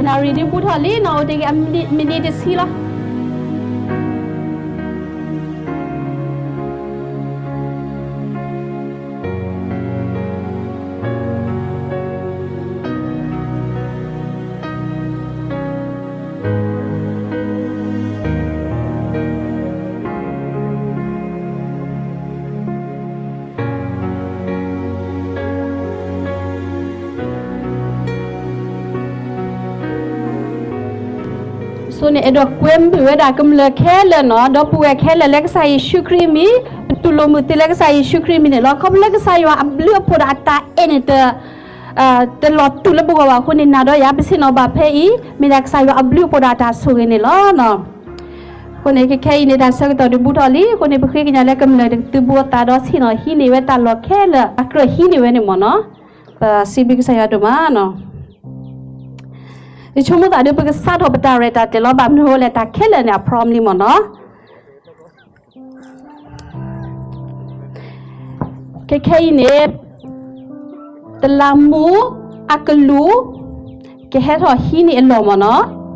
နၣ်ရံၣ်ဒုးဘူးထီၣ်လံနီၤ, အိၣ်တ့ၢ်က့ၤအမံးနံးတဆံလီၤ. အဆိန့ၣ် အဲၣ်ဒိးကွဲမုာ်ဝဲဒၣ်ကမျၢၢ်ခဲလၢာ်နီၤ, ဒီပုၢ်ဝဲၢ်ခဲလၢာ်လၢကစၢ်ယ့ၣ်ၡူးခရံာ်မံၤ, ပတူၢ်လိာ်မုာ်သုလၢကစၢ်ယ့ၣ်ၡူးခရံာ်မံၤန့ၣ်လီၤ. ခီဖျိလၢကစၢ်ယွၤအဘျုးအဖှိၣ်ဒီးအတၢ်အဲၣ်န့ၣ်တ တလီၤတူာ်လၢပဂီၢ်ဘၣ်အဃိန့ၣ် နၤဒီးယၤပဆ့ၣ်နီၤဘၣ်ဖဲအံၤ မ့ၢ်ဒၣ်ကစၢ်ယွၤအဘျုးအဖှိၣ်ဒီးအတၢ်ဆိၣ်ဂ့ၤန့ၣ်လီၤ. အဃိန့ၣ် ခဲခဲအံၤန့ၣ် တၢ်ဆၢကတီၢ်ဒုးဘူးထီၣ်လံ. အဃိန့ၣ် ပဃ့ကညးလၢကမျၢၢ်တကသုးဘူးအသးဒီးဆ့ၣ်နီၤဟံးန့ၢ်ဝဲတၢ်လီၢ်ခဲလၢာ် အကြၢးဟံးန့ၢ်ဝဲန့ၣ်မ့ၢ်နီၤ. ပစံးဘျုးကစၢ်ယွၤဒိၣ်မးနီၤ. ယဆိကမိၣ်သးဒီး ပကစးထီၣ်ပတၢ်ရဲၣ်တၢ်ကျဲၤလီၤ. ဘၣ်မနုၤအဃိလဲၣ် တၢ်ခဲလၢာ်န့ၣ် အ prompt လံမ့ၢ်နီၤ. ခဲခဲအံၤန့ၣ် တလးမူအကလူး ကဟဲထီၣ်ဟံးန့ၢ်အလီၢ်မ့ၢ်နီၤ.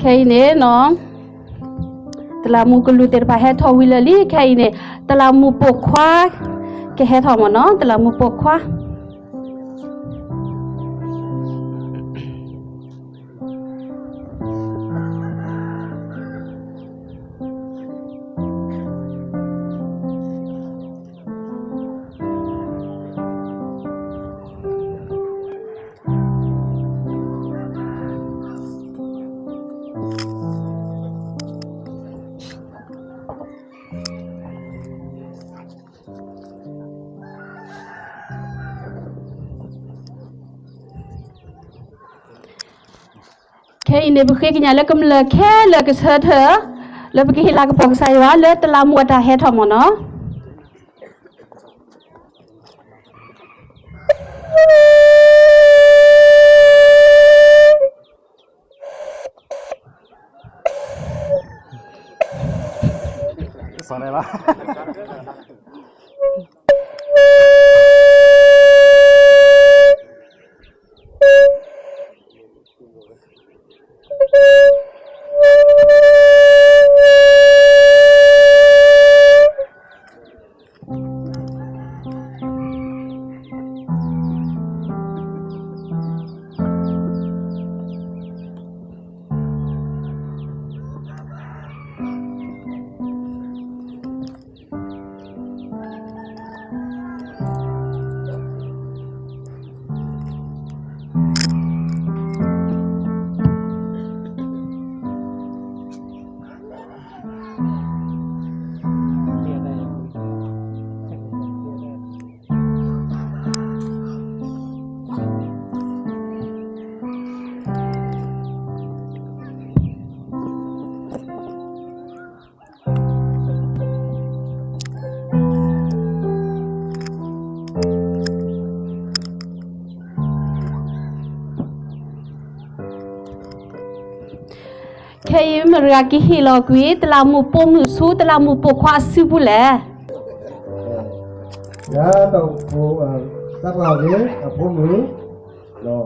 ခဲအံၤန့ၣ်နီၤ, တလးမူကလူးသ့ၣ်တဖၣ်ဟဲထီၣ်ဝံၤလၢာ်လံ. ခဲအံၤန့ၣ် တလးမူပိာ်ခွါ ကဟဲထီၣ်မ့ၢ်နီၤ, တလးမူပိာ်ခွါ. ခဲအံၤန့ၣ် ပဃ့ကညးလၢကမျၢၢ်ခဲလၢာ်ကဆၢထၢၣ် လၢပကဟ့ၣ်လၤကပီၤကစၢ်ယွၤလၢတလးမူအတၢ်ဟဲထီၣ်မ့ၢ်နီၤ. ခဲအံၤမတၤတဂၤကဟ့ၣ်လီၤကွံာ် တလးမူပိာ်မုၣ်ဆူ တလးမူပိာ်ခွါအစုပူၤလဲၣ်. ယၤတၢ်အိၣ်ဖှိၣ် တၢ်ပှၢ်ဂ့ၤ အဖိမုၣ်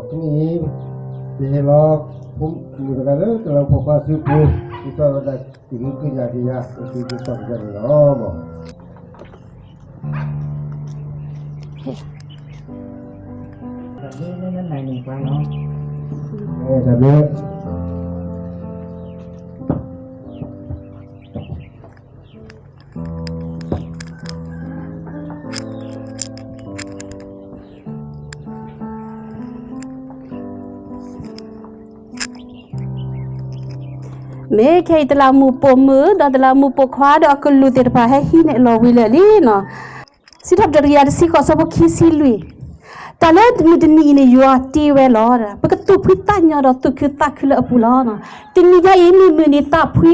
ဒီးမ့ၢ် ယဟ့ၣ်လီၤ ဖိမုၣ်တဂၤလၢတလးဖိခွါစုပူၤ ဒ်သိးဝဲဒၣ်ကဟုကယာ်က့ၤယၤ ကသံၣ်ကသီၣ်ကစၢ်န့ၣ်လီၤ. တၢ်ဘျုး မ့ၢ်ခဲအံၤ တလးမူးပိာ်မုၣ် ဒီးတလးမူးပိာ်ခွါ ဒီးအကလူးသ့ၣ်တဖၣ် ဟဲဟံးန့ၢ်အလီၢ်ဝံၤလၢာ်လံနီၤ. စံးထီၣ်ပတြၢၤတကယၤတဆံဃိး ဆၢဖိခံဆံလွံၢ်, တၢ်လၢမုၢ်တနံၤအံၤန့ၣ် ယွၤတ့ဝဲလီၤ. ပကသူၣ်ဖှံသးညီဒီးသူၣ်ခုသးခုလၢအပူၤလီၤ. တနံၤညါအံၤ မ့ၢ်မုၢ်နံၤသးဖှံ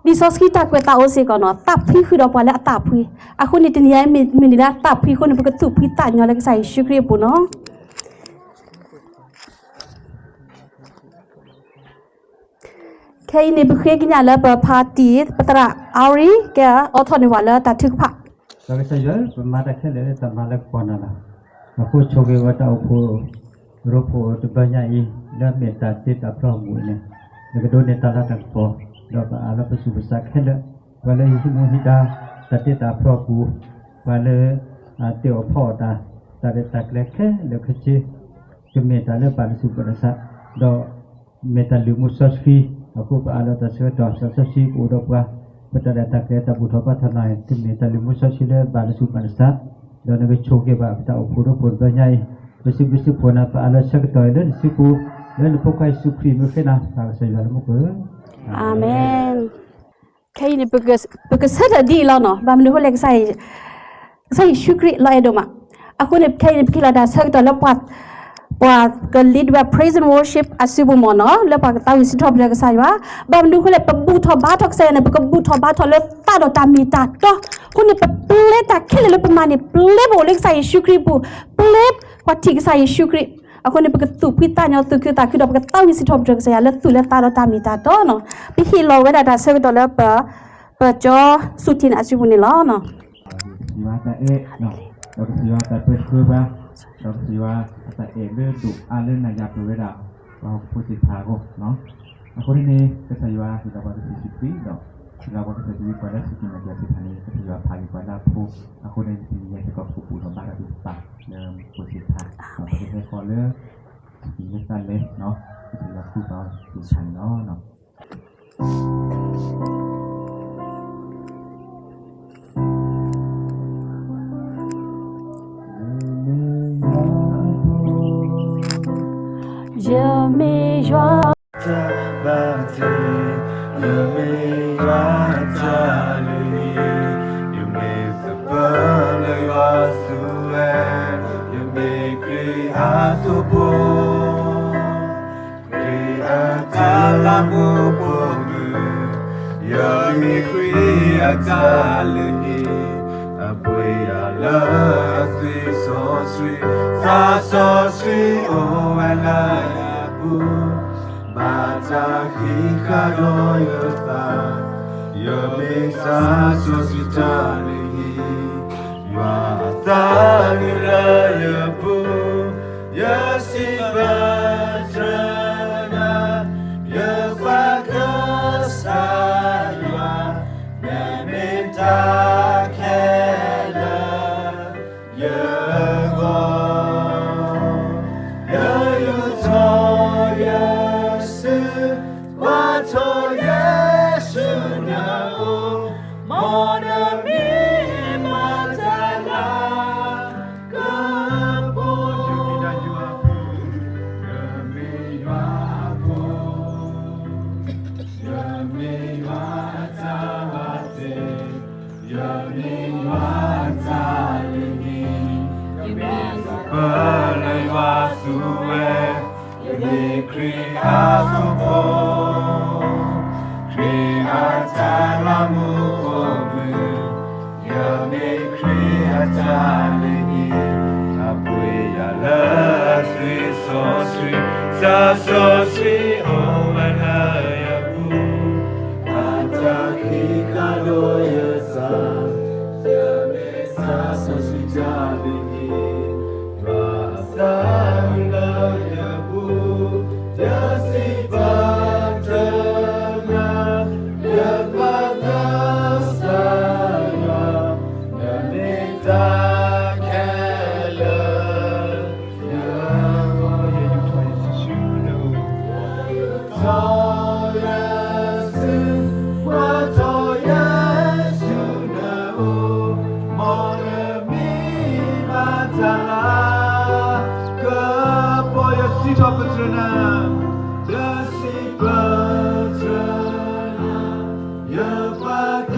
လံာ်စီဆှံတၢ်ကွဲးသးအိၣ်စ့ၢ်ကီးနီၤ, သးဖှံဃုာ်ဒီးပှၤလၢအသးဖှံ. အဃိန့ၣ် တနံၤညါအံၤ မ့ၢ်မုၢ်နံၤလၢအသးဖှံအဃိန့ၣ် ပကသူၣ်ဖှံသးညီလၢကစၢ်ယ့ၣ်ၡူးခရံာ်အပူၤနီၤ. ခဲအံၤန့ၣ် ပဃ့ကညးလၢပဖါတံၢ် ပသရၣ်အါရံ ကဲအိးထီၣ်န့ၢ်ပှၤလၢတၢ်ထုကဖၣ်. ဒီးကစၢ်ယွၤ ပမၤတၢ်ခဲလၢာ်လၢတၢ်မၤလၢကပီၤနၤလီၤ. အဃိဆိၣ်ဂ့ၤဝဲတၢ်အိၣ်ဖှိၣ်ရိဖှိၣ်တဘျီညါအံၤ လၢအမ့ၢ်တၢ်တ့တၢ်ဖျီအမူးအံၤန့ၣ် နကဒိးန့ၢ်တၢ်လၤတၢ်ကပီၤ ဒီးပအၢၣ်လီၤပဆူးပစးခဲလၢာ် ပှၤလၢဟံးမူဟံးဒါ တၢ်တ့တၢ်ဖျီအပူၤ ပှၤလၢ တ့အီၣ်ဖီအီၣ်တၢ် တၢ်ရဲၣ်တၢ်ကျဲၤခဲလၢာ်ခဲဆ့ ကမ့ၢ်တၢ်လၢဘၣ်နဆူၣ်ဘၣ်နဆး ဒီးမ့ၢ်တၢ်လုၢ်မူစီဆှံ အဃိပအၢၣ်လီၤတၢ်ဆၢကတီၢ် စီစီဆှံကအိၣ်ဒီးပှၤ ပတၢ်ရဲၣ်တၢ်ကျဲၤတၢ်ဘူၣ်ထီၣ်ဘါထီၣ်နၤ ကမ့ၢ်တၢ်လုၢ်မူစီဆှံလၢဘၣ်နဆူၣ်ဘၣ်နဆး ဒီးနကဆိၣ်ဂ့ၤဘၣ်ပတၢ်အိၣ်ဖှိၣ်ရိဖှိၣ်တဘျီညါအံၤ ပစံးဘျုးစံးဖှိၣ်နၤ ပအၢၣ်လီၤဆၢကတီၢ်အံၤလၢနစုပူၤ လၢနဖိခွါယ့ၣ်ၡူးခရံာ်မ့ၢ်ဃ့နၤ ပၢ်ကစၢ်ယွၤလၢမူခိၣ်ဧၢ အၤမ့ၣ်. ခဲအံၤန့ၣ် ပကဆၢထၢၣ်ဒ်အံၤလီၤနီၤ, ဘၣ်မနုၤအဃိလဲၣ် ကစၢ်ယ့ၣ်ၡူးခရံာ်လီၤအဲၣ်ဒိၣ်မး, အဃိန့ၣ် ခဲအံၤန့ၣ် ပကဟ့ၣ်လီၤတၢ်ဆၢကတီၢ်လၢ ပှၤက lead ဝဲ praise and worship အစုပူၤမ့ၢ်နီၤ, လၢပှၤကသးဝံၣ်စံးထီၣ်ပတြၢၤကစၢ်ယွၤ, ဘၣ်မနုၤအဃိလဲၣ် ပဘူၣ်ထီၣ်ဘါထီၣ်ကစၢ်ယွၤန့ၣ် ပကဘူၣ်ထီၣ်ဘါထီၣ်လၢသးဒီးတၢ်မ့ၢ်တၢ်တီ, အဃိန့ၣ် ပပျဲတၢ်ခဲလၢာ်လၢပမၤန့ၣ် ပျဲပအိၣ်လၢကစၢ်ယ့ၣ်ၡူးခရံာ်အပူၤ, ပျဲပှၤထံၣ်ကစၢ်ယ့ၣ်ၡူးခရံာ်, အဃိန့ၣ် ပကသူၣ်ဖှံသးညီသူၣ်ခုသးခုဒီး ပကသးဝံၣ်စံးထီၣ်ပတြၢၤကစၢ်ယွၤလၢသူၣ်လၢသးဒီးတၢ်မ့ၢ်တၢ်တီနီၤ, ပဟ့ၣ်လီၤဝဲဒၣ်တၢ်ဆၢကတီၢ်လၢပ ပကၠီဆူၣ်ထံန့ၣ်အစုပူၤန့ၣ်လီၤ. ကစၢ်ယွၤတၢ်အဲၣ်, ဒီးကစၢ်ယွၤတၢ်ပၢဆှၢဘၣ်, ဒီးကစၢ်ယွၤအတၢ်အဲၣ်လၢဒိၣ်အါလၢနၤယၤပဝဲဒၣ် ပှၤဟီၣ်ခိၣ်ဖိသ့ၣ်တဖၣ်အဂီၢ်, အဃိန့ၣ်န့ၣ် ကစၢ်ယွၤဟ့ၣ်လီၤပှၤကစၢ်ယ့ၣ်ၡူးခရံာ်ဒီး ဟ့ၣ်လီၤပှၤကစၢ်ယ့ၣ်ၡူးခရံာ်ပှၤလၢသုးက့ၤနာ်က့ၤသ့ၣ်တဖၣ်န့ၣ် ကစၢ်ယွၤပာ်က့ၤပှၤလၢအဖိ, အဃိန့ၣ် တနံၤညါစ့ၢ်ကီးပကဘူၣ်ထီၣ်ဘါထီၣ်သ့ၣ်တဖၣ်လၢမူခိၣ်သ့ၣ်တဖၣ်, ဒီးပကဟဲဃီၤလၢ ယရူၤၡလ့ၣ်နီၤ, ကစၢ်ယွၤဃုပှၤသ့ၣ်တဖၣ်န့ၣ်လီၤ. ယမ့ၢ်ယွၤ တၢ်ဘၣ်တ့, ယမ့ၢ်ယွၤအတၢ်လုၢ်ဟံၣ်, ယမ့ၢ်သပၢၤလၢယွၤစုဝဲ, ယမ့ၢ်ခရံာ်အသိဖိ ခရံာ်အတၢ်လၤမူးပိာ်မုၣ်, ယမ့ၢ်ခရံာ်အတၢ်လုၢ်ဟံၣ်, အပှ့ၤယၤလၢအသွံၣ်စီဆှံ, သးစီဆှံအိၣ်ဝဲလၢယပူၤ, ဘၣ်တၢ်ဃံးဃာ်ဒီးယသး, ယမ့ၢ်သးစီဆှံတၢ်လုၢ်ဟံၣ်, ယွၤအသးနုာ်လၢယပူၤ, ယစံးဘျုးတြၢၤနၤ, ယပှၤကစၢ်ယွၤ, နမ့ၢ်တၢ်ခဲလၢာ် ယဂီၢ်, ယယူးထီၣ်ယစု, ကွၢ်ထီၣ်ယစုနအိၣ်, မ်နမံၤမၤတၢ်လၤ ကပီၤ, ယမ့ၢ်ယွၤအဖိ, ယမ့ၢ်ယွၤအဖိ, ယမ့ၢ်ယွၤအတၢ်ဘၣ်တ့, ယမ့ၢ်ယွၤအတၢ်လုၢ်ဟံၣ်, ယမ့ၢ်သပၢၤလၢယွၤစုဝဲ, ယမ့ၢ်ခရံာ်အသိဖိ, ခရံာ်အတၢ်လၤမူးပိာ်မုၣ်, ယမ့ၢ်ခရံာ်အတၢ်လုၢ်ဟံၣ်, အပှ့ၤယၤလၢအသွံၣ်စီဆှံ, သးစီဆှံအိၣ်ဝဲလၢယပူၤ, ဘၣ်တၢ်ဃံးဃာ်ဒီးယသး, ယမ့ၢ်သးစီဆှံတၢ်လုၢ်ဟံၣ်, ယွၤအသးနုာ်လၢယပူၤ, ယ တၢ်လၤ, ကပီၤယစံးထီၣ်ပတြၢၤနၤ, ယစံးပတြၢၤနၤ, ယပၢ်က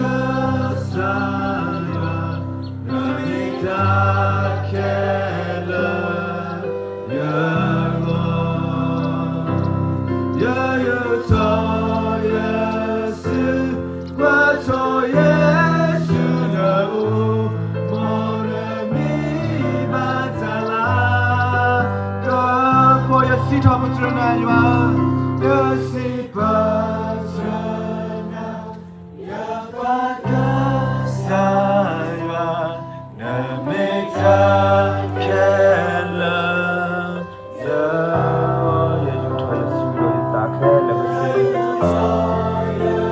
စၢ်ယွၤ, နမ့ၢ်တၢ်ခဲလၢာ် ယဂီၢ်, ယယူးယီၣ်ယစု, ကွၢ်ထီၣ်ယ့ၣ်ၡူးလၢအိၣ်, မ်နမံၤဘၣ်တၢ်လၤ, ကပီၤယစံးထီၣ်ပတြၢၤနၤယွၤ, ယစံးပတြၢၤနၤ ယပၢ်ကစၢ်ယွၤ, နမ့ၢ်တၢ်ခဲလၢာ်, ယယူးယီၣ်ယစုဒီးယသးခဲလၢာ်ကသ့, ယယူးယီၣ်ယ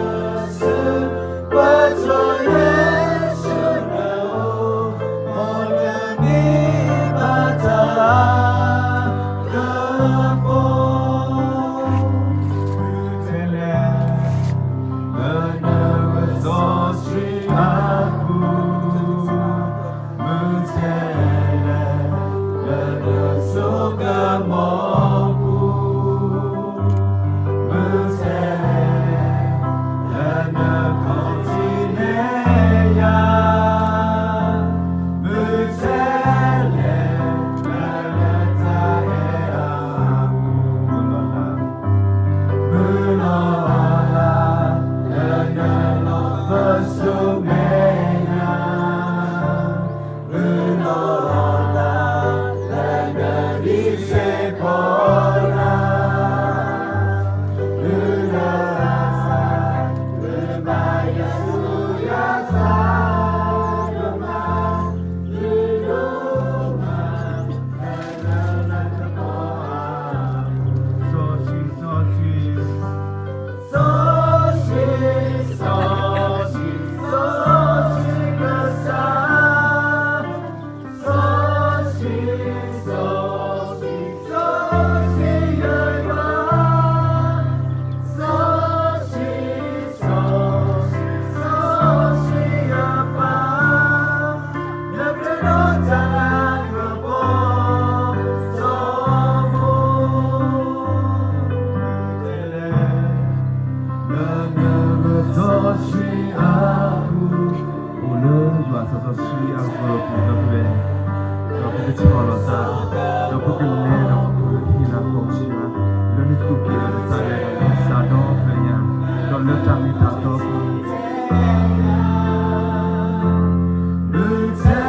စု, ကွၢ်ထီၣ်ယ့ၣ်ၡူးလၢအိၣ်, မ်နမံၤဘၣ်တၢ်လၤ, ကပီၤ မုၢ်ထဲလဲၣ် လၢနကစီဆှံအပူၤ, မုၢ်ထဲလဲၣ် လၢနစိကမီၤပူၤ, မုၢ်ထဲလဲၣ် လၢနခီၣ်ထံးမဲာ်ညါ, မုၢ်ထဲလဲၣ် လၢနတၢ်အဲၣ်အပူၤ, မုၢ်လီၤလး မုၢ်လီၤလး လၢနလီၢ်ပစိာ်မဲာ်ညါ, မုၢ်လီၤလး လၢနဒံးစ့ၢ်ကီးနၤ, မုၢ်လီၤလး လၢဘၣ်ယသူယသးဒိၣ်မး, မုၢ်ဒိၣ်မး စီဆှံ, စီဆှံ, စီဆှံ, စီဆှံ, စီဆှံကစၢ်, စီဆှံ, စီဆှံ, စီဆှံယွၤ, စီဆှံ, စီဆှံ, စီဆှံယပၢ် အိၣ်လၢယွၤစီဆှံအဂီၢ်ပူၤဒီပုၢ်ဝဲၢ်, ဒီးပကဆီၣ်လီၤသး, ဒီးပကလဲၤဒီးပကဟ့ၣ်လၤကပီၤယွၤ, လၢနသူၣ်က့ၤဒီးနသးဒီးနသးဒီဖျၢၣ်ညါ, ဒီးလၢတၢ်မ့ၢ်တၢ်တီ မုၢ်ထဲ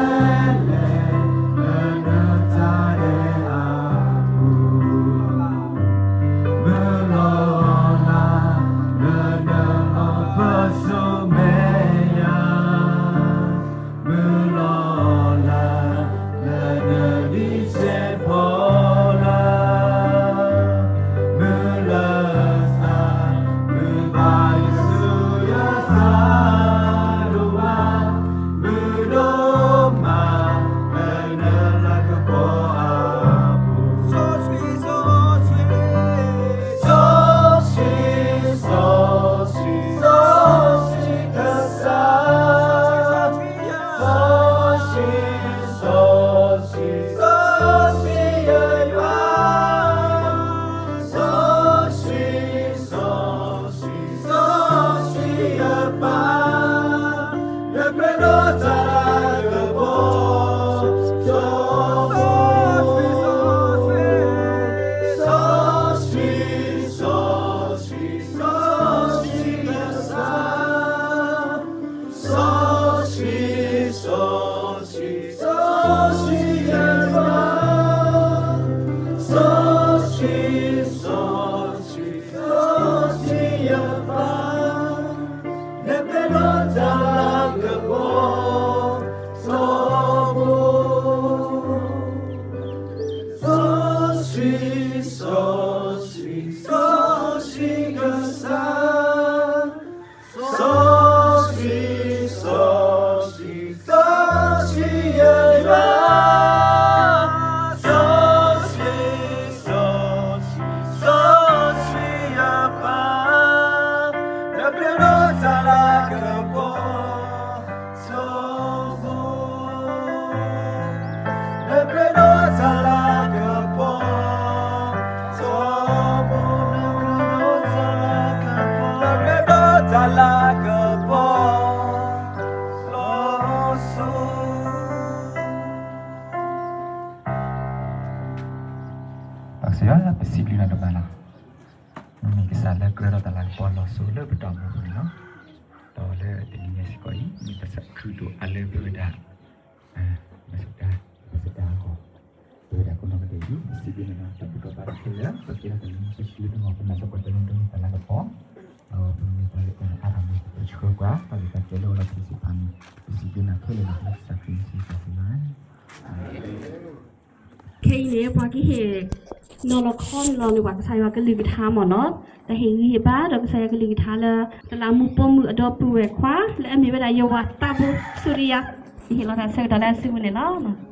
လဲၣ် လၢနတၢ်အဲၣ်အပူၤ, မုၢ်လီၤလး လၢနလီၢ်ပစိာ်မဲာ်ညါ, မုၢ်လီၤလး လၢနဒံးစ့ၢ်ကီး ကစၢ်ယွၤ ပစံးဘျုးနၤဒိၣ်မးလီၤ. နမ့ၢ်ကစၢ်လၢကြၢးဒီးတၢ်လၤကပီၤလီၤစိၤလၢပတၢ်အိၣ်မူအပူၤန့ၣ်လီၤ. ဒီးလၢတနံၤညါစ့ၢ်ကီးအံၤ မ့ၢ်တၢ်သးခုဒိၣ်အါလၢပဝဲဒၣ် ဘၣ်ဆၣ်တၢ် ဘၣ်ဆၣ်တၢ်အဂီၢ် ပဝဲဒၣ်ကိးနီၢ်ဂၤဒဲးအံၤ ပစံးဘျုးနၤလီၤ. တၢ်ဘူၣ်ထီၣ်ဘါထီၣ်ခဲလၢာ် ပကဲထီၣ်တၢ်မုၢ်ဆ့ၣ်လၢတၢ်မၤပနၢ်သပှၢ်တၢၢ်လၢတၢ်လၤကပီၤ ဒီးပမ့ၢ်ပှၤလၢတၢ်အါထီၣ်မ့ၢ်ပဆှၢပှၤ တၢ်ဂ့ၢ်တၢ်ကျိၤလၢအလီၤဖျါသ့ၣ်တဖၣ်န့ၣ် ပစံးဘျုးနၤခဲလၢာ်လီၤ. လၢကစၢ်ခရံာ်အမံၤစံးဘျုးနၤ ခဲအံၤန့ၣ် ပှၤကဟ့ၣ် နီၤလီၤခီန့ၣ်လီၤန့ၣ် ပှၤကစၢ်ယွၤကလုၢ်ကထါမ့ၢ်နီၤ, တၢ်ဟ့ၣ်ဂံၢ်ဟ့ၣ်ဘါဒီးကစၢ်ယွၤကလုၢ်ကထါလၢ တလးမူပိာ်မုၣ်အဒီပုၢ်ဝဲၢ်ခွါ လၢအမ့ၢ်ဝဲဒၣ်ယဝၤသးဘိဆူရံယါ, ယဟ့ၣ်လီၤတၢ်ဆၢကတီၢ်လၢအစုပူၤန့ၣ်လီၤ.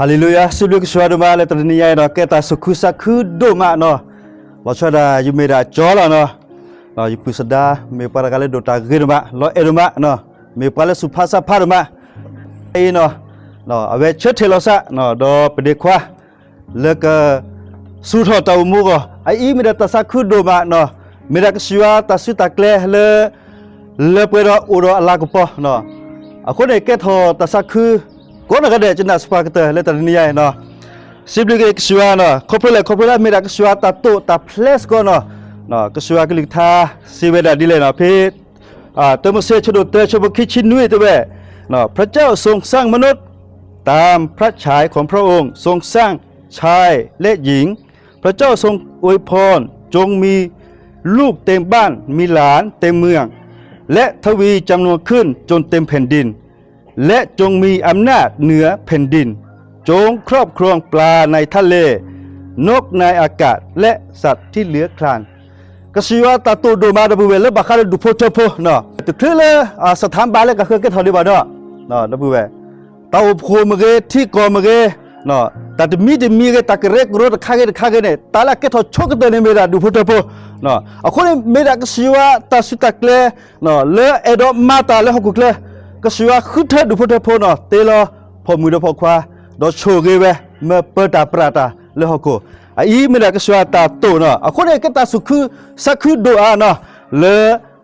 ဟၤလ့လူယၤ, စံးဘျုးကစၢ်ယွၤဒိၣ်မးလၢတနံၤညါအံၤဒီး ကဲတၢ်သူၣ်ခုသးခုဒိၣ်မးနီၤ, လီၤဆီဒၣ်တၢ် ယမ့ၢ်ဒၣ်ကၠီလီၤနီၤ, ယပုၢ်သဒါ မ့ၢ်ပှၤတဂၤလၢဒိၣ်တၢ်ဂ့ၤဒိၣ်မး, လီၤအဲၣ်ဒိၣ်မး, မ့ၢ်ပှၤလၢသူၣ်ဖးသးဖးဒိၣ်မး, အံၤနီၤ, အဝဲဆၢထၢၣ်လီၤသးနီၤ, ဒီးပဒ့ခွါ လၢက ဆူၣ်ထီၣ်တၢ်အိၣ်မူအဂီၢ်, အအံၤမ့ၢ်ဒၣ်တၢ်သးခုဒိၣ်မးနီၤ, မ့ၢ်ဒၣ်ကစၢ်ယွၤတၢ်စုတၢ်ကျဲလၢ လၢပှဲၤဒီးအိၣ်ဒီးအလၤကပီၤနီၤ, အဃိန့ၣ် ကဲထီၣ်တၢ်သးခု ကိးနီၢ်ဂၤဒဲး ကနၣ်စ့ၢ်ပှၤကတၢၢ်လၢတနံၤညါအံၤနီၤ, စံးဘျုးက့ၤကစၢ်ယွၤနီၤ, ခီဖျိလဲၣ် ခီဖျိလၢမ့ၢ်ဒၣ်ကစၢ်ယွၤတၢ်တိာ်တၢ်ဖျဲးစ့ၢ်ကီးနီၤ, ကစၢ်ယွၤကလုၢ်ကထါ စံးဝဲဒၣ်ဒ်လဲၣ်နီၤ, ဖဲ တၢမိၤၡ့ ဆၢဒိၣ်တၢ ဆၢဖိခံဆံနွံတဲဝဲ, พระเจ้าทรงสร้างมนุษย์ตามพระฉายของพระองค์ ทรงสร้างชายและหญิง พระเจ้าทรงอวยพร จงมีลูกเต็มบ้าน มีหลานเต็มเมือง และทวีจำนวนขึ้นจนเต็มแผ่นดิน และจงมีอำนาจเหนือแผ่นดิน จงครอบครองปลาในทะเล นกในอากาศ และสัตว์ที่เลื้อยคลาน ကစၢ်ယွၤတၢ်တိာ်ဒိၣ်မးဒီပုၢ်ဝဲၢ်လၢဘၣ်ဃးဒီးဒူၣ်ဖိထၢဖိနီၤ, တချုးလၢ စထါဘၣ်လၢကဃၢၤကဲထီၣ်ဒံးဘၣ်ဒီး ဒီပုၢ်ဝဲၢ် တၢ်အိၣ်ဖှိၣ်မ့ၢ်ဂ့ၤ ထံကီၢ်မ့ၢ်ဂ့ၤ, တၢ်တမံၤတမံၤဂ့ၤ တၢ်ကရၢကရိတခါဂ့ၤတခါဂ့ၤန့ၣ် တၢ်လၢအကဲထီၣ်ဆိကတၢၢ်န့ၣ်မ့ၢ်ဒၣ်ဒူၣ်ဖိထၢဖိ, အဃိန့ၣ် မ့ၢ်ဒၣ်ကစၢ်ယွၤတၢ်စုတၢ်ကျဲ လၢအဲၣ်ဒိးမၤတၢ်လၢဟီၣ်ခိၣ်ချၢ, ကစၢ်ယွၤဃုထၢဒူၣ်ဖိထၢဖိနီၤ တ့လီၤ ဖိမုၣ်ဒီးဖိခွါ, ဒီးဆိၣ်ဂ့ၤဝဲ မၢပၢၤတၢ်ပြးတၢ်လၢဟီၣ်ခိၣ်, အအံၤမ့ၢ်ဒၣ်ကစၢ်ယွၤတၢ်တိာ်နီၤ, အဃိန့ၣ် ကဲတၢ်သူၣ်ခုသးခုဒိၣ်အါနီၤ, လၢ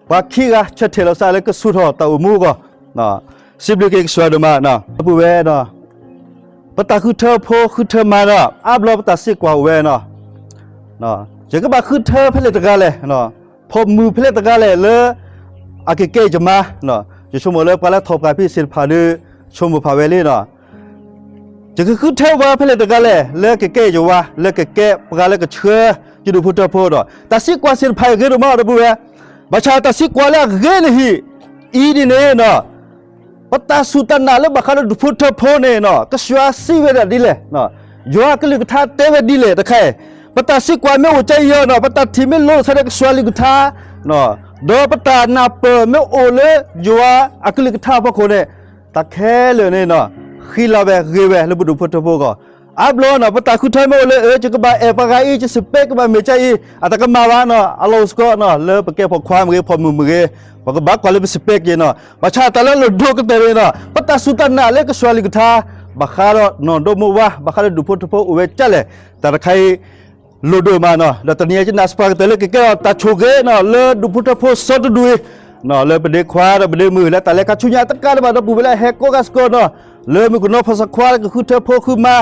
ပှၤခံဂၤဆၢထၢၣ်လီၤသးလၢကဆူၣ်ထီၣ်တၢ်အိၣ်မူအဂီၢ်, စံးဘျုးက့ၤကစၢ်ယွၤဒိၣ်မးနီၤ, ဒီပုၢ်ဝဲၢ်နီၤ, ပတၢ်ဃုထၢဖိဃုထၢမၤနီၤ အါဘျီပတၢ်သံကွၢ်အိၣ်ဝဲနီၤ, ယကဘၣ်ဃုထၢဖဲလဲၣ်တဂၤလဲၣ်, ဖိမုၣ်ဖဲလဲၣ်တဂၤလဲၣ်လၢ အကကဲယမါ, ယဆိကမိၣ်လၢပှၤလၢထီၣ်ပှၢ်ဖဲသ့ၣ်တဖၣ်ဒီး ဆိကမိၣ်ဖးဝဲလံနီၤ, ယကဃုထၢဝဲဖဲလဲၣ်တဂၤလဲၣ် လၢကကဲယဝၤ လၢကကဲပှၤလၢကဆှၢယဒူၣ်ဖိထၢဖိဒီး တၢ်သံကွၢ်သ့ၣ်တဖၣ်အံၤဂ့ၤဒိၣ်မးဒီပုၢ်ဝဲၢ်, ဘၣ်ဆၣ်တၢ်သံကွၢ်လၢအဂ့ၤန့ၣ်ဟံၣ် အံၤဒ်န့ၣ်နီၤ ပတၢ်စူၢ်တၢ်နာ်လၢဘၣ်ဃးဒီးဒူၣ်ဖိထၢဖိန့ၣ်နီၤ ကစၢ်ယွၤစံးဝဲဒၣ်ဒ်လဲၣ်, ယွၤကလုၢ်ကထါတဲဝဲဒ်လဲၣ်တခါအံၤ, ပတၢ်သံကွၢ်မ့ၢ်အိၣ်ကါအံၤနီၤ ပတၢ်ထံၣ်မ့ၢ်လိၤလိာ်သးဒီးကစၢ်ယွၤကလုၢ်ကထါ ဒီးပတၢ်နၢ်ပၢၢ်မ့ၢ်အိၣ်လၢယွၤအကလုၢ်ကထါအဖီခိၣ်န့ၣ် တၢ်ခဲလၢာ်န့ၣ်နီၤ ဃံလၤဝဲဂ့ၤဝဲလၢပဒူၣ်ဖိထၢဖိအဂီၢ်, အါဘျီနီၤ ပတၢ်ဃုထၢမ့ၢ်အိၣ်လၢ အၢ ယကဘၣ်အဲၣ်ပှၤဂၤအံၤ ယစံးပဲကဘၣ်မ့ၢ်ကါအံၤ အတၢ်ကမၣ်ဘၣ်နီၤ အလီၢ်အိၣ်စ့ၢ်ကီးနီၤ လၢပကဲပိာ်ခွါမ့ၢ်ဂ့ၤ ပိာ်မုၣ်မ့ၢ်ဂ့ၤ ပကဘၣ်ကွၢ်လၢပစံးပဲက့ၤနီၤ, ဘၣ်ဆၣ်တၢ်လၢအလိၣ်ဒိၣ်ကတၢၢ်န့ၣ်နီၤ ပတၢ်စူၢ်တၢ်နာ်လၢကစၢ်ယွၤကလုၢ်ကထါ ဘၣ်ဃးဒီးနီၢ်ဒိမိၢ်ဝါ ဘၣ်ဃးဒီးဒူၣ်ဖိထၢဖိအိၣ်ဝဲကၢ်လဲၣ်, တၢ်တခါအံၤ လိၣ်ဒိၣ်မးနီၤ ဒီးတနံၤအံၤ ယနာ်စ့ၢ်ပှၤကတၢၢ်လၢကကဲထီၣ်တၢ်ဆိၣ်ဂ့ၤနီၤ လၢဒူၣ်ဖိထၢဖိစီတဒူၣ်အံၤ လၢပဒ့ခွါဒီးပဒ့မုၣ် လၢတၢ်လဲၤခါဆူညါတကးဒံးဘၣ်ဒီပုၢ်ဝဲၢ်လၢအဟဲကိးဂၤစ့ၢ်ကီးနီၤ, လၢမုၣ်ကနီၤဖီၣ်စးခွါလၢကဃုထၢဖိဃုမၤ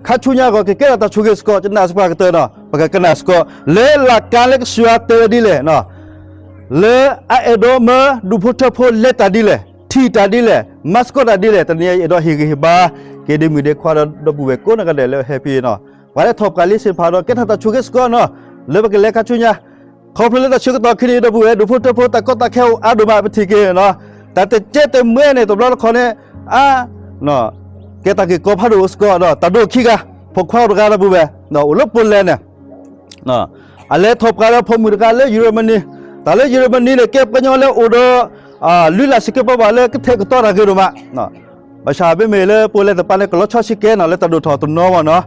ခါဆူညါအဂီၢ် ကကဲထီၣ်တၢ်ဆိၣ်ဂ့ၤစ့ၢ်ကီး ယနာ်စ့ၢ်ပှၤကတၢၢ်နီၤ ပကကနၣ်စ့ၢ်ကီး လၢလၢ်ကါလၢကစၢ်ယွၤတဲဝဲဒ်လဲၣ် လၢအအဲၣ်ဒိးမၢဒူၣ်ဖိထၢဖိလဲၤတၢ်ဒ်လဲၣ် ထံၣ်တၢ်ဒ်လဲၣ် မၤစ့ၢ်ကီးတၢ်ဒ်လဲၣ် တနံၤအံၤ အဲၣ်ဒိးဟ့ၣ်ဂံၢ်ဟ့ၣ်ဘါ က့ၤဒ့မုၣ်ဒ့ခွါဒီးဒီပုၢ်ဝဲၢ်ကိးနီၢ်ဂၤဒဲးလၢဟဲဖဲအံၤနီၤ, ပှၤလၢထီၣ်ပှၢ်လံသ့ၣ်တဖၣ်ဒီး ကဲထီၣ်တၢ်ဆိၣ်ဂ့ၤစ့ၢ်ကီးနီၤ, လၢပကလဲၤခါဆူညါ ခီဖျိလၢတၢ်ဆၢကတီၢ်ခံန့ၣ် ဒီပုၢ်ဝဲၢ် ဒူၣ်ဖိထၢဖိတၢ်ကီတၢ်ခဲအိၣ်အါဒိၣ်မး ပထံၣ်က့ၤနီၤ, တၢ်တကဲတမှဲန့ၣ် တဘျီတခီၣ်န့ၣ် အါ ကဲတၢ်ဂ့ၢ်ကီဖးဒိၣ်စ့ၢ်ကီးဒီး တၢ်ဒိၣ်ခံဂၤ ဖိခွါတဂၤဒီပုၢ်ဝဲၢ် အိၣ်လၢပူၤလဲၣ်န့ၣ် အလဲၤထီၣ်ပှၢ်ဒီးဖိမုၣ်တဂၤလၢယရမနံ, တၢ်လၢယရမနံန့ၣ် ကဲပှၤကညီလၢအိၣ်ဒီး လုၢ်လၢ်စံးကဲပှၤဘၣ်လၢကထဲးကတီၤတၢ်ဂ့ၤဒိၣ်မး, ဘၣ်ဆၣ်မ့မ့ၢ်လၢပူၤလဲၣ်တပၤန့ၣ် ကလီၤဆီဆံးကဲနီၤ လၢတၢ်ဒိၣ်ထီၣ်တနီၤဘၣ်နီၤ,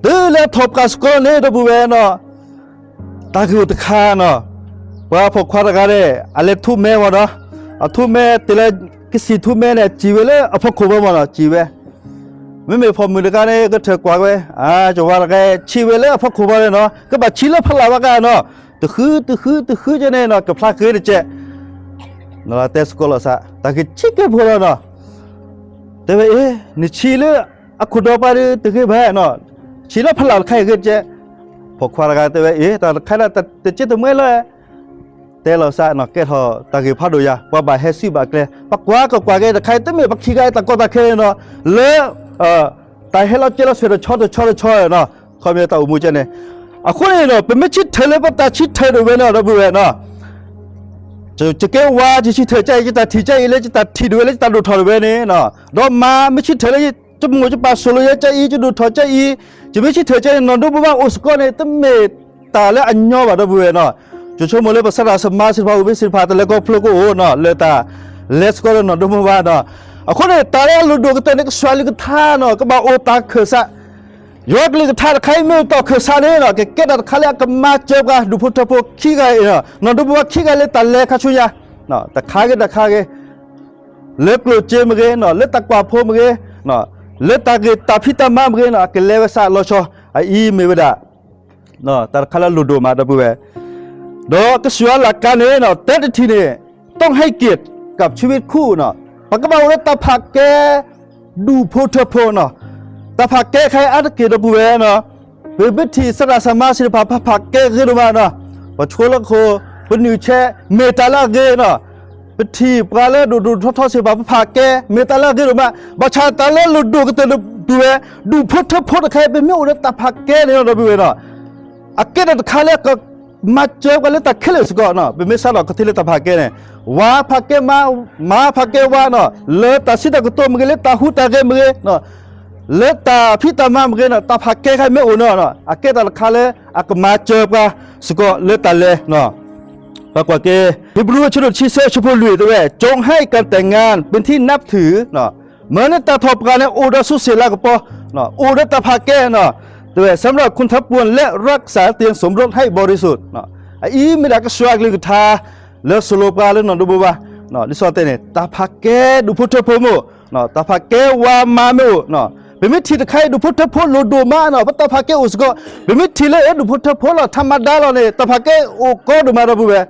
တုၤလၢထီၣ်ပှၢ်စ့ၢ်ကီးန့ၣ် ဒီပုၢ်ဝဲၢ်နီၤ တၢ်ဂ့ၢ်အိၣ်တခါနီၤ, ပှၤဖိခွါတဂၤန့ၣ် အလဲၤထူမဲဝဲဒီး အထူမဲတုၤလၢကစံၣ်ထူမဲန့ၣ် စံၣ်ဝဲလၢအဖီခိၣ်ဘၣ်မးနီၤ စံၣ်ဝဲ, မ့မ့ၢ်ဖီၣ်မုၢ်တဂၤန့ၣ် ကထၢၣ်ကွၢ်ဝဲ, အါ ကဝၤတဂၤဆံးဝဲလၢအဖီခိၣ်ဘၣ်န့ၣ်နီၤ, ကဘၣ်ဆံးလၢဖီလာ်ဘၣ်ဂၤနီၤ, တဃုတဃုတဃုကဲန့ၣ်နီၤ ကဖျါဃ့တကဲး တဲသကိးလိာ်သး တၢ်ဂ့ၢ်ဆံးကဲဖိလီၤနီၤ, တဲဝဲအ့ၣ် နဆံးလၢအခိၣ်ဒီပှၤဒီးတဂ့ၤဘၣ်နီၤ, ဆံးလၢဖီလာ်တခါအံၤဂ့ၤတကဲး, ဖီၣ်ခွါတဂၤတဲဝဲအ့ၣ် တၢ်တခါဒၣ်တကဲးတမှဲလီၤ တဲလီၤသးနီၤ ကဲထီၣ်တၢ်ဂ့ၢ်ဖးဒိၣ်ယၤ ပှၤဘၣ်ဟဲစုဘၣ်ကျဲ ပကွၢ်ကကွၢ်က့ၤတခါအံၤ တမ့ၢ်ပခံဂၤအံၤတၢ်ကီတၢ်ခဲန့ၣ်နီၤ, လၢ တၢ်ဟဲလီၤကဲလီၤဆဲးတဆီတဆီတဆီနီၤ, ခီပညီတၢ်အိၣ်မူကဲန့ၣ်, အဃိန့ၣ်နီၤ ပမ့ၢ်ဆံးထၢၣ်လၢပတၢ်ဆံးထၢၣ်ဒိၣ်ဝဲန့ၣ် ဒီပုၢ်ဝဲၢ်နီၤ ယကဲဝါ ယဆံးထၢၣ်ကဲအံၤ ယတၢ်ထံၣ်ကဲအံၤ လၢယတၢ်ထံၣ်ဒိၣ်ဝဲ လၢယတၢ်ဒိၣ်ထီၣ်ဒိၣ်ဝဲန့ၣ်, ဒီးမါမ့ၢ်ဆံးထၢၣ်လၢ ယမိၢ်ယပၢ်ဆိၣ်လီၤယဲကဲအံၤ ယဒိၣ်ထီၣ်ကဲအံၤ, ယမ့ၢ်ဆံးထၢၣ်ကဲအံၤ နီၢ်ဒိဘိဘၣ်အိၣ်စ့ၢ်ကီးန့ၣ် တမ့ၢ်တၢ်လၢအညီဘၣ် ဒီပုၢ်ဝဲၢ်နီၤ, ယဆိကမိၣ်လၢပသရၣ်သမါသ့ၣ်တဖၣ် အိၣ်ဘ့ၣ်သ့ၣ်တဖၣ် တလဲၤခီဖျိကအိၣ်နီၤ လၢတၢ်လဲၤစ့ၢ်ကီးဒီးနီၢ်ဒိဘိဘၣ်နီၤ, အဃိန့ၣ် တၢ်လၢအလိၣ်ဒိၣ်ကတၢၢ်န့ၣ် ကစၢ်ယွၤအကလုၢ်ကထါနီၤ ကဘၣ်အိၣ်တၢ်ခၢၣ်စး ယွၤအကလုၢ်ကထါတခါအံၤ မ့ၢ်အိၣ်တၢ်ခၢၣ်စးန့ၣ်နီၤ ကကဲတၢ်တခါလၢအကမၤစၢၤပှၤဒူၣ်ဖိထၢဖိခံဂၤအံၤ, နီၢ်ဒိဘိဘၣ်ခံဂၤလၢတၢ်လဲၤခါဆူညါ, တခါဂ့ၤတခါဂ့ၤ လၢကျိၣ်စ့မ့ၢ်ဂ့ၤနီၤ လၢတၢ်ကွၢ်ဖိမ့ၢ်ဂ့ၤ, လၢတၢ်ဂ့ၢ်တၢ်ဖံးတၢ်မၤမ့ၢ်ဂ့ၤနီၤ အကလဲၤဝဲစးလီၤဆီ, အအံၤမ့ၢ်ဝဲဒၣ် တၢ်တခါလၢအလိၣ်ဒိၣ်မး ဒီပုၢ်ဝဲၢ်, ဒီးကစၢ်ယွၤအလၢ်ကါန့ၣ်နီၤ တၢတထံၣ်န့ၣ် ต้องให้เกียรติกับชีวิตคู่နီၤ, ပကဘၣ်အိၣ်လၢတၢ်ဖးကဲ ဒူၣ်ဖိထၢဖိနီၤ, တၢ်ဖးကဲခဲအံၤအါတက့ၢ် ဒီပုၢ်ဝဲၢ်နီၤ, ပမ့ၢ်ထံၣ်သရၣ်သမါသ့ၣ်တဖၣ် ဖးဖးကဲဂ့ၤဒိၣ်မးနီၤ, ပဆိလၢခိၣ် ပနုာ်ဆဲး မ့ၢ်တၢ်လၢအဂ့ၤနီၤ, ပထံၣ်ပှၤလၢဒိၣ်ဒိၣ်ထီထီသ့ၣ်တဖၣ် ပဖးကဲ မ့ၢ်တၢ်လၢအဂ့ၤဒိၣ်မး, ဘၣ်ဆၣ်တၢ်လၢအလိၣ်ဒိၣ်ကတၢၢ် ဒီပုၢ်ဝဲၢ်, ဒူၣ်ဖိထၢဖိတခါအံၤ ပမ့ၢ်အိၣ်လၢတၢ်ဖးကဲန့ၣ် ဒီပုၢ်ဝဲၢ်နီၤ အကဲတၢ်တခါလၢကမၤစၢၤပှၤလၢတၢ်ခဲလၢာ်စ့ၢ်ကီးနီၤ, ပမ့ၢ်စးထီၣ်ကသ့လၢတၢ်ဖးကဲန့ၣ်, ဝၤဖးကဲမါ, မါဖးကဲဝၤနီၤ, လၢတၢ်စံးတၢ်ကတိၤမ့ၢ်ဂ့ၤ လၢတၢ်ဟူးတၢ်ဂဲၤမ့ၢ်ဂ့ၤ, လၢတၢ်ဖံးတၢ်မၤမ့ၢ်ဂ့ၤနီၤ, တၢ်ဖးကဲခါမ့ၢ်အိၣ်နီၤ, အကဲတၢ်တခါလၢအကမၤစၢၤပှၤစ့ၢ်ကီးလၢတၢ်လဲၤ ပကွၢ်က့ၤ ဟံဘြူၤ အဆၢဒိၣ်တဆံသၢ အဆၢဖိလွံၢ် တဲဝဲ, จงให้การแต่งงานเป็นที่นับถือ မၢန့ၢ်တၢ်ထီၣ်ပှၤန့ၣ် အိၣ်ဒီးဆူစ့ၣ်လၤကပီၤ, အိၣ်ဒီးတၢ်ဖးကဲနီၤ, တဲဝဲ สำหรับคนทั้งปวง และรักษาเตียงสมรสให้บริสุทธิ์ အအံၤမ့ၢ်ဒၣ်ကစၢ်ယွၤအကလုၢ်ကထါ လၢဆိလိပှၤလၢနီၢ်ဒိဘိဘၣ်, ဒ်သိးတဲန့ၣ် တၢ်ဖးကဲဒူၣ်ဖိထၢဖိမ့ၢ်အိၣ်, တၢ်ဖးကဲဝၤမါမ့ၢ်အိၣ်, ပမ့ၢ်ထံၣ်တခါအံၤ ဒူၣ်ဖိထၢဖိလိၣ်ဒိၣ်မးနီၤ, ပတၢ်ဖးကဲအိၣ်စ့ၢ်ကီး, ပမ့ၢ်ထံၣ်လၢအဲၣ်ဒူၣ်ဖိထၢဖိလီၤ ထးမၤဒါလီၤန့ၣ် တၢ်ဖးကဲအိၣ်ကီဒိၣ်မး ဒီပုၢ်ဝဲၢ် ဒ်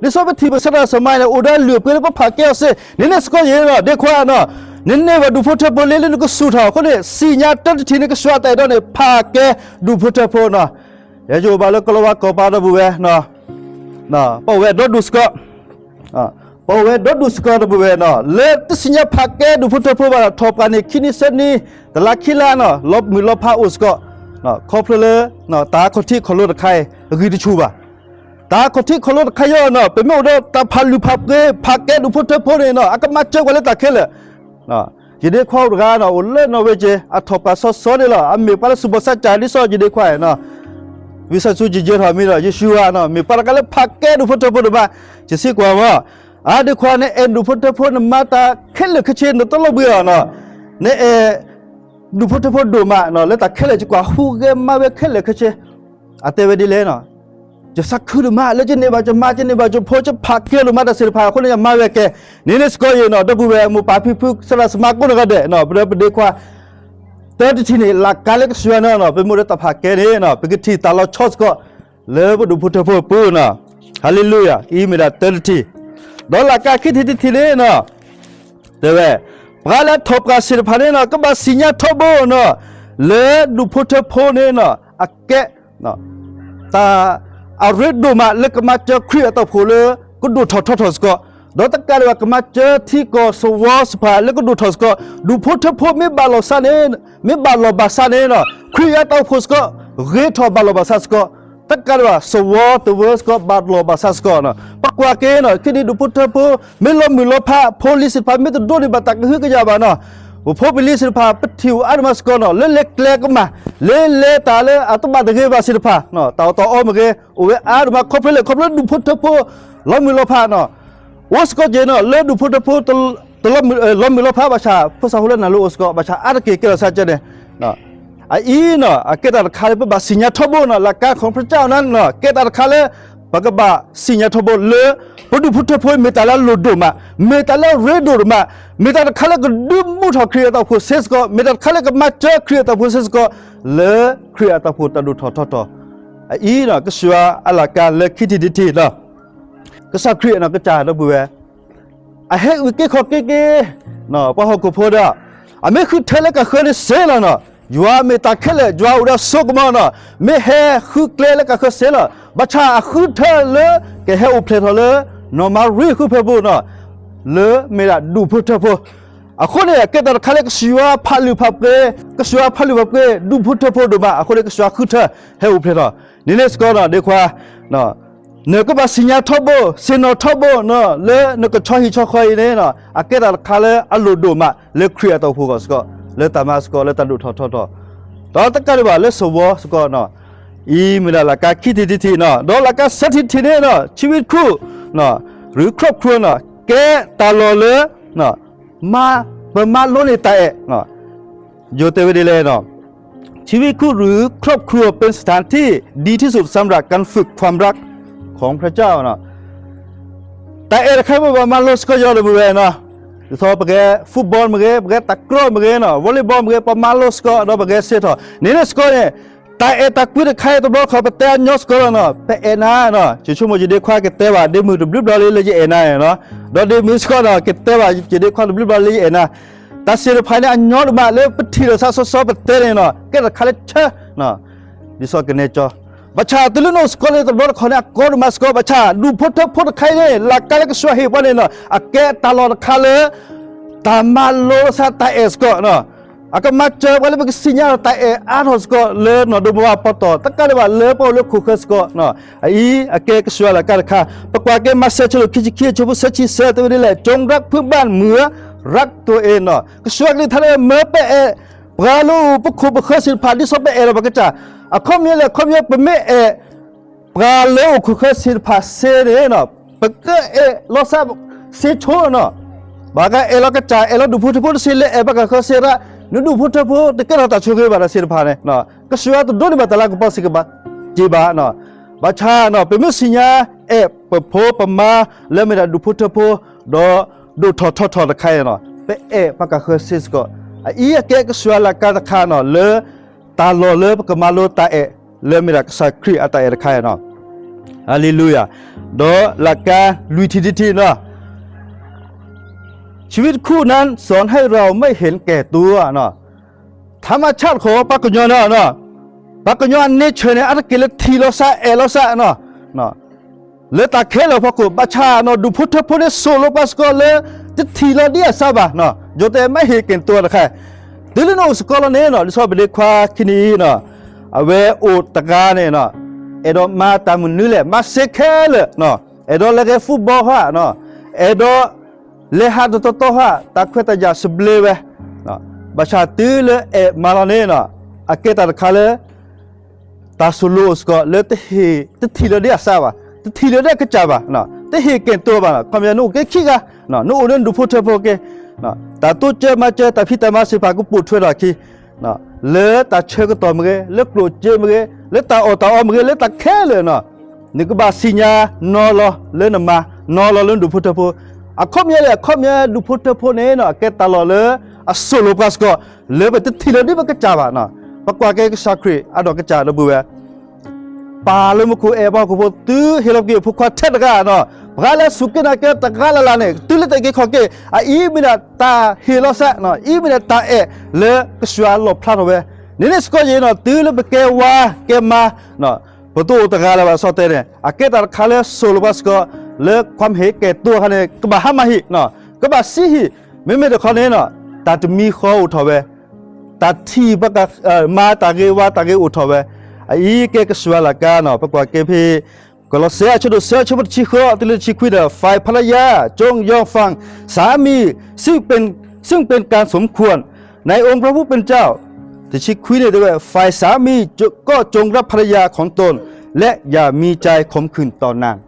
သိးပထံၣ်ပသရၣ်သမါန့ၣ် အိၣ်ဒီးအလုၢ်အပှ့ၤလၢပဖးကဲအီၤစ့ၢ်, န့ၣ်န့ၣ်စ့ၢ်ကီးယဲနီၤ, ဒ့ခွါနီၤ, နန့ၢ်ဘၣ်ဒူၣ်ဖိထၢဖိလံလၢနကဆူၣ်ထီၣ်အဃိန့ၣ် သ့ၣ်ညါတၢတထံၣ်န့ၣ် ကစၢ်ယွၤတၢ်အဲၣ်ဒိးန့ၣ် ဖးကဲဒူၣ်ဖိထၢဖိနီၤ, ယဲယအိၣ်ဘၣ်လၢကီၢ်လီၤဝါကီၢ်ပၤ ဒီပုၢ်ဝဲၢ် ပအိၣ်ဝဲဒီဒူၣ်စ့ၢ်ကီး, ပအိၣ်ဝဲဒီဒူၣ်စ့ၢ်ကီး ဒီပုၢ်ဝဲၢ်နီၤ, လၢတသ့ၣ်ညါဖးကဲဒူၣ်ဖိထၢဖိဘၣ်ဒီး ထီၣ်ပှၤန့ၣ် ခံနံၤသၢနံၤ တလါခံလါနီၤ လီၤမုၢ်လီၤဖးအိၣ်စ့ၢ်ကီး, ခီဖျိလၢ တၢ်ခီၣ်ထံးခီၣ်လိၤတခါအံၤ အဂံၢ်တဆူၣ်ဘၣ် တၢ်ခီၣ်ထံးခီၣ်လိၤတခါအံၤနီၤ ပမ့ၢ်အိၣ်ဒီးတၢ်ဖးလုၢ်ဖးပှ့ၤ ဖးကဲဒူၣ်ဖိထၢဖိန့ၣ်နီၤ အကမၤစၢၤပှၤလၢတၢ်ခဲလၢာ်, ယဒ့ခွါအိၣ်တဂၤနီၤ အိၣ်လၢနီၣ်ဝ့ကၠ့ၤ အထီၣ်ပှၤစီစီန့ၣ်လီၤ အမ့ၢ်ပှၤလၢသူၣ်ဘီၣ်သးစၢ် ဒ်သိးယဒ့ခွါနီၤ, ဝံသးစူၤယယၢၤထီၣ်မံၤဒီး ယ့ၣ်ၡူးဧၢနီၤ မ့ၢ်ပှၤတဂၤလၢဖးကဲဒူၣ်ဖိထၢဖိဒိၣ်မး, ယစံးကွၢ်မး, အါ ဒ့ခွါ နအဲၣ်ဒူၣ်ဖိထၢဖိ နမၤတၢ်ခဲလၢာ်ခဲဆ့ နတလိၣ်ဘှံးအီၤနီၤ, နအဲၣ် ဒူၣ်ဖိထၢဖိဒိၣ်မးနီၤ လၢတၢ်ခဲလၢာ် ယကွၢ်ဟူးဂဲၤမၤဝဲခဲလၢာ်ခဲဆ့, အတဲဝဲဒ်လဲၣ်နီၤ, ယသးခုဒိၣ်မး လၢယန့ၢ်ဘၣ်ယမါ ယန့ၢ်ဘၣ်ယဖိ ယဖးကဲဒိၣ်မးတၢ်သ့ၣ်တဖၣ်အဃိန့ၣ် ယမၤဝဲကဲ, န့ၣ်န့ၣ်စ့ၢ်ကီးယဲနီၤ ဒီပုၢ်ဝဲၢ် မိၢ်ပၢ်ဖံဖု သရၣ်သမါကိးနီၢ်ဂၤဒဲးနီၤ ပဒီပုၢ်ဝဲၢ်ဒ့ခွါ တၢတထံၣ်န့ၣ် လၢ်ကါလၢကစၢ်ယွၤန့ၣ်နီၤ ပမ့ၢ်အိၣ်ဒီးတၢ်ဖးကဲန့ၣ်နီၤ ပကထံၣ်တၢ်လီၤဆီစ့ၢ်ကီး လၢပဒူၣ်ဖိထၢဖိအပူၤနီၤ, ဟၤလ့လူယၤ, အံၤမ့ၢ်ဒၣ်တၢတထံၣ်, ဒီးလၢ်ကါခံထံၣ်တထံၣ်န့ၣ်နီၤ တဲဝဲ, ပှၤလၢအထီၣ်ပှၤသ့ၣ်တဖၣ်န့ၣ်နီၤ ကဘၣ်သ့ၣ်ညါထီဘိနီၤ လၢဒူၣ်ဖိထၢဖိန့ၣ်နီၤ အကဲ တၢ်အရ့ဒိၣ်မးလၢကမၤစၢၤခရံာ်အတၢ်အိၣ်ဖှိၣ်လၢ ကဒိၣ်ထီၣ်ထီထီၣ်စ့ၢ်ကီး, ဒီးတကးဒံးဘၣ် ကမၤစၢၤထံကီၢ်သဝီသ့ၣ်တဖၣ်လၢကဒိၣ်ထီၣ်စ့ၢ်ကီး, ဒူၣ်ဖိထၢဖိမ့ၢ်ဘၣ်လီၤသးန့ၣ်, မ့ၢ်ဘၣ်လီၤဘၣ်စးန့ၣ်နီၤ ခရံာ်အတၢ်အိၣ်ဖှိၣ်စ့ၢ်ကီး ဂ့ၤထီၣ်ဘၣ်လီၤဘၣ်စးစ့ၢ်ကီး, တကးဒံးဘၣ် သဝီတဝၢစ့ၢ်ကီး ဘၣ်လီၤဘၣ်စးစ့ၢ်ကီးနီၤ, ပကွၢ်က့ၤနီၤ ခဲဒံးဒူၣ်ဖိထၢဖိ မ့ၢ်လီၤမုၢ်လီၤဖး ဖိလံၤသ့ၣ်တဖၣ် မ့ၢ်တဒိးန့ၢ်ဘၣ်တၢ်ကဟုကယာ်ဘၣ်နီၤ, ပဖိပလံၤသ့ၣ်တဖၣ် ပထံၣ်အိၣ်အါဒိၣ်မးစ့ၢ်ကီးနီၤ လၢလဲၤကျဲကမၣ်, လၢလဲၤတၢ်လၢအတဘၣ်တဂ့ၤဘၣ်သ့ၣ်တဖၣ်, တၢ်အီၣ်တၢ်အီမ့ၢ်ဂ့ၤ အိၣ်ဝဲအါဒိၣ်မး ခီဖျိလဲၣ် ခီဖျိဒူၣ်ဖိထၢဖိ လီၤမုၢ်လီၤဖးနီၤ, အိၣ်စ့ၢ်ကီးက့ၤနီၤ လၢဒူၣ်ဖိထၢဖိ လီၤမုၢ်လီၤဖးဘၣ်ဆၣ် ဖိသၣ်ဖိလၢနၤလၢအိၣ်စ့ၢ်ကီး ဘၣ်ဆၣ်အါတက့ၢ်ကဲထီၣ်စ့ၢ်ကီးန့ၣ်, အအံၤနီၤ အကဲတၢ်တခါလၢပဘၣ်သ့ၣ်ညါထီဘိနီၤ လၢ်ကါခီဖျိကၠီနီၤ ကဲတၢ်တခါလၢ ပကဘၣ်သ့ၣ်ညါထီဘိလၢ ပဒူၣ်ဖိထၢဖိမ့ၢ်တၢ်လၢအလိၣ်ဒိၣ်မး, မ့ၢ်တၢ်လၢအရ့ဒိၣ်ဒိၣ်မး, မ့ၢ်တၢ်တခါလၢကဒုးမူထီၣ်ခရံာ်အတၢ်အိၣ်ဖှိၣ်စ့ၢ်ကီး, မ့ၢ်တၢ်တခါလၢကမၤစၢၤခရံာ်အတၢ်အိၣ်ဖှိၣ်စ့ၢ်ကီး, လၢခရံာ်အတၢ်အိၣ်ဖှိၣ်တၢ်ဒိၣ်ထီၣ်ထီထီၣ်. အအံၤန့ၣ် ကစၢ်ယွၤအလၤကါလၢခံထံၣ်တထံၣ်ဒီး ကစၢ်ခရံာ်န့ၣ်ကစၢ်ဒီပုၢ်ဝဲၢ် အဟဲအုၣ်က့ၤခီၣ်က့ၤက့ၤ ပှၤဟီၣ်ခိၣ်ဖိဒီး အမ့ၢ်ဃုထၢလၢကဃၢၤန့ၣ်စ့ၢ်လီၤနီၤ. ယွၤမ့ၢ်တၢ်ခဲလၢာ်, ယွၤအိၣ်ဒီးစိကမီၤနီၤ, မ့ၢ်ဟဲဃုကျဲလၢကဃၢၤစ့ၢ်လီၤ. ဘၣ်ဆၣ်အဃုထၢလၢကဟဲအိၣ်ဖျဲၣ်ထီၣ်လၢ နီၢ်မၤရံဃုဖၢပူၤနီၤ, လၢမ့ၢ်ဒၣ်ဒူၣ်ဖိထၢဖိ. အဃိန့ၣ် အကဲတၢ်တခါလၢကစၢ်ယွၤဖးလုၢ်ဖးပှ့ၤ, ကစၢ်ယွၤဖးလုၢ်ဖးပှ့ၤ ဒူၣ်ဖိထၢဖိဒိၣ်မး, အဃိန့ၣ်ကစၢ်ယွၤဃုထၢ ဟဲအိၣ်ဖျဲၣ်ထီၣ်. န့ၣ်န့ၣ်စ့ၢ်ကီးနီၤ ဒ့ခွါ နကဘၣ်သ့ၣ်ညါထီဘိ, သ့ၣ်နီၣ်ထီဘိနီၤ, လၢနကဆီဟံၣ်ဆီဃီအံၤန့ၣ်နီၤ, အကဲတၢ်တခါလၢအလိၣ်ဒိၣ်မးလၢခရံာ်အတၢ်အိၣ်ဖှိၣ်အဂီၢ်စ့ၢ်ကီး, လၢတၢ်မၤစ့ၢ်ကီး, လၢတၢ်ဒိၣ်ထီၣ်ထီထီၣ်, ဒီးတကးဒံးဘၣ်လၢစီၤဝီစ့ၢ်ကီးနီၤ. အံၤမ့ၢ်ဒၣ်လၢကါခံထံၣ်တထံၣ်နီၤ, ဒီးလၢကါဆၢထံၣ်တထံၣ်န့ၣ်နီၤ, ဆံဝံတခူၣ်, ရူခီၣ်ခရူၣ်နီၤ, ကဲတၢ်လီၢ်လၢ မၤ, ပမၤလိန့ၢ်တၢ်အဲၣ် ယိၤတဲဝဲဒ်လဲၣ်နီၤ, ชีวิตคู่หรือครอบครัวเป็นสถานที่ดีที่สุดสำหรับการฝึกความรักของพระเจ้าနီၤ. တၢ်အဲၣ်တခါမ့ၢ်ပမၤလိစ့ၢ်ကီးယီၤဒီပုၢ်ဝဲၢ်နီၤ, ဒ်သိးပကဲ football မ့ၢ်ဂ့ၤ, ပကဲတၢ်ကြီမ့ၢ်ဂ့ၤနီၤ, volleyball မ့ၢ်ဂ့ၤ, ပမၤလိစ့ၢ်ကီးဒီးပကဲစ့ၢ်ထီၣ်, န့ၣ်န့ၣ်စ့ၢ်ကီးန့ၣ်, တၢ်အဲၣ်တၢ်ကွံတခါအံၤတဘျီခီ ပတဲအညီစ့ၢ်ကီးလီၤနီၤ, ပအဲၣ်နၤနီၤ, ယဆိကမိၣ်ယဒ့ခွါကတဲဘၣ်ဒ့မုၢ်တဘျုးဘျီလၢယအဲၣ်နၤနီၤ, ဒီးဒ့မုၢ်စ့ၢ်ကီးနီၤ ကတဲဘၣ်ယဒ့ခွါတဘျုးဘျီလၢယအဲၣ်နၤ. တၢ်သ့ၣ်တဖၣ်န့ၣ် အညီဒိၣ်မးလၢပထံၣ်လိာ်သးစီစီပတဲန့ၣ်နီၤ, ကဲတၢ်တခါလၢဆၢ ဒ်သိးကနဲကၠီ, ဘၣ်ဆၣ်တုၤလၢနအိၣ်စ့ၢ်ကီးလၢတဘျီတခီန့ၣ် အကီဒိၣ်မးစ့ၢ်ကီး, ဘၣ်ဆၣ်ဒူၣ်ဖိထၢဖိတခါအံၤန့ၣ် လၢ်ကါလၢကစၢ်ယွၤဟ့ၣ်ပှၤန့ၣ်နီၤ, အကဲတၢ်လီၢ်တခါလၢ တၢ်မၤလိသးတၢ်အဲၣ်စ့ၢ်ကီး, အကမၤစၢၤပှၤလၢပကသ့ၣ်ညါဒီးတၢ်အဲၣ်အါထီၣ်စ့ၢ်ကီး လၢနီၢ်ဒိမါဝၤပီတီၢ် တကးဒံးဘၣ်လၢပှၤအိၣ်လၢခိၣ်ဃၢၤစ့ၢ်ကီး, အအံၤအကဲကစၢ်ယွၤလၢ်ကါတခါ, ပကွၢ်က့ၤမးသဲအဆၢဒိၣ်ခံဆံခံအဆၢဖိသၢဆံသၢ တဲဝဲဒ်လဲၣ်, จงรักเพื่อนบ้านเหมือนรักตัวเองနီၤ, ကစၢ်ယွၤကလုၢ်ကထါလၢမၢပအဲၣ် ပှၤလၢအိၣ်ပခိၣ်ပဃၢၤသ့ၣ်တဖၣ် ဒ်သိးပအဲၣ်လီၤပကစၢ်, အခီပညီလဲၣ်, အခီပညီ ပမ့ၢ်အဲၣ် ပှၤလၢအိၣ်ခိၣ်ဃၢၤသ့ၣ်တဖၣ်စ့ၢ်န့ၣ်နီၤ, ပကအဲၣ်လီၤသးစ့ၢ်ဆိနီၤ, ဘၣ်ကအဲၣ်လီၤကစၢ် အဲၣ်လီၤဒူၣ်ဖိထၢဖိတစ့ၢ် လၢအဲၣ်ဘၣ်ကဃၢၤစ့ၢ်ဒၣ်, နဒူၣ်ဖိထၢဖိတကဲထီၣ်တၢ်ဆိၣ်ဂ့ၤဘၣ်တၢ်သ့ၣ်တဖၣ်န့ၣ်, ကစၢ်ယွၤတဒိးန့ၢ်ဘၣ်တၢ်လၤကပီၤစ့ၢ်ကီးဘၣ်, က့ၤဘၣ်, ဘၣ်ဆၣ်နီၤ ပမ့ၢ်သ့ၣ်ညါအဲၣ်ပဖိပမါ လၢမ့ၢ်ဒၣ်ဒူၣ်ဖိထၢဖိ ဒီးဒိၣ်ထီၣ်ထီထီၣ်တခါအံၤနီၤ, ပအဲၣ်ပှၤကဃၢၤစ့ၢ်စ့ၢ်ကီး, အအံၤအကဲကစၢ်ယွၤလၢ်ကါတခါနီၤ လၢတၢ်လီၢ်လၢပကမၤလိတၢ်အဲၣ် လၢမ့ၢ်ဒၣ်ကစၢ်ခရံာ်အတၢ်အဲၣ်တခါအံၤနီၤ, ဟါလ့လူယၤ, ဒီးလၢ်ကါလွံၢ်ထံၣ်တထံၣ်နီၤ ชีวิตคู่นั้นสอนให้เราไม่เห็นแก่ตัวနီၤ, ထါမၤဆၣ်တခီ ပှၤကညီန့ၣ်, ပှၤကညီအ nature န့ၣ် အါတက့ၢ်လၢထံၣ်လိာ်သးအဲၣ်လိာ်သးနီၤ, လၢတၢ်ခဲလၢာ်အဖီခိၣ်, ဘၣ်ဆၣ်နီၤ ဒူၣ်ဖိထၢဖိန့ၣ် သိၣ်လိပှၤစ့ၢ်ကီးလၢ တထံၣ်လီၤဒ်အသးဘၣ်, ယိၤတဲ ไม่เห็นแก่ตัวတခါ, တုၤလၢနအိၣ်စ့ၢ်ကီးလီၤန့ၣ်နီၤ ဒ်သိးပဒ့ခွါခံနံၤအံၤနီၤ, အဝဲအိၣ်တဂၤန့ၣ်နီၤ, အဲၣ်ဒိးမၤတၢ်မနုၤလဲၣ် မၤစ့ၢ်ခဲလၢာ်, အဲၣ်ဒိးလဲၤဂဲၤ football ဟါ, အဲၣ်ဒိး လဲၤဟးတတီတီဟါ တၢ်ခွဲးတၢ်ယာ်သဘျ့ဝဲ, ဘၣ်ဆၣ်တုၤလၢအဲၣ်မၤလီၤန့ၣ်နီၤ, အကဲတၢ်တခါလၢ တၢ်သိၣ်လိအိၣ်စ့ၢ်ကီးလၢ တထံၣ်လီၤဒ်အသးဘၣ်, တထံၣ်လီၤဒ်အကစၢ်ဘၣ်, တဟ့ၣ်ကဲၤတိာ်ဘၣ်နီၤ, ခီပညီနအိၣ်က့ၤခံဂၤ, နအိၣ်လၢနဒူၣ်ဖိထၢဖိက့ၤ, တၢ်တိစၢၤမၤစၢၤ တၢ်ဖံးတၢ်မၤသ့ၣ်တဖၣ်ကပိာ်ထွဲထီၣ်အခံ လၢတၢ်ဆၢကတီၢ်မ့ၢ်ဂ့ၤ, လၢကျိၣ်စ့မ့ၢ်ဂ့ၤ, လၢတၢ်အီၣ်တၢ်အီမ့ၢ်ဂ့ၤ, လၢတၢ်ခဲလၢာ်နီၤ, နကဘၣ်သ့ၣ်ညါနီၤလီၤလၢနမါ, နီၤလီၤလၢနဒူၣ်ဖိထၢဖိ, အခီပညီလဲၣ်, အခီပညီဒူၣ်ဖိထၢဖိန့ၣ်နီၤ အကဲတၢ်လီၢ်လၢအသိၣ်လိပှၤစ့ၢ်ကီး, လၢပတထံၣ်လီၤဒ်ပကစၢ်ဘၣ်နီၤ, ပကွၢ်က့ၤကစၢ်ခရံာ်အဒီးကစၢ်ဒီပုၢ်ဝဲၢ် ပၢ်လၢမူခိၣ်အဲၣ်ပှၤဟီၣ်ခိၣ်ဖိ တုၤဟ့ၣ်လီၤက့ၤအဖိခွါထဲတဂၤနီၤ, ပှၤလၢအစူၢ်က့ၤနာ်က့ၤတဂၤလၢ်လၢ်န့ၣ် တုၤလၢတၢ်အုၣ်က့ၤခီၣ်က့ၤ, အအံၤမ့ၢ်ဒၣ်တၢ်ဟ့ၣ်လီၤသး, အအံၤမ့ၢ်ဒၣ်တၢ်အဲၣ်လၢကစၢ်ယွၤလီၣ်ဖျါထီၣ်ဝဲ, န့ၣ်န့ၣ်စ့ၢ်ကီးယံၤနီၤ, တုၤလၢပကဲဝၤကဲမါ ပတအိၣ်တဂၤလၢၤဘၣ် စီၤတဲန့ၣ် အကဲတၢ်တခါလၢသိၣ်လိပှၤစ့ၢ်ကီး လၢ ความเห็นแก่ตัว အခါန့ၣ် ကဘၣ်ဟါမၢ်ဟံၣ်, ကဘၣ်စံးဟံၣ်, မ့မ့ၢ်တခီန့ၣ်နီၤ တၢ်တမံၤဃီအိၣ်ထီၣ်ဝဲ, တၢ်ထံၣ်ပှၤ မါတၢ်ဂ့ၤဝၤတၢ်ဂ့ၤအိၣ်ထီၣ်ဝဲ, အအံၤကဲကစၢ်ယွၤလၢ်ကါနီၤ, ပကွၢ်က့ၤဖဲ ကလီးစဲအဆၢဒိၣ်သၢအဆၢဖိတဆံဃိး တုၤလၢတဆံခွံဒီး ฝ่ายภรรยาจงยอมฟังสามี ซึ่งเป็น ซึ่งเป็นการสมควรในองค์พระผู้เป็นเจ้า တဆံခွံန့ၣ်တဲဝဲ ฝ่ายสามีก็จงรักภรรยาของตน และอย่ามีใจขมขื่นต่อนาง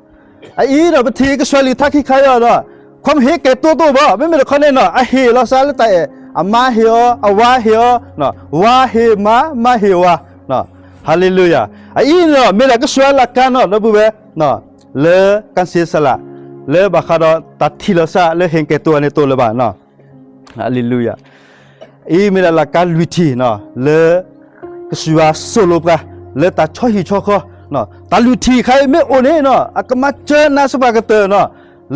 အအံၤဒီး ပထံၣ်ကစၢ်ယွၤကလုၢ်ကထါခံခါအံၤဒီး ความเห็นแก่ตัว တအိၣ်ဘၣ်, မ့မ့ၢ်တခီန့ၣ်နီၤ အဟ့ၣ်လီၤသးလၢတၢ်အဲၣ်, အမါဟ့ၣ်အီၤ, အဝၤဟ့ၣ်အီၤ, ဝၤဟ့ၣ်မါ, မါဟ့ၣ်ဝၤ, ဟါလ့လူယၤ, အအံၤနီၤ မ့ၢ်ဒၣ်ကစၢ်ယွၤလၢ်ကါနီၤ ဒီပုၢ်ဝဲၢ်, လၢကစၢ်စလၢ် လၢဘၣ်ဃးဒီးတၢ်ထံၣ်လိာ်သးလၢဟ့ၣ်ကဲၤတိၤအန့ၣ်တအိၣ်လၢၤဘၣ်နီၤ. ဟါလ့လူယၤ. အံၤမ့ၢ်ဒၣ်လၢ်ကါလွံၢ်ထံၣ်နီၤ လၢကစၢ်ယွၤသိၣ်လိပှၤ လၢတၢ်ဆီဟံၣ်ဆီဃီ, တၢ်လွံၢ်ထံၣ်ခါအံၤမ့ၢ်အိၣ်န့ၣ်နီၤ အကမၤစၢၤနၤစ့ၢ်ကီးကတၢၢ်နီၤ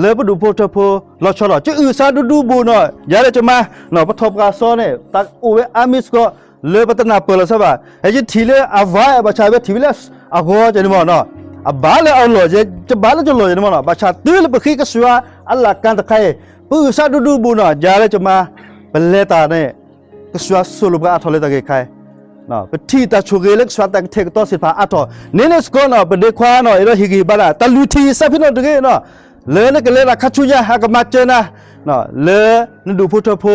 လၢပဒူၣ်ဖိထၢဖိလီၤဆီဒီး ကအုၣ်သးဒူဒူဘိၣ်နီၤ ယၤလၢကမါ, ပထီၣ်ပှၤစီန့ၣ် တၢ်အိၣ်ဝဲအါမံၤစ့ၢ်ကီး လၢပတနၢ်ပၢၢ်လီၤဆီဘၣ်. ဟဲယထံၣ်လၢအဝါ ဘၣ်ဆၣ်ဝဲထံၣ်ဝဲလၢအဂီၤကန့ၣ်မ့ၢ်နီၤ, အဘၣ်လၢအလီၢ်ယဲ ယဘၣ်လၢယလီၢ်ယဲန့ၣ်မ့ၢ်နီၤ, ဘၣ်ဆၣ်တုၤလၢပဃ့ကစၢ်ယွၤအလၢ်ကါတခါအံၤ ပအုၣ်သးဒူဒူဘိၣ်နီၤ ယၤလၢကမါ ပလဲၤတၢ်န့ၣ် ကစၢ်ယွၤသိၣ်လိပှၤအါထီၣ်လၢတၢ်ဂ့ၢ်ခါအံၤ ပထံၣ်တၢ်ဆိၣ်ဂ့ၤလၢကစၢ်ယွၤတၢ်ကတဲာ်ကတီၤသ့ၣ်တဖၣ်အါထီၣ်န့ၣ်န့ၣ်စ့ၢ်ကီးနီၤ ပဒ့ခွါနီၤ အဲၣ်ဒိးဟ့ၣ်ဂံၢ်ဟ့ၣ်ဘါနၤ တၢ်လွံၢ်ထံၣ်အံၤ စးဖဲနီၣ်တဂ့ၤနီၤ, လၢနကလဲၤတၢ်ခါဆူညါ အကမၤစၢၤနၤ လၢနဒူၣ်ဖိထၢဖိ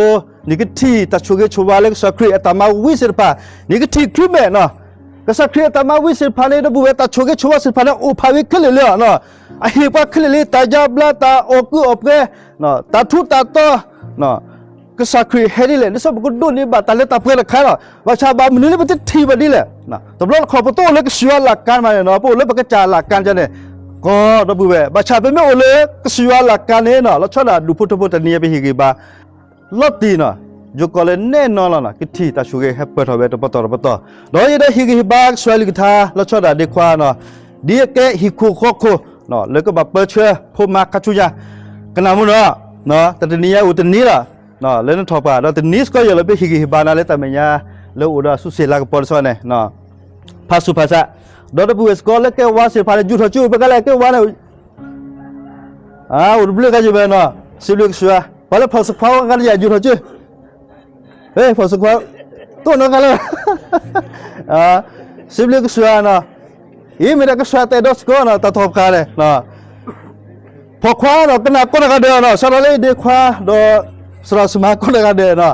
နကထံၣ်တၢ်ဆိၣ်ဂ့ၤဆိၣ်ဝါလၢကစၢ်ခရံာ်အတၢ်မၤဝံသ့ၣ်တဖၣ်, နကထံၣ်ခရံာ်မဲာ်နီၤ, ကစၢ်ခရံာ်အတၢ်မၤဝံသ့ၣ်တဖၣ်န့ၣ် ဒီပုၢ်ဝဲၢ် တၢ်ဆိၣ်ဂ့ၤဆိၣ်ဝါသ့ၣ်တဖၣ်န့ၣ် အိၣ်ဖးဝံခဲလၢာ်လၢနီၤ, အဟ့ၣ်ပှၤခဲလၢာ်လံ တၢ်ယါဘျါ တၢ်အီၣ်ကုးအီၣ်ပှဲၤ တၢ်ထူးတၢ်တီၤ ကစၢ်ခရံာ်ဟဲဒ်လဲၣ် ဒ်သိးပကဒိးန့ၢ်ဘၣ်တၢ်လၢတၢ်ပှဲၤတခါလီၤ. ဘၣ်ဆၣ်ဘၣ်မနုၤလၢပတထံၣ်ဘၣ်ဒ်လဲၣ်, တဘျီတခီၣ် ပတအိၣ်လၢကစၢ်ယွၤလၢ်ကါမးန့ၣ်နီၤ, ပအိၣ်လၢပကစၢ်လၢ်ကါန့ၣ် ကီဒီပုၢ်ဝဲၢ်, ဘၣ်ဆၣ်ပမ့ၢ်အိၣ်လၢကစၢ်ယွၤလၢ်ကါန့ၣ်နီၤ လီၤဆီဒၣ်ဒူၣ်ဖိထၢဖိတနံၤအံၤ ပဟ့ၣ်ဂံၢ်ဘါ လီၤတံၢ်နီၤ, ယိၤကီးလၢနဲၣ်နီၤလီၤနီၤ ကထံၣ်တၢ်ဆိၣ်ဂ့ၤဟဲပၢၢ်ထီၣ်ဝဲတပတီၢ်တပတီၢ်, ဒီးယအဲၣ်ဒိးဟ့ၣ်ဂံၢ်ဟ့ၣ်ဘါကစၢ်ယွၤအကလုၢ်ကထါ လီၤဆီဒၣ်ဒ့ခွါနီၤ, ဒ်အကဲဟံၣ်ခိၣ်ဃီခိၣ် လၢကဘၣ်ပၢဆှၢဖိမါခါဆူညါ, ကနၣ်မ့ၢ်နီၤ, တနံၤညါအိၣ်တနံၤလီၤ, လၢနထီၣ်ပှၢ် ဒီးတနံၤစ့ၢ်ကီးယဲၢ်လီၤ ပဟ့ၣ်ဂံၢ်ဟ့ၣ်ဘါနၤလၢတၢ်မဲာ်ညါ လၢအိၣ်ဒီးအစုစ့ၣ်လၤကပီၤတဆီန့ၣ် ဖးစူၢ်ဖးစး, ဒီးဒီပုၢ်ဝဲၢ်စ့ၢ်ကီးလၢကဲဝါသ့ၣ်တဖၣ်န့ၣ် ယူာ်ထီၣ်ကၠိ ပကလဲၤကဲဝါန့ၣ် အိၣ်တဘျုးဂၤယဘဲနီၤ, စံးဘျုးကစၢ်ယွၤ, ပှၤလၢဖီၣ်စခွါဝဲဂၤတယၤ ယူာ်ထီၣ်ကၠိ, ဖီၣ်စခွါ, တိၢ်နီၢ်ဂၤလၢ စံးဘျုးကစၢ်ယွၤနီၤ, အံၤမ့ၢ်ဒၣ်ကစၢ်ယွၤတအဲၣ်ဒိးစ့ၢ်ကီးနီၤ တၢ်ထီၣ်ပှၢ်န့ၣ်, ဖီၣ်ခွါနီၤ ကနၣ်ကိးနီၢ်ဂၤဒဲးနီၤ, စးထီၣ်လၢဒ့ခွါ ဒီးစရီစမါကိးနီၢ်ဂၤဒဲးနီၤ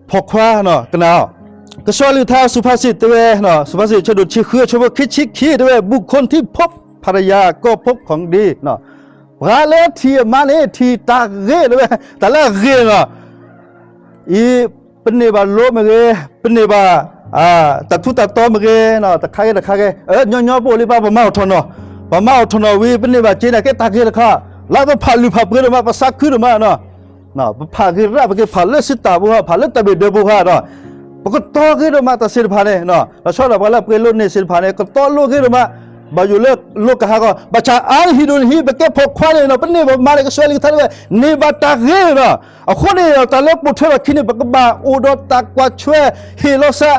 ဖီၣ်ခွါနီၤ ကနၣ်အီၤ, ကစၢ်ယွၤအကလုၢ်ကထါ စူၤဖးစံးတဲဝဲ, စူၤဖးစံး အဆၢဒိၣ်တဆံဃု အဆၢဖိခံဆံခံတဲဝဲ, บุคคลที่พบภรรยาก็พบของดีနီၤ, ပှၤလၢထံၣ်အမါန့ၣ် ထံၣ်တၢ်ဂ့ၤတဲဝဲ, တၢ်လၢအဂ့ၤနီၤ, အံၤ ပန့ၢ်ဘၣ်လိမ့ၢ်ဂ့ၤ, ပန့ၢ်ဘၣ် တၢ်ထူးတၢ်တီမ့ၢ်ဂ့ၤ, တခါဂ့ၤတခါဂ့ၤ, ညီညီပအိၣ်လံဘၣ် ပမါအိၣ်ထီၣ်နီၤ, ပမါအိၣ်ထီၣ်နီၤဝံၤ ပန့ၢ်ဘၣ်စ့န့ၣ် ကဲတၢ်ဂ့ၤတခါ, လၢပဖးလုၢ်ဖးပှ့ၤဒိၣ်မး ပသးခုဒိၣ်မးနီၤ, ပဖးဂ့ၤရၣ် ပကဖးလၢစုတၢ်ဖိဟါ ဖးလၢတၢ်ဘ့ၣ်ဒၢးဖိဟါဒီး ပကတီၢ်ဂ့ၤဒိၣ်မးတၢ်သ့ၣ်တဖၣ်န့ၣ်, လီၤဆီဒၣ်ပှၤလၢပှ့ၤလိန့ၢ်သ့ၣ်တဖၣ်န့ၣ် ကတီၢ်လိၣ်ဂ့ၤဒိၣ်မး, ဘၣ်ယိၣ်လၢလိကဟးဂီၤ, ဘၣ်ဆၣ်အါနဟံၣ်ဒိၣ်နဟံၣ် ပကဲဖီၣ်ခွါန့ၣ်နီၤ ပန့ၢ်ဘၣ်မါန့ၣ် ကစၢ်ယွၤအကလုၢ်ကထါတဲဝဲ, န့ၢ်ဘၣ်တၢ်ဂ့ၤနီၤ, အဃိန့ၣ် တၢ်လၢပိာ်ထွဲထီၣ်ခံန့ၣ် ပကဘၣ်အိၣ်ဒီးတၢ်ကွၢ်ထွဲ ဟ့ၣ်လီၤသး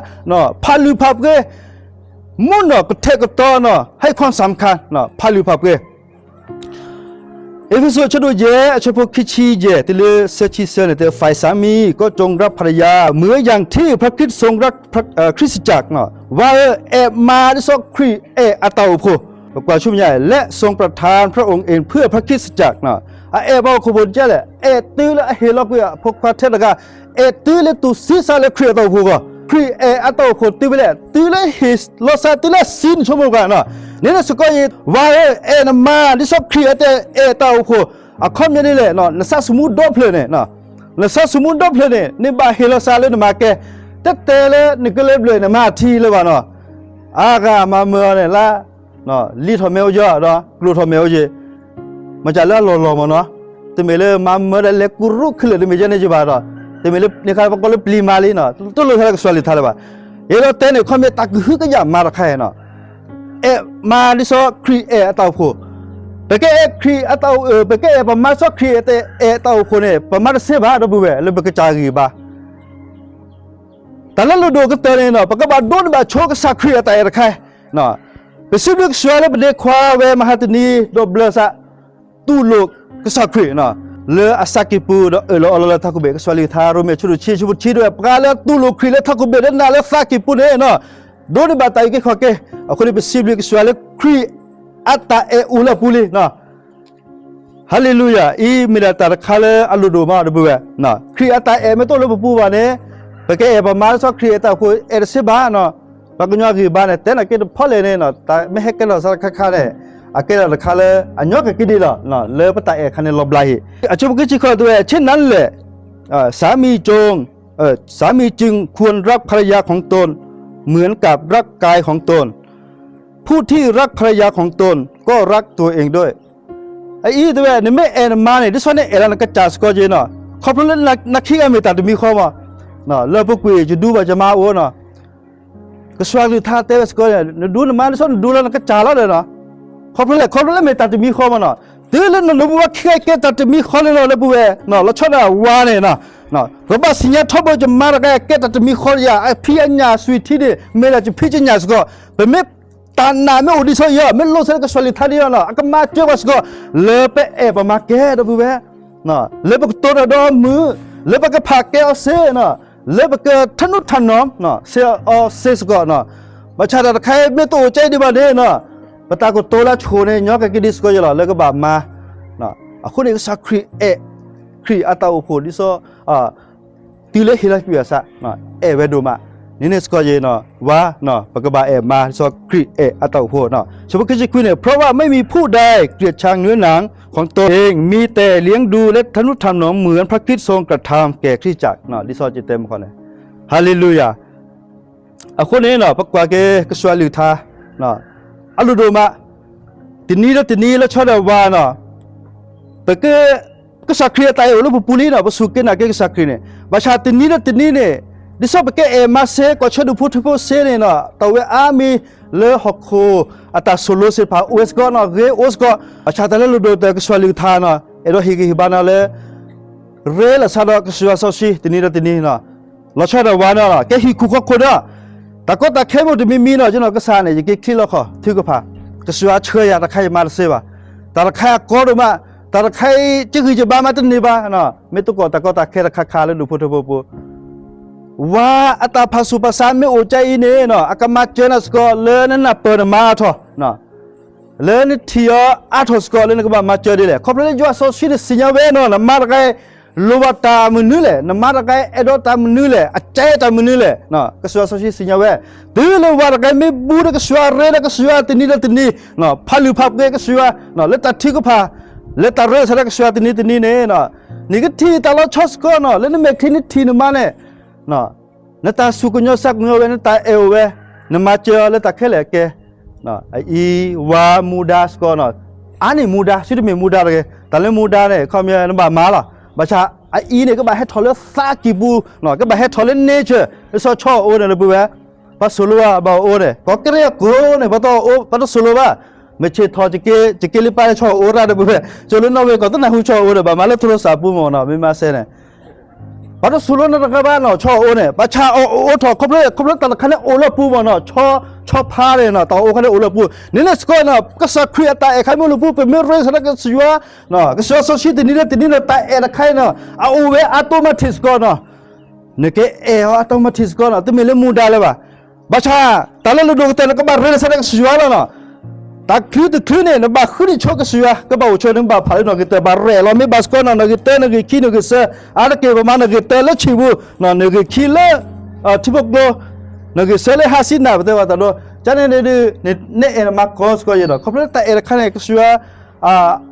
ဖးလုၢ်ဖးပှ့ၤ မုၢ်နီၢ်ကထဲကတီၤနီၤ ให้ความสำคัญ ဖးလုၢ်ဖးပှ့ၤ အ့းဖ့းစူး အဆၢဒိၣ်ယဲၢ် အဆၢဖိခံဆံယဲၢ် တုၤလၢသၢဆံသၢန့ၣ် တဲ ฝ่ายสามีก็จงรักภรรยาเหมือนอย่างที่พระคริสต์ทรงรักพระ เอ่อคริสตจักรเนาะ ဝၤဧၢ, အဲၣ်မါဒ်သိးခရံာ်အဲၣ်အတၢ်အိၣ်ဖှိၣ်, ပကွၢ်ဆူမဲာ်ညါ และทรงประทานพระองค์เองเพื่อพระคริสตจักรเนาะ အအဲၣ်ပှၤဟီၣ်ခိၣ်ဖိဒ်လဲၣ်, အဲၣ်တုၤလၢအဟ့ၣ်လီၤကွံာ်အဖိခွါထဲတဂၤ, အဲၣ်တုၤလၢတူၢ်သံသးလၢခရံာ်အတၢ်အိၣ်ဖှိၣ်အဂီၢ်, ခရံာ်အဲၣ်အတၢ်အိၣ်ဖှိၣ်တုၤဖဲလဲၣ်, တုၤလၢဟ့ၣ်လီၤသး တုၤလၢစံနဆိကမိၣ်ပှၤနီၤ, န့ၣ်န့ၣ်စ့ၢ်ကီးအံၤ ဝၤဧၢ, အဲၣ်နမါ ဒ်သိးခရံာ်အတၢ်အဲၣ်တၢ်အိၣ်ဖှိၣ်, အခီပညီဒ်လဲၣ်, နသးသမူဒီဖျၢၣ်န့ၣ်, နသးသမူဒီဖျၢၣ်န့ၣ် နဘၣ်ဟ့ၣ်လီၤသးလၢနမၤကဲ, တဲတဲလၢနကလၢဘျၢၣ်န့ၣ် မၤထံလၢၤဘၣ်နီၤ, အါဂၤမၤမၢအီၤန့ၣ်လၢ လံထီၣ်မဲာ်အိၣ်ယီၤဒီး ကျိၤထီၣ်မဲာ်အိၣ်ယီၤ, မ့ၢ်ကလၢအလီၢ်လီၢ်မ့ၢ်နီၤ, တမ့ၢ်လၢမၤမၢဒီးလဲၤကူရူးခဲလၢာ် တမ့ၢ်ကဲန့ၣ်ယဘၣ်ဒီး, တမ့ၢ်လၢန့ၣ်ခါပကိးလၢပျံၤမၤလံနီၤ, တလိၣ်ထဲလၢကစၢ်ယွၤအကလုၢ်ကထါလၢၤဘၣ်, ယအဲၣ်ဒိးတဲန့ၣ် ခီမ့ၢ်တၢ်ကဟုကယာ်မၤတခါအံၤနီၤ, အဲၣ်မါဒ်သိးခရံာ်အဲၣ်အတၢ်အိၣ်ဖှိၣ်, ပကအဲၣ်ခရံာ်အတၢ်အိၣ်, ပကအဲၣ်ပမါဒ်သိးခရံာ်အဲၣ်အတၢ်အိၣ်ဖှိၣ်န့ၣ် ပမၤတသ့ဘၣ် ဒီပုၢ်ဝဲၢ် လၢပကစၢ်ဂံၢ်ဘါ တၢ်လၢလိၣ်ဒိၣ်ကတၢၢ်န့ၣ်နီၤ ပကဘၣ်ဒိးန့ၢ်ဘၣ်ဆိကစၢ်ခရံာ်အတၢ်အဲၣ်တခါ, ပစံးဘျုးကစၢ်ယွၤလၢပဒ့ခွါဝဲမဟါတနံၤ ဒီးဘျၢသး တူၢ်လိာ်ကစၢ်ခရံာ် လၢအသးကံၢ်ပူၤဒီးအၢၣ်လီၤအီလီၤလၢထးခိၣ်ဘ့ၣ် ကစၢ်ယွၤအကလုၢ်ကထါ ရိမ့ၤ အဆၢဒိၣ်တဆံ အဆၢဖိတဆံတဲဝဲ ပှၤလၢအတူၢ်လိာ်ခရံာ်လၢထးခိၣ်ဘ့ၣ်လၢနၤလၢသးကံၢ်ပူၤန့ၣ်နီၤ ဒိးန့ၢ်ဘၣ်တၢ်အုၣ်က့ၤခီၣ်က့ၤ, အဃိန့ၣ် ပစံးဘျုးကစၢ်ယွၤလၢခရံာ်အတၢ်အဲၣ်အိၣ်လၢအပူၤလံ ဟါလ့လူယၤ, အံၤမ့ၢ်ဒၣ်တၢ်တခါလၢအလိၣ်ဒိၣ်မး ဒီပုၢ်ဝဲၢ်, ခရံာ်အတၢ်အဲၣ်မ့ၢ်တအိၣ်လၢပပူၤဘၣ်န့ၣ်, ပကအဲၣ်ပမါဒ်သိးခရံာ်အဲၣ်တၢ်အိၣ်ဖှိၣ် အဲၣ်တသ့ဘၣ်နီၤ, ပှၤကညီဂံၢ်ဘါန့ၣ် တဲနၤက့ၤတဖီလဲၣ်န့ၣ်, တၢ်မ့ၢ်ဟဲကဲထီၣ်သးတခါခါန့ၣ်, အကဲထီၣ်တခါလၢအညီကက့ၤဒံးလီၤ, လၢပတၢ်အဲၣ်ခါန့ၣ်လီၤဘျါဟံၣ်, အဆၢဖိခံဆံဃိးတဲဝဲ เช่นนั้นแหละ สามีจง สามีจึงควรรักภรรยาของตนเหมือนกับรักกายของตน ผู้ที่รักภรรยาของตนก็รักตัวเองด้วย အအံၤတဲဝဲ နမ့ၢ်အဲၣ်နမါန့ၣ် ဒ်သိးန့ၣ်အဲၣ်လီၤနကစၢ်စ့ၢ်ကီးက့ၤနီၤ, ခီဖျိလၢနခံဂၤမ့ၢ်တၢ်တမံၤဃီမး, လၢပူၤကွံာ် ယဒူဘၣ်ယမါအိၣ်နီၤ, ကစၢ်ယွၤကလုၢ်ကထါတဲဝဲစ့ၢ်ကီးန့ၣ် နဒူနမါဒ်သိးနဒူလၢနကစၢ်လီၤဒီးနီၤ, ခီဖျိလဲၣ် ခီဖျိလၢမ့ၢ်တၢ်တမံၤဃီမးနီၤ, တုၤလၢနနဘိဝဲခံဂၤကဲတၢ်တမံၤဃီန့ၣ်လီၤ လၢပူၤဝဲ, လီၤဆီဒၣ်ဝၤန့ၣ် ပဘၣ်သ့ၣ်ညါထီဘိယမါတဂၤကဲတၢ်တမံၤဃီယၤ အဖံးအညၣ် sweetie န့ၣ် မ့ၢ်ဒၣ်ယဖံးယညၣ်စ့ၢ်ကီး, ပမ့ၢ်တၢ်နာ်မ့ၢ်အိၣ်ဒ်သိးအံၤ မ့ၢ်လိၣ်စ့ၢ်ကီးလၢကစၢ်ယွၤကလုၢ်ကထါဒ်အံၤနီၤ အကမၤစၢၤပှၤစ့ၢ်ကီး, လၢပအဲၣ်ပမါကဲဒီပုၢ်ဝဲၢ် လၢပကတိၤတၢ်ဒီးမုာ်, လၢပကဖးကဲအီၤစ့ၢ်နီၤ, လၢပကထၢနူၢ်ထၢနီၤ စ့ၢ်အီၤစ့ၢ်စ့ၢ်ကီးနီၤ, ဘၣ်ဆၣ်တၢ်တခါအံၤမ့ၢ်တအိၣ်ကဲအံၤဒံးဘၣ်န့ၣ်နီၤ, ပတၢ်ကတိၤလၢအဆိၣ်န့ၣ် ညီကက့ၤဒ်စ့ၢ်ကီးယဲလီၤ လၢကဘၣ်မၤ, အဃိန့ၣ်ကစၢ်ခရံာ်အဲၣ်, ခရံာ်အတၢ်အိၣ်ဖှိၣ်ဒ်သိး တုၤလၢဟ့ၣ်လီၤကွံာ်အသး, အဲၣ်ဝဲဒိၣ်မး, န့ၣ်န့ၣ်စ့ၢ်ကီးယဲနီၤ, ဝၤ, ပကဘၣ်အဲၣ်မါဒ်သိးခရံာ်အဲၣ်အတၢ်အိၣ်ဖှိၣ်နီၤ, ဆၢဖိခံဆံခွံန့ၣ် เพราะว่าไม่มีผู้ใดเกลียดชังเนื้อหนังของตนเอง มีแต่เลี้ยงดูและทะนุถนอมเหมือนพระคริสต์ทรงกระทำแก่คริสตจักร ဒ်သိးယတဲမ့ၢ်ခီန့ၣ်, ဟၤလ့လူယၤ အဃိန့ၣ်နီၤ ပကွၢ်က့ၤကစၢ်ယွၤကလုၢ်ကထါ အလိၣ်ဒိၣ်မး, တနံၤဒီးတနံၤလၢဆီဒၣ်ဝၤနီၤ, ပက, ကစၢ်ခရံာ်အတၢ်အဲၣ်အိၣ်လၢပပူၤလံနီၤ, ပစူၢ်က့ၤနာ်က့ၤကစၢ်ခရံာ်န့ၣ်, ဘၣ်ဆၣ်တနံၤဒီးတနံၤန့ၣ်, ဒ်သိးပကအဲၣ်မါစ့ၢ် ကွၢ်ဆၢဒူၣ်ဖိထၢဖိစ့ၢ်န့ၣ်နီၤ, တၢ်ဝဲအါမံၤလၢဟီၣ်ခိၣ်အတၢ်ဆိၣ်လိစ့ၢ်တဖၣ်အိၣ်ဝဲစ့ၢ်ကီးနီၤ, ဂ့ၤအိၣ်စ့ၢ်ကီး, ဘၣ်ဆၣ်တၢ်လၢလိၣ်ဒိၣ်တၢ်ကစၢ်ယွၤကလုၢ်ကထါနီၤ, အဲၣ်ဒိးဟ့ၣ်ဂံၢ်ဟ့ၣ်ဘါနၤလၢ ရ့လိာ်သးဒီးကစၢ်ယွၤစီဆှံတနံၤဒီးတနံၤနီၤ, လီၤဆီဒၣ်ဝၤနီၤ ကဲဟံၣ်ခိၣ်ဃီခိၣ်ဒီး, တၢ်ကီတၢ်ခဲမ့ၢ်အိၣ်တမံၤမံၤနီၤ ယနီၢ်ကစၢ်န့ၣ် ယက့ၤချံလီၤခီၣ်ထုကဖၣ်, ကစၢ်ယွၤဆှၢယၤတၢ်တခါအံၤမၤတသ့ဘၣ်, တၢ်တခါအံၤအကီဒိၣ်မး, တၢ်တခါအံၤ ယဂံၢ်ယဘါမးတန့ၢ်ဘၣ်, မ့ၢ်သကိးတၢ်ကီတၢ်ခဲတခါခါလၢဒူၣ်ဖိထၢဖိပူၤ ဝၤအတၢ်ဖးဆူၣ်ဖးဆါမ့ၢ်အိၣ်ကဲအံၤန့ၣ်နီၤ အကမၤစၢၤနၤစ့ၢ်ကီးလၢနနၢ်ပၢၢ်နမါအါထီၣ်, လၢနထံၣ်အီၤအါထီၣ်စ့ၢ်ကီးလၢနကဘၣ်မၤစၢၤဒ်လဲၣ်, ခီဖျိလၢယွၤစီဆှံန့ၣ်သ့ၣ်ညါဝဲနီၤ နမါတဂၤအံၤ လိၣ်ဘၣ်တၢ်မနုၤလဲၣ်, နမါတဂၤအံၤအဲၣ်ဒိးတၢ်မနုၤလဲၣ်, အကဲတၢ်မနုၤလဲၣ်, ကစၢ်ယွၤစီဆှံသ့ၣ်ညါဝဲ, တုၤလၢဝၤတဂၤအံၤမ့ၢ်ဘူးဒီးကစၢ်ယွၤ ရ့ဒီးကစၢ်ယွၤတနံၤဒီးတနံၤ, ဖးလုၢ်ဖးပှ့ၤကစၢ်ယွၤ, လၢတၢ်ထုကဖၣ်, လၢတၢ်ရ့လိာ်သးဒီးကစၢ်ယွၤတနံၤတနံၤန့ၣ်, နကထံၣ်တၢ်လီၤဆီစ့ၢ်ကီးနီၤ လၢနမဲာ်ချံနထံၣ်နမါန့ၣ် နတၢ်စူၢ်ကညီၤစၢ်ကညီၤဝဲ နတၢ်အဲၣ်အိၣ်ဝဲ, နမၤစၢၤအီၤလၢတၢ်ခဲလၢာ်အကဲ, အအံၤ ဝၤမူဒါစ့ၢ်ကီးနီၤ, အါန့ၢ်မူဒါ သုတမ့ၢ်မူဒါတဂ့ၤ, တၢ်လၢမူဒါန့ၣ် ခီပညီနဘၣ်မၤလီၤ, ဘၣ်ဆၣ်အအံၤန့ၣ် ကဘၣ်ဟဲထီၣ်လၢသးကံၢ်ပူၤ, ကဘၣ်ဟဲထီၣ်လၢ nature လၢဆီဆီအိၣ်န့ၣ်လၢပဝဲ, ပှၤသိၣ်လိဘၣ်အိၣ်န့ၣ် ကီၢ်ကရ့အကိးန့ၣ် ပှၤတအိၣ် ပှၤတသိၣ်လိဘၣ်, မ့ၢ်ဆ့ၣ်ထီၣ် ယက့ၤလၢပၢ်လၢဆီအိၣ်ရၣ်ဒီးပဝဲ, ကၠိလၢနီၣ်ဝ့ၤကီၢ်သနၢ်ဟူဆီအိၣ်ဒီး ဘၣ်မၤလၢထိရစၣ်ပူၤမ့ၢ်နီၤ မ့ၢ်မၤစဲန့ၣ် ပှၤတသိၣ်လိနီတဂၤဘၣ်နီၤ ဆီအိၣ်န့ၣ် ဘၣ်ဆၣ်အအိၣ်ထီၣ် ခီဖျိ ခီဖျိတၢ်တခါန့ၣ်အိၣ်လၢပူၤမ့ၢ်နီၤ ဆီဖါန့ၣ်နီၤ တၢ်အိၣ်ခါန့ၣ်အိၣ်လၢပူၤ, န့ၣ်န့ၣ်စ့ၢ်ကီးနီၤ ကစၢ်ခရံာ်အတၢ်အဲၣ်ခါမ့ၢ်အိၣ်လၢပူၤ ပမ့ၢ်ရ့လိာ်သးဒီးကစၢ်ယွၤ, ကစၢ်ယွၤစီဆှံတနံၤလၢတနံၤနီၤ တၢ်အဲၣ်တခါအံၤနီၤ အအိၣ်ဝဲအါတိမးထံးစ့ၢ်ကီးနီၤ နကအဲၣ်အီၤအါတိမးထံးစ့ၢ်ကီးနီၤ တမ့ၢ်လၢမူဒါလၢၤဘၣ်, ဘၣ်ဆၣ် တၢ်လၢလိၣ်ဒိၣ်ကတၢၢ်န့ၣ် ကဘၣ်ရ့လိာ်သးဒီးကစၢ်ယွၤလီၤနီၤ တၢ်ချုးတချုးန့ၣ် နဘၣ်ဃုန့ၢ်ဆိကစၢ်ယွၤ ကဘၣ်အိၣ်ဆိန့ၣ် ဘၣ်ဖးလၢနီၢ်ဂ့ၤတၢၢ် ဘၣ်ရဲၣ်လီၤမ့ၢ်ဘၣ်စ့ၢ်ကီးနီၤ နီၢ်ဂ့ၤတၢၢ် နီၢ်ဂ့ၤခံ နီၢ်ဂ့ၤသၢ အါတက့ၢ်ပမၤနီၢ်ဂ့ၤတၢၢ်လၢဆံးပူၤ နီၢ်ဂ့ၤခံလၢ ထံဖိကျိ နီၢ်ဂ့ၤသၢလၢဟါဆံနၢ် ပတဲဝဲတၢ်ဒိ ကန့ၣ်ဒုး နအဲၣ်နမါကီစ့ၢ်ကီးယဲဒီး ခီဖျိလၢတၢ်အဲၣ်တခါန့ၣ် ကစၢ်ယွၤ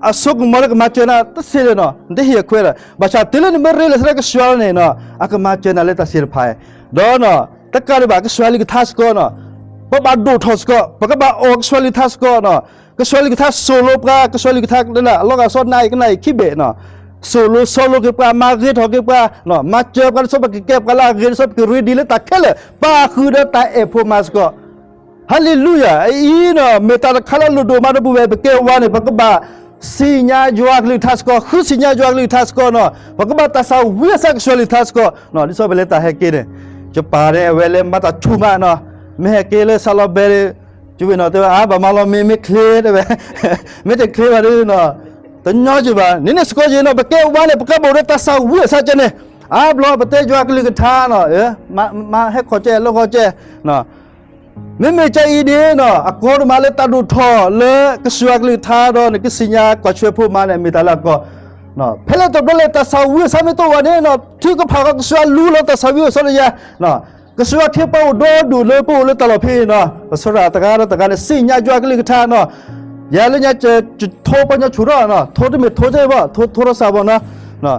အစိကမီၤလၢကမၤစၢၤနၤတသ့လၢၤနီၤ နတဟ့ၣ်အခွဲးဒီး ဘၣ်ဆၣ်တုၤလၢနမ့ၢ်ရ့လိာ်သးဒီးကစၢ်ယွၤလီၤန့ၣ်နီၤ အကမၤစၢၤနၤလၢတၢ်သ့ၣ်တဖၣ် ဒီးနီၤ တကးဒံးဘၣ် ကစၢ်ယွၤကလုၢ်ကထါစ့ၢ်ကီးနီၤ ပဘၣ်ဒိၣ်ထီၣ်စ့ၢ်ကီး ပကဘၣ်အီၣ်ကစၢ်ယွၤကလုၢ်ကထါစ့ၢ်ကီးနီၤ ကစၢ်ယွၤကလုၢ်ကထါသိၣ်လိပှၤ ကစၢ်ယွၤကလုၢ်ကထါလၢ အလီၤဂာ်စီနၤအံၤကနၣ်အံၤခံဘ့ၣ်နီၤ သိၣ်လိဆီလိက့ၤပှၤ မၤဂ့ၤထီၣ်က့ၤပှၤ မၤစၢၤပှၤဒ်သိးပကကဲပှၤလၢအဂ့ၤ ဒ်သိးပကရ့ဒံးလၢတၢ်ခဲလၢာ် ပာ်ဃုာ်ဒီးတၢ်အဲၣ်ဖိမၤစ့ၢ်ကီး ဟါလ့လူယၤ အအံၤနီၤ မ့ၢ်တၢ်တခါလၢအလိၣ်ဒိၣ်မးဒီပုၢ်ဝဲၢ် ပကဲဝၤန့ၣ် ပကဘၣ်သ့ၣ်ညါယွၤကလုၢ်ကထါစ့ၢ်ကီး ဃုသ့ၣ်ညါယွၤကလုၢ်ကထါစ့ၢ်ကီးနီၤ ပကဘၣ်တၢ်သၣ်ဝံၤအသးကစၢ်ယွၤကလုၢ်ကထါစ့ၢ်ကီးနီၤ ဒ်သိးပလဲၤတၢ်ဟဲက့ၤန့ၣ် ယပၢ်န့ၣ် အဝဲလၢမၤတၢ်ဆူၣ်မးနီၤ မ့ၢ်ဟဲက့ၤလၢစးလီၤဘဲ ကဝံၤနီၤ တဲဝဲ အါ ဘၣ်မၤလီၤမ့ၢ်မ့ၢ်ချ့တဲဝဲ မ့ၢ်တချ့ဘၣ်ဒုးနီၤ တညီက့ၤဘၣ် န့ၣ်န့ၣ်စ့ၢ်ကီးယဲနီၤ ပကဲဝၤန့ၣ် ပကဘၣ်အိၣ်ဒီးတၢ်သၣ်ဝံၤအသးကဲန့ၣ် အါဘျီပတဲယွၤကလုၢ်ကထါနီၤ မၤဟဲခီၣ်ကဲ လၢဂီၤကဲ မ့မ့ၢ်ကအံၤန့ၣ်နီၤ အကီဒိၣ်မးလၢတၢ်ဒိၣ်ထီၣ်လၢကစၢ်ယွၤကလုၢ်ကထါဒီး နကသ့ၣ်ညါကွၢ်ထွဲဖိမၤန့ၣ် မ့ၢ်တၢ်လၢအကီ ဖဲလဲၣ်တဘျီလဲၣ် တၢ်သၣ်ဝံၤအသးမ့ၢ်တအိၣ်ဘၣ်န့ၣ်နီၤ ထုကဖၣ်ဃီကစၢ်ယွၤလူလီၤတၢ်သၣ်ဝံၤအသးဒီးယၤ ကစၢ်ယွၤခ့ပှၤအိၣ်ဒီဒူၣ်လၢပအိၣ်လၢတၢ်လီၢ်ဖဲအံၤနီၤ ပသရၣ်တဂၤဒီးတဂၤန့ၣ် သ့ၣ်ညါယွၤကလုၢ်ကထါနီၤ ယၤလၢညါ ယထိပှၤကညီဆူၣ်ထီၣ်နီၤ ထိတမ့ၢ်ထိ ဘၣ် ထိ ထိထီၣ်စၢ်ဘီနီၤ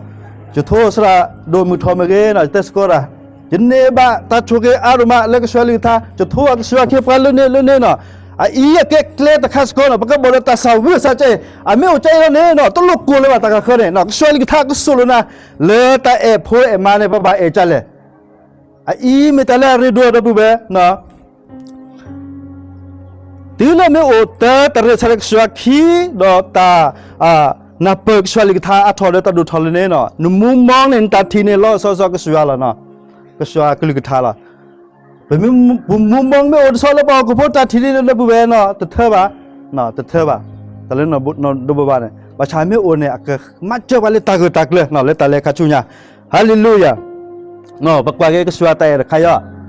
ယထိသရၣ်ဒိၣ်မုၢ်ထီၣ်မ့ၢ်ဂ့ၤနီၤ ယတဲစ့ၢ်ကီးတၢ် ယန့ၢ်ဘၣ်တၢ်ဆိၣ်ဂ့ၤအါဒိၣ်မးလၢကစၢ်ယွၤကလုၢ်ကထါ ယထိကစၢ်ယွၤခ့ပှၤလၢန့ၣ်လၢန့ၣ်နီၤ အအံၤအကဲကျဲတခါစ့ၢ်ကီးနီၤ ပကဘၣ်ဒီးတၢ်သၣ်ဝံၤအသးကဲအံၤ အမ့ၢ်အိၣ်ကဲအံၤလီၤန့ၣ်နီၤ တလိၣ်ကိၢ်လၢၤဘၣ်တၢ်ဂၤဃၢန့ၣ်နီၤ ကစၢ်ယွၤကလုၢ်ကထါကစိၢ်လိာ်နၤ လၢတၢ်အဲၣ်ဖိအဲၣ်မါန့ၣ် ပဘၣ်အဲၣ်ကလဲၣ် အအံၤမ့ၢ်တၢ်လၢအရ့ဒိၣ်ဒီပုၢ်ဝဲၢ် တုၤလၢမ့ၢ်အိၣ်တၢ်တရံးဆါလၢကစၢ်ယွၤခံ ဒီးတၢ် နၢ်ပၢၢ်ကစၢ်ယွၤကလုၢ်ကထါအါထီၣ်ဒီးတၢ်ဒိၣ်ထီၣ်လၢန့ၣ်နီၤ နမူမီန့ၣ် နတၢ်ထံၣ်န့ၣ်လီၤဆီဆီကစၢ်ယွၤလီၤနီၤ ကစၢ်ယွၤကလုၢ်ကထါလီၤ ပမူမီမ့ၢ်အိၣ်တဆီလၢပှၤဟီၣ်ခိၣ်ဖိ တၢ်ထံၣ်န့ၣ်ဒီပုၢ်ဝဲၢ်နီၤ တထၢဘၣ် တထၢဘၣ် တၢ်လၢနီၢ်ဒိဘိဘၣ်န့ၣ် ဘၣ်ဆၣ်မ့ၢ်အိၣ်န့ၣ် အကမၤစၢၤပှၤလၢတၢ်ဂၢၢ်တၢ်ကျၢၤနီၤ လၢတၢ်လဲၤခါဆူညါ ဟါလ့လူယၤ ပကွၢ်က့ၤကစၢ်ယွၤတၢ်အဲၣ်တခါအံၤ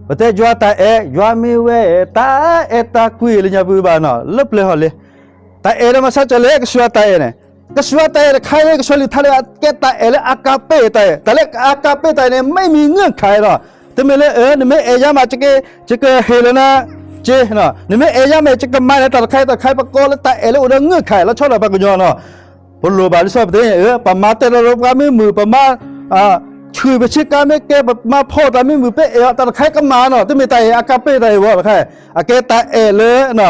ပတဲယွၤတၢ်အဲၣ် ယွၤမ့ၢ်ဝဲ တၢ်အဲၣ်တၢ်ကွံလၢညါပူၤဘၣ်နီၤ လၢပျၢၤဟီၣ်လ့ တၢ်အဲၣ်လၢမၤဆါကၢၤလၢကစၢ်ယွၤတၢ်အဲၣ်န့ၣ် ကစၢ်ယွၤတၢ်အဲၣ်တခါအံၤ ကစၢ်ယွၤကလုၢ်ကထါလၢအကဲတၢ်အဲၣ်လၢ agape တၢ်အဲၣ် တၢ်လၢ agape တၢ်အဲၣ်န့ၣ် မ့ၢ်မံၤငၢၢ်ခါနီၤ တမ့ၢ်လၢ နမ့ၢ်အဲၣ်ယၤမး ယကဟ့ၣ်လီၤနၤ က့ နမ့ၢ်အဲၣ်ယၤမး ယကမၤနၤတၢ်တခါအံၤ တၢ်တခါအံၤ ပကိးလၢတၢ်အဲၣ်လၢအိၣ်ဒီးငၢၢ်ခါလီၤဆီဒီးပှၤကညီနီၤ ပလိၣ်ဘၣ်ဒ်သိးပတဲန့ၣ် ပမၤတဲဒီးပှၤမ့ၢ်မုာ် ပမၤ ဆူၣ်ပဆ့ကၤမ့ၢ်ကဲ ပမၤဖီၣ်တၢ်မ့ၢ်မုာ် ပအဲၣ်အီၤတၢ်တခါအံၤကမၣ်နီၤ တမ့ၢ်တၢ်အဲၣ် agape တၢ်အဲၣ်ဝဲတခါ အကဲတၢ်အဲၣ်လၢ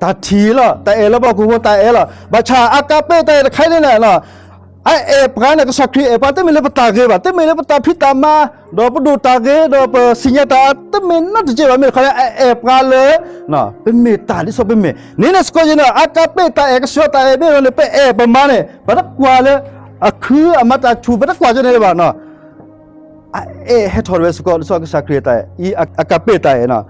တၢ်ထံၣ်လီၤ တၢ်အဲၣ်လၢပှၤဟီၣ်ခိၣ်ဖိတၢ်အဲၣ်လီၤ ဘၣ်ဆၣ် agape တၢ်အဲၣ်တခါအံၤန့ၣ် အအဲၣ်ပှၤန့ၣ် ကစၢ်ခရံာ်အဲၣ်ပှၤ တမ့ၢ်လၢပတၢ်ဂ့ၤဘၣ် တမ့ၢ်လၢပတၢ်ဖံးတၢ်မၤ ဒီးပဒိၣ်တၢ်ဂ့ၤ ဒီးပသ့ၣ်ညါတၢ် တမ့ၢ်နီတစဲးဘၣ် မ့ၢ်တခီန့ၣ် အအဲၣ်ပှၤလၢ ပမ့ၢ်တၢ်ဒ်သိးပမ့ၢ် န့ၣ်န့ၣ်စ့ၢ်ကီးယဲနီၤ agape တၢ်အဲၣ် ကစၢ်ယွၤတၢ်အဲၣ်မ့ၢ်န့ၣ် ပအဲၣ်ပမါန့ၣ် ပတကွၢ်လၢ အခုအမၤတၢ်ဆူၣ် ပတကွၢ်ကန့ၣ်လၢၤဘၣ်နီၤ အအဲၣ်ဟဲထီၣ်ဝဲစ့ၢ်ကီး ဒ်သိးကစၢ်ခရံာ်တၢ်အဲၣ် အကပ့ၢ်တၢ်အဲၣ်နီၤ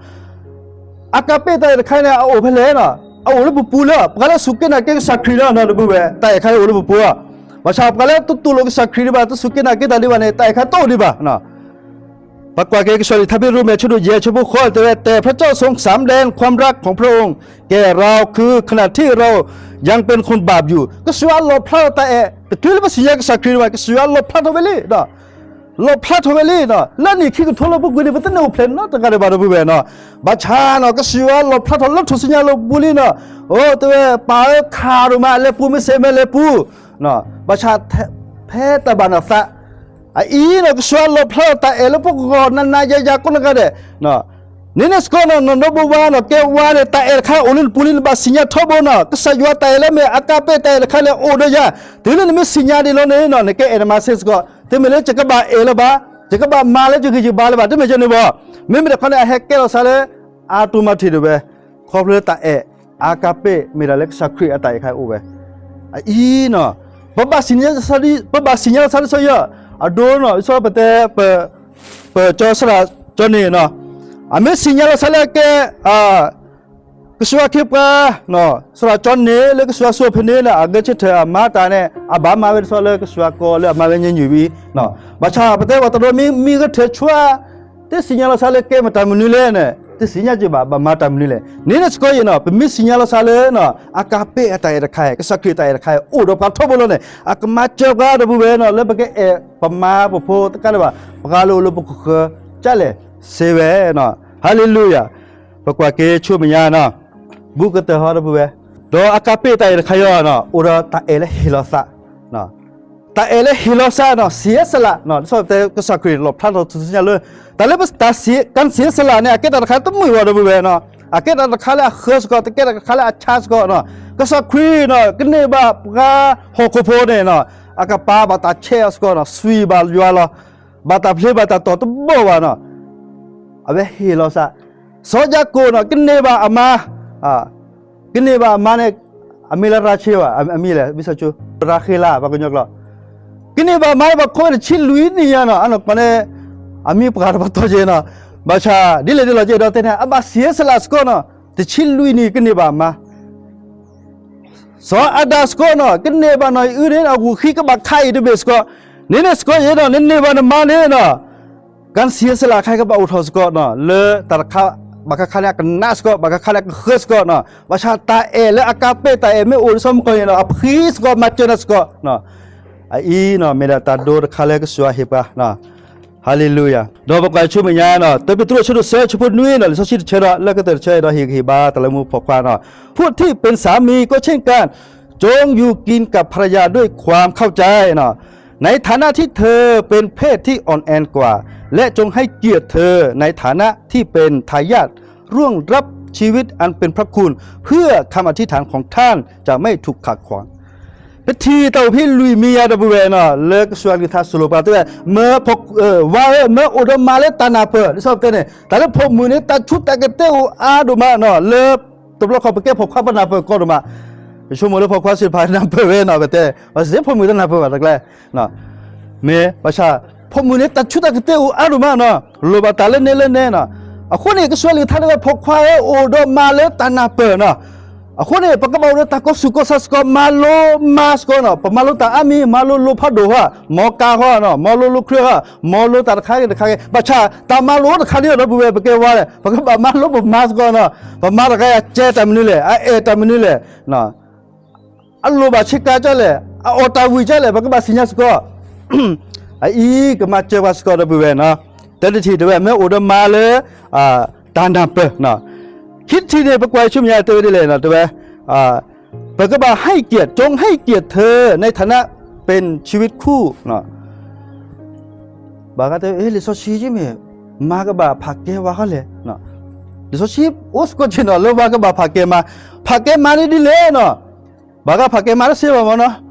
အကပ့ၢ်တၢ်အဲၣ်တခါန့ၣ် အအိၣ်ဖဲလဲၣ်နီၤ အအိၣ်လၢပပူၤလၢ ပှၤလၢစူၢ်က့ၤနာ်က့ၤကစၢ်ခရံာ်လီၤနီၤ တပုၢ်ဝဲၢ် တၢ်အဲၣ်ခါန့ၣ်အိၣ်လၢပပူၤလီၤ ဘၣ်ဆၣ်ပှၤလၢတတူၢ်လိာ်ကစၢ်ခရံာ်ဒံးဘၣ် တစူၢ်က့ၤနာ်က့ၤတၢ်ဒံးဘၣ်န့ၣ် တၢ်အဲၣ်ခါတအိၣ်ဒံးဘၣ်နီၤ ပကွၢ်က့ၤကစၢ်လံာ်ထါဖဲရိမ့ၤ အဆၢဒိၣ်ယဲၢ် အဆၢဖိဃိး တဲဝဲ แต่พระเจ้าทรงสำแดงความรักของพระองค์ แก่เรา คือขณะที่เรายังเป็นคนบาปอยู่ ကစၢ်ယွၤလီၣ်ဖျါထီၣ်တၢ်အဲၣ် တချုးလၢပသ့ၣ်ညါကစၢ်ခရံာ်ဒံးဘၣ် ကစၢ်ယွၤလီၣ်ဖျါထီၣ်ဝဲလံ လီၣ်ဖျါထီၣ်ဝဲလံနီၤ လၢအနံၣ်ခံကထိလၢပူၤကွံာ်န့ၣ် ပတန့ၢ်အိၣ်ဖျဲၣ်နီတဂၤဒံးဘၣ် တပုၢ်ဝဲၢ်နီၤ ဘၣ်ဆၣ်နီၤ ကစၢ်ယွၤလီၣ်ဖျါထီၣ်လၢထူၣ်စုညါလၢပူၤလံနီၤ အိၣ်တဲဝဲ ပၢ်ဧၢ ခးဒိၣ်မး လဲၤပူၤမ့ၢ်စ့ၢ်မ့ၢ်လဲၤပူၤ ဘၣ်ဆၣ် ဖဲတၢ်ဘၣ်နသး အအံၤနီၤ ကစၢ်ယွၤလီၣ်ဖျါထီၣ်တၢ်အဲၣ်လၢပဂီၢ် နၤနၤယၤယၤကိးနဂၤဒဲး န့ၣ်န့ၣ်စ့ၢ်ကီးနီၤ နီၢ်ဒိဘိဝါနီၤ ကဲဝါန့ၣ် တၢ်အဲၣ်တခါအိၣ်လၢနပူၤလံ နဘၣ်သ့ၣ်ညါထီဘိနီၤ ကစၢ်ယွၤတၢ်အဲၣ်လၢမ့ၢ် အကပ့ၢ်တၢ်အဲၣ်တခါလၢအိၣ်ဒီးယၤ တုၤလၢနမ့ၢ်သ့ၣ်ညါဒံးလီၤန့ၣ်နီၤ နကအဲၣ်နမါစ့ၢ်ကီး တမ့ၢ်လၢယကဘၣ်အဲၣ်လၢၤဘၣ် ယကဘၣ်မၤလၢယဂံၢ်ယဘါလၢၤဘၣ် တမ့ၢ်ကန့ၣ်ဘၣ် မ့မ့ၢ်တခီန့ၣ် အဟဲကဲထီၣ်စ့ၢ်လၢ အါတူၢ်မၤထံၣ်ဒံးဝဲ ခီဖျိလၢတၢ်အဲၣ် အကပ့ၢ် မ့ၢ်ဒၣ်လၢကစၢ်ခရံာ်အတၢ်အဲၣ်တခါအိၣ်ဝဲ အအံၤနီၤ ပဘၣ်သ့ၣ်ညါ ပဘၣ်သ့ၣ်ညါလီၤစ့ၢ်လၢစီၤယီၤ အဒိနီၤ ဒ်သိးပတဲ ပ ကၠီသရၣ်ကၠီန့ၣ်နီၤ အမ့ၢ်သ့ၣ်ညါလီၤစ့ၢ်လၢကဲ ကစၢ်ယွၤခ့ပှၤ သရၣ်ကၠီန့ၣ် လၢကစၢ်ယွၤဆိၣ်ဖဲန့ၣ်လၢအဂဲၤဆၢထၢၣ်အမါတၢ်န့ၣ် အဘၣ်မၤဝဲဒ်သိးလၢကစၢ်ယွၤကိးလၢအမၤဝဲညါညူၤဝံၤ ဘၣ်ဆၣ်ပတဲဝဲတရီမ့ၢ်ဂဲၤဆၢထၢၣ်ဆှါ တသ့ၣ်ညါလီၤစ့ၢ်လၢကဲမတၤမနုၤလဲၣ်န့ၣ် တသ့ၣ်ညါက့ၤဘၣ် ဘၣ်မၤတၢ်မနုၤလဲၣ် န့ၣ်န့ၣ်စ့ၢ်ကီးယဲနီၤ ပမ့ၢ်သ့ၣ်ညါလီၤစ့ၢ်လၢ အကပ့ၢ်အတၢ်အဲၣ်တခါ ကစၢ်ခရံာ်အတၢ်အဲၣ်တခါ အိၣ်ဒီးပှၤထီဘိလီၤန့ၣ် အကမၤစၢၤပှၤတပုၢ်ဝဲၢ်နီၤ လၢပကအဲၣ်ပမါပဖိတကးဒံးဘၣ် ပှၤလၢအိၣ်လၢပခိၣ်ဃၢၤ ကလဲၣ်စ့ဝဲနီၤ ဟါလ့လူယၤ ပကွၢ်က့ၤဆူမဲာ်ညါနီၤ ဘူးကတၢၢ်ဟီတပုၢ်ဝဲၢ် ဒီးအကပ့ၢ်တၢ်အဲၣ်တခါအံၤနီၤ အိၣ်ဒီးတၢ်အဲၣ်လၢဟ့ၣ်လီၤသး တၢ်အဲၣ်လၢဟ့ၣ်လီၤသးနီၤ သ့ၣ်ယဲၢ်စလးနီၤ ဒ်သိးပတဲကစၢ်ခရံာ်လီၣ်ဖျါထီၣ်ထူၣ်စုညါလၢ တၢ်လၢပတၢ်စ့ ကစ့ၢ်ယဲၢ်စလးန့ၣ် အကဲတၢ်တခါတမုာ်ဘၣ်တပုၢ်ဝဲၢ်နီၤ အကဲတၢ်တခါလၢအဃၢၤစ့ၢ်ကီး တကဲတၢ်တခါလၢအဆါစ့ၢ်ကီးနီၤ ကစၢ်ခရံာ်နီၤ ကန့ၢ်ဘၣ်ပှၤဟီၣ်ခိၣ်ဖိန့ၣ်နီၤ အကပၤဘၣ်တၢ်ဆဲးအီၤစ့ၢ်ကီးနီၤ သွံၣ်ဘၣ်ယွၤလီၤ ဘၣ်တၢ်ဖျ့ဘၣ်တၢ်တီၢ်တဘီၣ်ဘၣ်နီၤ အဝဲဟ့ၣ်လီၤသး စီၤယၤကိာ်နီၤ ကန့ၢ်ဘၣ်အမါ ကန့ၢ်ဘၣ်အမါန့ၣ် အမံၤလၢရၤခ့လ်ဘၣ် အမံၤလဲၣ် ဘံၣ်စီၤကၠိ ရၤခ့လ် ပှၤကညီကျိာ် ကန့ၢ်ဘၣ်အမါန့ၣ် ဘၣ်ခိးဝဲတဆံလွံၢ်နံၣ်ညါနီၤ အနီၢ်ကီၢ်န့ၣ် အမံၤပှၤတပတီၢ်က့နီၤ ဘၣ်ဆၣ် ဒ်လဲၣ်ဒ်လဲၣ်က့ဒီးတဲန့ၣ် အဘၣ်သ့ၣ်ယဲၢ်စလးစ့ၢ်ကီးနီၤ တဆံလွံၢ်နံၣ်ကန့ၢ်ဘၣ်အမါ စီၤအၤဒၣ်စ့ၢ်ကီးနီၤ ကန့ၢ်ဘၣ်နီၤအံၤအုၣ်န့ၣ် အဂုာ်ဃံကဘၣ်ခးအံၤတဘ့ၣ်စ့ၢ်ကီး န့ၣ်န့ၣ်စ့ၢ်ကီးယဲဒီး နန့ၢ်ဘၣ်နမါန့ၣ်နီၤ ကစ့ၢ်ယဲၢ်စလးခါကဘၣ်အိၣ်ထီၣ်စ့ၢ်ကီးနီၤ လၢတၢ်တခါ ဘၣ်ခါခါန့ၣ်အကနးစ့ၢ်ကီး ဘၣ်ခါခါန့ၣ်အကဃၢၤစ့ၢ်ကီးနီၤ ဘၣ်ဆၣ်တၢ်အဲၣ်လၢအကပ့ၢ်တၢ်အဲၣ်မ့ၢ်အိၣ်လၢစီၤမုၢ်ကီၢ်န့ၣ်နီၤ အဖှံစ့ၢ်ကီး မၤစၢၤနၤစ့ၢ်ကီးနီၤ အအံၤနီၤ မ့ၢ်ဒၣ်တၢ်ဒိတခါလၢကစၢ်ယွၤဟ့ၣ်ပှၤနီၤ ဟါလ့လူယၤ ဒီးပကွၢ်ဆူမဲာ်ညါနီၤ တၢပ့းတရူး အဆၢဒိၣ်သၢ အဆၢဖိနွံနီၤ လံာ်စီဆှံတဆၢဒီး လၢကတၢၢ်တဆၢဒီး ဟ့ၣ်ဂံၢ်ဟ့ၣ်ဘါတၢ်လၢမူဖိခွါနီၤ ผู้ที่เป็นสามีก็เช่นกัน จงอยู่กินกับภรรยาด้วยความเข้าใจ ในฐานะที่เธอเป็นเพศที่อ่อนแอกว่า และจงให้เกียรติเธอในฐานะที่เป็นทายาทร่วงรับ ชีวิตอันเป็นพระคุณ เพื่อคำอธิษฐานของท่านจะไม่ถูกขัดขวาง ပထံၣ်တၢ်အိၣ်ဖဲလွံၢ်မံၤယၤဒီပုၢ်ဝဲၢ်နီၤ လၢကစၢ်ယွၤကလုၢ်ကထါစံးလိာ်ပှၤတဲဝဲ မၢ ဝၤဧၢ မၢအိၣ်ဒီးမါလၢတၢ်နၢ်ပၢၢ် ဒ်သိးပတဲန့ၣ် တၢ်လၢဖိမုၣ်န့ၣ် တၢ်ဆူးတၢ်ကတဲာ်အိၣ်အါဒိၣ်မးနီၤ လၢ တဘျီဃီပကဲပိာ်ခွါပနၢ်ပၢၢ်ကီဒိၣ်မး ယဆိကမိၣ်လၢပိာ်ခွါသ့ၣ်တဖၣ်နၢ်ပၢၢ်ဝဲနီၤ ပတဲ ပစ့ဖိမုၣ်တနၢ်ပၢၢ်ဘၣ်တကျဲ မ့ၢ်ဘၣ်ဆၣ် ဖိမုၣ်န့ၣ် တၢ်ဆူးတၢ်ကတဲာ်အိၣ်အါဒိၣ်မးနီၤ လိၣ်ဘၣ်တၢ်လၢနဲလၢနဲနီၤ အဃိန့ၣ် ကစၢ်ယွၤကလုၢ်ကထါတဲဝဲ ဖိခွါဧၢ အိၣ်ဒီးမါလၢတၢ်နၢ်ပၢၢ်နီၤ အဃိန့ၣ် ပကဘၣ်အိၣ်ဒီးတၢ်ကီၢ်ဆူၣ်ကီၢ်ဆါစ့ၢ်ကီး မၤလိမါစ့ၢ်ကီးနီၤ ပမၤလိတၢ်အါမံၤ မၤလိလိဖးဒိၣ်ဟီ မီကၤဟီနီၤ မၤလိလိချၢဟီ မၤလိတၢ်တခါဂ့ၤတခါဂ့ၤ ဘၣ်ဆၣ်တၢ်မၤလိတခါန့ၣ်ဒီပုၢ်ဝဲၢ် ပကဲဝါလဲၣ် ပကဘၣ်မၤလိပမါစ့ၢ်ကီးနီၤ ပမါတဂၤအံၤ အကဲတၢ်မနုၤလဲၣ် အအဲၣ်တၢ်မနုၤလဲၣ် အလိၣ်ဘၣ်ဆ့ကၤဒ်လဲၣ် အအီၣ်တၢ်ဝံၤဒ်လဲၣ် ပကဘၣ်သ့ၣ်ညါစ့ၢ်ကီး အအံၤကမၤစၢၤပှၤစ့ၢ်ကီးဒီပုၢ်ဝဲၢ်နီၤ တၢတထံၣ်တဲဝဲ မ့ၢ်အိၣ်ဒီးမါလၢ တၢ်နၢ်ပၢၢ် ခံထံၣ်န့ၣ် ပကွၢ်ဆူမဲာ်ညါတဲဝဲဒ်လဲၣ်နီၤ တဲဝဲ ပကဘၣ် ให้เกียรติ จงให้เกียรติเธอ ในฐานะเป็นชีวิตคู่ ဘၣ်ဂၤတဲ လံာ်စီဆှံမ့ၢ် မါကဘၣ်ဖးကဲဝါဃီလဲၣ် လံာ်စီဆှံအိၣ်စ့ၢ်ကီးနီၤ လၢဝါကဘၣ်ဖးကဲမါ ဖးကဲမါန့ၣ်ဒ်လဲၣ်နီၤ ဘၣ်ဂၤဖးကဲမါတသ့ဘၣ်မးနီၤ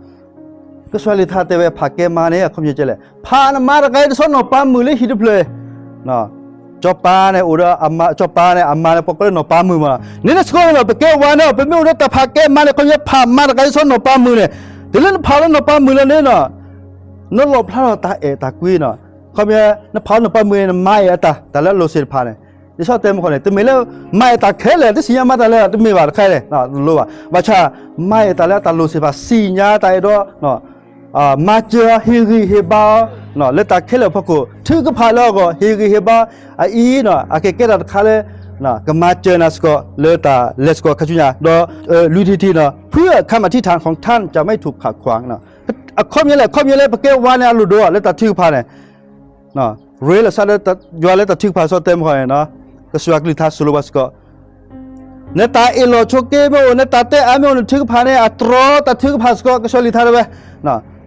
ကစၢ်ယွၤကလုၢ်ကထါတဲဝဲ ဖးကဲမါန့ၣ် အခီပညီဒ်လဲၣ် ဖးနမါတဂၤအံၤတဆီနီၢ်ပၤမုၣ်လၢဟံၣ်တဖျၢၣ် စီၤပၤန့ၣ် အိၣ်ဒီး စီၤပၤန့ၣ် အမါန့ၣ် ပှၤကိးလၢနီၢ်ပၤမုၣ်မးနီၤ န့ၣ်န့ၣ်စ့ၢ်ကီးနီၤ ပကဲဝါန့ၣ် ပမ့ၢ်အိၣ်ဒီးတၢ်ဖးကဲမါန့ၣ် အခီပညီဖးမါတဂၤအံၤတဆီနီၢ်ပၤမုၣ်န့ၣ် တုၤလၢနဖးလၢနီၢ်ပၤမုၣ်လၢန့ၣ်နီၤ နလီၣ်ဖျါထီၣ်တၢ်အဲၣ်တၢ်ကွံနီၤ အခီပညီ နဖးလၢနီၢ်ပၤမုၣ်န့ၣ် နမါအဲၣ်အတၢ် တၢ်လၢအလိၣ်သ့ၣ်တဖၣ်န့ၣ် ဒ်သိးတဲမ့ၢ်ဃီန့ၣ် တမ့ၢ်လၢ မါအဲၣ်တၢ်ခဲလၢာ် တသ့ၣ်ညါမါတၢ်လၢ တမ့ၢ်ဘၣ်တခါန့ၣ် တလိၣ်ဘၣ် ဘၣ်ဆၣ် မါအဲၣ်တၢ်လၢအတၢ်လိၣ်သ့ၣ်တဖၣ် သ့ၣ်ညါတၢ်အဲၣ်ဒိး မၤစၢၤအီၤ ဟ့ၣ်ဂံၢ်ဟ့ၣ်ဘါအီၤ လၢတၢ်ခဲလၢာ်အဖီခိၣ် ထုကဖၣ်လၢအဂီၢ် ဟ့ၣ်ဂံၢ်ဟ့ၣ်ဘါ အအံၤနီၤ အကကဲတၢ်တခါလၢ ကမၤစၢၤနၤစ့ၢ်ကီး လၢတၢ်လဲၤစ့ၢ်ကီးခါဆူညါ ဒီး လွံၢ်ထံၣ်ထံၣ်နီၤ เพื่อคำอธิษฐานของท่านจะไม่ถูกขัดขวาง အခီပညီလဲၣ် အခီပညီလၢပကဲဝါန့ၣ် အလိၣ်ဒိၣ်လၢတၢ်ထုကဖၣ်န့ၣ် ရ့လိာ်သးလၢယွၤလၢတၢ်ထုကဖၣ် ဒ်သိးတဲမ့ၢ်ဃီန့ၣ်နီၤ ကစၢ်ယွၤကလုၢ်ကထါစံးလိာ်ဘၣ်စ့ၢ်ကီး နတၢ်အ့ၣ်လိာ်ဆိးက့မ့ၢ်အိၣ် နတၢ်တဲအါမ့ၢ်အိၣ် နထုကဖၣ်န့ၣ် အတြီတၢ်ထုကဖၣ်စ့ၢ်ကီး ကစၢ်ယွၤကလုၢ်ကထါတဲဝဲ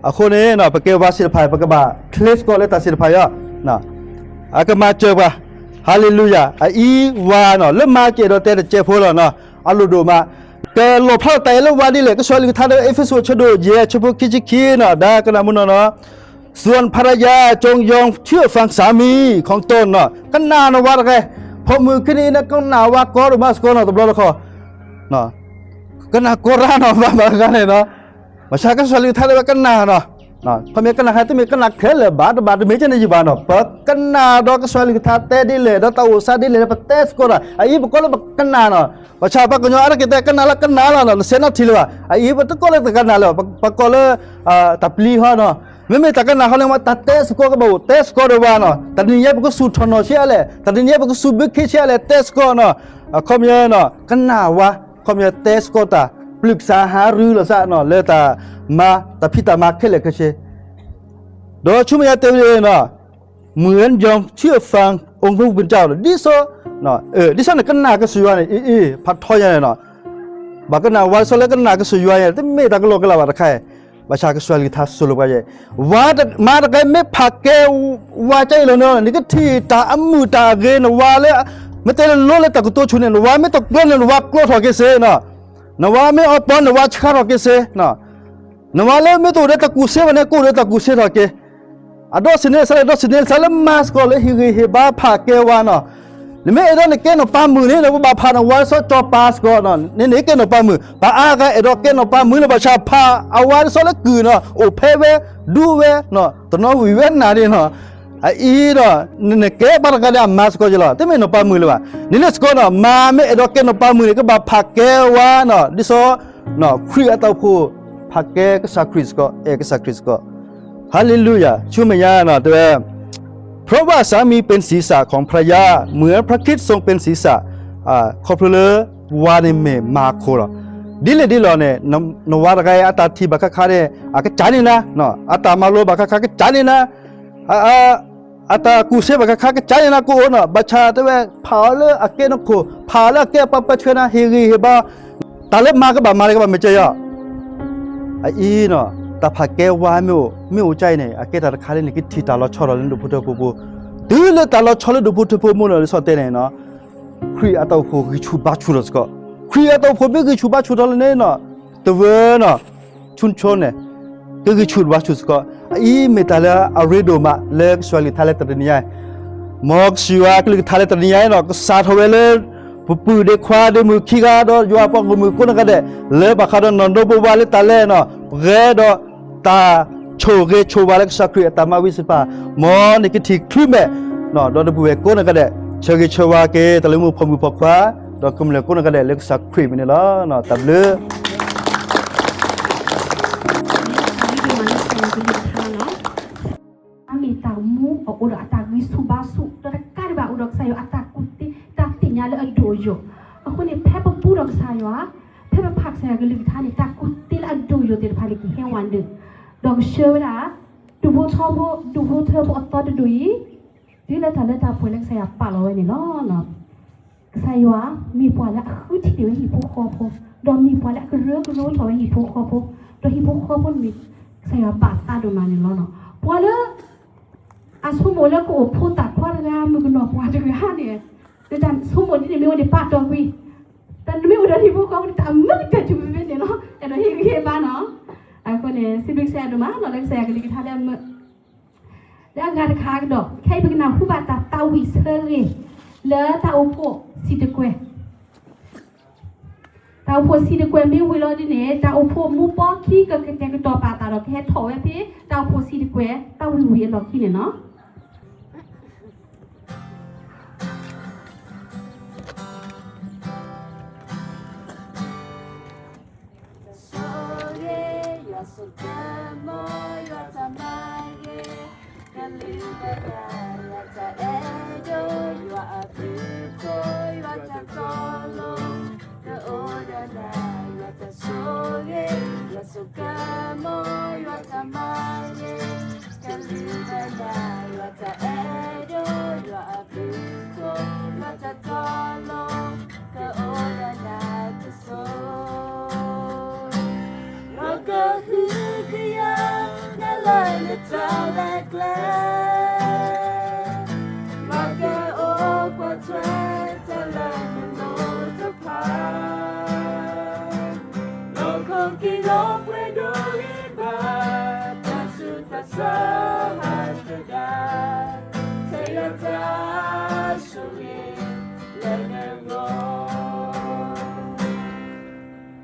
အဃိန့ၣ် ပကဲဝါသ့ၣ်တဖၣ် ပကဘၣ်ချ့စ့ၢ်ကီးလၢတၢ်သ့ၣ်တဖၣ်အံၤ အကမၤစၢၤပှၤ ဟါလ့လူယၤ အအံၤဝါနီၤ လၢမၤကဲၣ်ဒီးတဲတစဲးဖိလီၤနီၤ အလိၣ်ဒိၣ်မး ကလီၣ်ဖျါထီၣ်တၢ်အဲၣ်လၢဝါဒ်လဲၣ် ကစၢ်ယွၤကလုၢ်ကထါတဲ အ့းဖ့းစူး အဆၢဒိၣ်ယဲၢ် အဆၢဖိခံဆံခံနီၤ ဒီးကနၣ်မုၢ်နီၢ်နီၤ ส่วนภรรยาจงยอมเชื่อฟังสามีของตนနီၤ ကနၣ်နဝၤတဂၤ ဖိမုၣ်ခံန့ၣ် နကနၣ်ဝၤကီဒိၣ်မးစ့ၢ်ကီးနီၤ တဘျီတခီ ကနၣ်ကီရၢ်နီၤ ဘၣ်ဘၣ်တဂၤန့ၣ်နီၤ ဘၣ်ဆၣ်ကစၢ်ယွၤကလုၢ်ကထါတဲဝဲကနၣ်နီၤ ခီပညီကနၣ်ခဲ တမ့ၢ်ကနၣ်ခဲလၢာ်ဘၣ် တဘၣ်တမ့ၢ်ကဲန့ၣ်ယံၤဘၣ်နီၤ ပကနၣ်ဒီးကစၢ်ယွၤကလုၢ်ကထါတဲဒ်လဲၣ် ဒီးတၢ်အိၣ်သးဒ်လဲၣ် ပတဲစ့ၢ်ကီးနီၤ အအံၤပကိးလၢပကနၣ်နီၤ ဘၣ်ဆၣ်ပှၤကညီအါတက့ၢ်တဲကနၣ်လၢကနၣ်လီၤနီၤ နစဲးနီၣ်ထံလၢၤဘၣ် အအံၤပတကိးလၢတကနၣ်လၢၤဘၣ် ပကိးလၢ တၢ်ပျံၤဃီနီၤ မ့မ့ၢ်တၢ်ကနၣ်ဃီန့ၣ် တၢ်တဲစ့ၢ်ကီးကဘၣ်အိၣ် တဲစ့ၢ်ကီးဒီးဝၤနီၤ တနံၤညါပကစူၢ်ထီၣ်နီၢ်ဆံးအါလဲၣ် တနံၤညါပကစူၢ်ဘုခ့ဆံးအါလဲၣ် တဲစ့ၢ်ကီးနီၤ အခီပညီနီၤ ကနၣ်ဝၤ ခီပညီတဲစ့ၢ်ကီးတၢ် ပျုၢ်ကစၢ်ဟးရူလိာ်သးနီၤ လၢတၢ်မၤ တၢ်ဖံးတၢ်မၤခဲလၢာ်ခဲဆ့ ဒီးဆူမဲာ်ညါတဲဝဲနီၤ เหมือนยอมเชื่อฟังองค์พระผู้เป็นเจ้า ဒ်သိး ဒ်သိးနကနၣ်ကစၢ်ယွၤန့ၣ် အ့ အ့ ဖးထီညါန့ၣ်နီၤ ဘၣ်ကနၣ်ဝၤဒ်သိးလၢကနၣ်ကစၢ်ယွၤန့ၣ် တမ့ၢ်တၢ်ကလီကလီဘၣ်တခါအံၤ ဘၣ်ဆၣ်ကစၢ်ယွၤကလုၢ်ကထါစံးလိာ်ပှၤယဲၢ် ဝၤမါတဂၤမ့ၢ်ဖးကဲ ဝၤကဲအံၤလီၤန့ၣ် နကထံၣ်တၢ်အမုာ်တၢ်အဂ့ၤ နဝၤလၢ မ့ၢ်တဲလၢလိလၢတၢ်ကတိၤဆူၣ်န့ၣ် နဝၤမ့ၢ်တကျိၤန့ၣ် နဝၤကျိၤထီၣ်က့ၤစ့ၢ်နီၤ နဝၤမ့ၢ်အီပီ နဝၤဆှးထီၣ်က့ၤစ့ၢ် နဝၤလၢမ့ၢ်တအိၣ်ဒီးတၢ်ကူၣ်စ့ဘၣ်န့ၣ် ကအိၣ်ဒီးတၢ်ကူၣ်စ့ထီၣ်က့ၤ အဒီးစံးန့ၢ်သး ဒီးစံးန့ၢ်သးလၢမၤစ့ၢ်ကီးလၢဟ့ၣ်ဂံၢ်ဟ့ၣ်ဘါဖးကဲဝါနီၤ နမ့ၢ်အဲၣ်ဒိးနကဲနီၢ်ပၤမုၣ်န့ၣ် နပဘၣ်ဖးနဝၤဒ်သိးစီၤပၤစ့ၢ်ကီးနီၤ န့ၣ်န့ၣ်ကဲနီၢ်ပၤမုၣ် ပှၤအါဂၤအဲၣ်ဒိးကဲနီၢ်ပၤမုၣ်လၢၤဘၣ်ဆၣ်ဖးအဝၤဒ်သိးလၢကုၢ်နီၤ အိၣ်ဖဲဝဲ ဒူဝဲ တနီၤဝံၤဝဲနၤန့ၣ်နီၤ အအံၤဒီး နကဲပှၤတဂၤန့ၣ် အမၤစ့ၢ်ကီးယလီၤ တမ့ၢ်နီၢ်ပၤမုၣ်လၢၤဘၣ် န့ၣ်န့ၣ်စ့ၢ်ကီးနီၤ မၤမ့ၢ်အဲၣ်ဒိးကဲနီၢ်ပၤမုၣ်န့ၣ် ကဘၣ်ဖးကဲဝါနီၤ ဒ်သိး ခရံာ်အတၢ်အိၣ်ဖှိၣ် ဖးကဲကစၢ်ခရံာ်စ့ၢ်ကီး အဲၣ်ကစၢ်ခရံာ်စ့ၢ်ကီး ဟါလ့လူယၤ ဆူမဲာ်ညါနီၤ တဲဝဲ เพราะว่าสามีเป็นศีรษะของภรรยา เหมือนพระคริสต์ทรงเป็นศีรษะ ခီဖျိလၢ ဝၤန့ၣ်မ့ၢ်မၤခိၣ်လီၤ ဒ်လဲၣ်ဒ်လဲၣ်န့ၣ် နဝၤတဂၤအံၤ အတၢ်ထံၣ်ဘၣ်ခါခါန့ၣ် အကစၢ်န့ၢ်နၤ အတၢ်မၤလိဘၣ်ခါခါကစၢ်န့ၢ်နၤ အတၢ်ကူၣ်စ့ဘၣ်ခါခါကစၢ်န့ၢ်နၤကအိၣ်နီၤ ဘၣ်ဆၣ်တဲဝဲ ဖးအီၤလၢအကဲနခိၣ် ဖးအီၤလၢအကဲပှၤပၢဆှၢနၤ ဟ့ၣ်ဂံၢ်ဟ့ၣ်ဘါ တၢ်လၢမၤကဘၣ်မၤန့ၣ် ကဘၣ်မ့ၢ်ကဲယီၤ အအံၤနီၤ တၢ်ဖးကဲဝါမ့ၢ်အိၣ် မ့ၢ်အိၣ်ကၢ်အံၤန့ၣ် အကဲတၢ်တခါလၢနကထံၣ်တၢ်လီၤဆီဒီးလၢဒိၣ်ဖိထၢဖိပူၤ တုၤလၢတၢ်လီၤဆီလၢဒိၣ်ဖိထၢဖိမိၢ်နီၤ ဒ်သိးတဲန့ၣ်နီၤ ခရံာ်အတၢ်အိၣ်ဖှိၣ်ဂံၢ်ဆူၣ်ဘါဆူၣ်ထီၣ်စ့ၢ်ကီး, ခရံာ်အတၢ်အိၣ်ဖှိၣ်မ့ၢ်ဂံၢ်ဆူၣ်ဘါဆူၣ်ထီၣ်လၢန့ၣ်နီၤ, တဝၢနီၤ, ဆူၣ်ဆိန့ၣ်, ကဂံၢ်ဆူၣ်ဘါဆူၣ်စ့ၢ်ကီး, အအံၤမ့ၢ်တၢ်လၢအရ့ဒိၣ်မး လၢကစၢ်ယွၤကလုၢ်ကထါလၢတနံၤညါအံၤ, မ်ကစၢ်ယွၤကလုၢ်ကထါလၢတနံၤညါအံၤနီၤ ကစးထီၣ်ဝဲလၢ ပပုၢ်ဒ့ခွါဒ့မုၣ်ခံဂၤ ဒီးယွၤအပှၤဂီၢ်မုၢ်ကိးနီၢ်ဂၤဒဲး, လၢဘၣ်ဃးဒီးနီၢ်နီၢ်ဘိဘၣ်လၢတၢ်လဲၤနီၤ ပှဲၤဒီး တၢ်ဆိၣ်ဂ့ၤဆိၣ်ဝါလၢကစၢ်ခရံာ်အတၢ်မၤဝံၤစ့ၢ်ကီး, မ်နကထံၣ်ချုးမဲာ်, ဒီးနပုၢ်ဝဲၢ်ကိးနီၢ်ဂၤဒဲး, ဆၢဂ့ၤဆၢဝါက့ၤ တၢ်လၢမူဖီမုၢ်ဖီခွါ, ဒီးကမျၢၢ်ကိးနီၢ်ဂၤဒဲးလၢကစၢ်ခရံာ်မံၤန့ၣ်လီၤ. တၢ်ဘျုး အမ့ၢ်တၢ်မူအအိၣ်ဒီးအတၢ်ဂံၢ်ဆူၣ်ဘါဆူၣ် ဒီးတကးဒံးဘၣ်အိၣ်ဒီးကစၢ်ယွၤအတၢ်ကူၣ်သ့ တၢ်သ့ၣ်ညါလၢအဒိၣ်အယိာ်, အဃိန့ၣ် ဖဲပပူဒီးကစၢ်ယွၤ, ဖဲပဖးကစၢ်ယွၤကလုၢ်ကထါန့ၣ် တၢ်ကူၣ်သ့လၢအဒိၣ်အယိာ်သ့ၣ်တဖၣ်န့ၣ် ကဟဲဝဲဒၣ်, ဒီးကဆှၢဝဲဒၣ် ဒူၣ်ဖိထၢဖိ ဒူၣ်ဖိထၢဖိအသီတဒူၣ်အံၤ, တုၤလၢတၢ်လၢတၢ်ပှဲၤလၢကစၢ်ယွၤပာ်လီၤဝဲန့ၣ်လီၤ. ကစၢ်ယွၤမ့ၢ်ပှၤလၢအဃုထံၣ်န့ၢ်ဝဲဟံၣ်ဖိဃီဖိ, ဒီးမ့ၢ်ပှၤလၢအကရၢကရိထီၣ်ဝဲဟံၣ်ဖိဃီဖိ, ဒီးဟံၣ်ဖိဃီဖိန့ၣ်မ့ၢ် ကစၢ်ယွၤဘၣ်သးဒိၣ်မးန့ၣ်လီၤ. ပှၤလၢ အဆိကမိၣ်လၢကအိၣ်ဖိသၣ်ခွါတဂၤ မုၣ်ကနီၤပှၢ်တဂၤန့ၣ်, ဒီးတၢ်ဆိကမိၣ်ဒ်န့ၣ်မ့ၢ်အိၣ်န့ၣ် ပာ်တီၢ်ကွံာ်, တၢ်နမ့ၢ်အိၣ်ဒီးဟံၣ်ဖိဃီဖိန့ၣ် တၢ်မုာ်ကတၢၢ်တုၤမ့ၢ်န့ၣ်လီၤ. အဲၣ်ဒိးဟ့ၣ်ဂံၢ်ဟ့ၣ်ဘါနီၤ. အဃိန့ၣ် စံးဘျုးကစၢ်ယွၤဒိၣ်မးနီၤ လၢကစၢ်ယွၤကလုၢ်ကထါလၢအမုာ် လၢအဂၤတခါကဒီး ခဲအံၤပကနၢ်ဟူဘၣ်တၢ်သးဝံၣ်ဆၢဂ့ၤ လၢတၢ်အိၣ်ဖှိၣ်ဆံးတကွဲၢ်, တၢ်အိၣ်ဖှိၣ်ဆံးတကွဲၢ်မ့ၢ်ဝံၤလီၤဒ်န့ၣ် တၢ်အိၣ်ဖှိၣ်မူပီခံကကတဲာ်ကတီၤပာ်သးဒီး ကဟဲထီၣ်ဝဲဖဲ တၢ်အိၣ်ဖှိၣ်ဆံးတကွဲၢ် တၢ်ဝံၣ်ဝံၣ်အလီၢ်ခံန့ၣ်လီၤ. ဆိၣ်ဂ့ၤ, ယွၤဆိၣ်ဂ့ၤ, ယွၤတၢ်မၤဂ့ၤ, ကလုၢ်ဘၢယွၤတၢ်အဲၣ်ဒိး, ယွၤအဘျုးအဖှိၣ်, ယွၤတၢ်တီလိၤ, ကအိၣ်ဒီးနၤ, ယွၤတၢ်ဆိၣ်ဂ့ၤ, ယွၤဆိၣ်ဂ့ၤ, ယွၤတၢ်မၤဂ့ၤ, ကလုၢ်ဘၢနၤ, ယွၤတၢ်အဲၣ်ဒိး, ယွၤအဘျုးအဖှိၣ်, ယွၤတၢ်တီလိၤ ကအိၣ်ဒီးနၤတစိၤ, ယွၤကဟုကယာ်နၤလၢနတၢ်လဲၤကျဲ, ယွၤကအိၣ်ကွၢ်ထွဲတၢ်လၢနလိၤတဖၣ်, နီၢ်ခိက့ၤလီၤပှဲၤဒီးဂံၢ်ဘါ, တၢ်ဆူးတၢ်ဆါဟးသဒါ, ထဲယွၤတၢ်ဆိၣ်ဂ့ၤ လၢနဂီၢ်,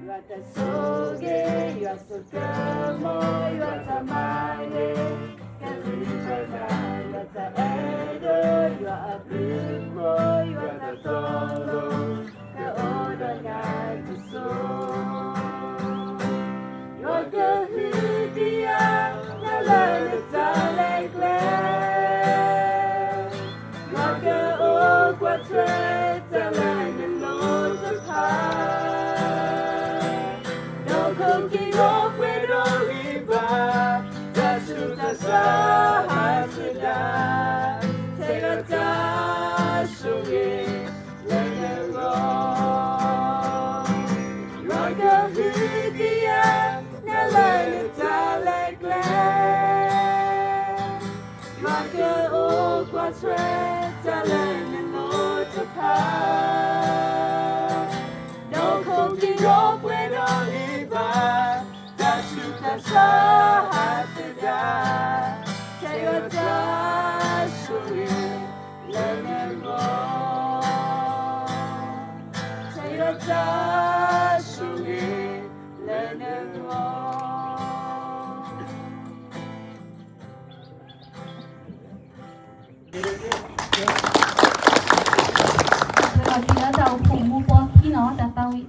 ယွၤတၢ်ဆိၣ်ဂ့ၤ, ယွၤဆိၣ်ဂ့ၤ, ယွၤတၢ်မၤဂ့ၤ, ကလုၢ်ဘၢနၤ, ယွၤတၢ်အဲၣ်ဒိး, ယွၤအဘျုးအဖှိၣ်, ယွၤတၢ်တီလိၤ ကအိၣ်ဒီးနၤတစိၤ, ယွၤကဟုကယာ်နၤလၢနတၢ်လဲၤကျဲ, ယွၤကအိၣ်ကွၢ်ထွဲတၢ်လၢနလိၤတဖၣ်, နီၢ်ခိက့ၤလီၤပှဲၤဒီးဂံၢ်ဘါ, တၢ်ဆူးတၢ်ဆါဟးသဒါ, ထဲယွၤတၢ်ဆိၣ်ဂ့ၤ လၢနဂီၢ်, ယွၤကဟုကယာ်နၤလၢနတၢ်လဲၤကျဲ, ယွၤကအိၣ်ကွၢ်ထွဲတၢ်လၢနလိၤတဖၣ်, နီၢ်ခိက့ၤလီၤပှဲၤဒီးဂံၢ်ဘါ, တၢ်ဆူးတၢ်ဆါဟးသဒါ, ထဲယွၤတၢ်ဆိၣ်ဂ့ၤ လၢနဂီၢ်, ထဲယွၤတၢ်ဆိၣ်ဂ့ၤ လၢနဂီၢ်. လီၤတုၤလၢတၢ်အိၣ်ဖှိၣ်မူပီခံနီၤ တၢ်သးဝံၣ် တၢ်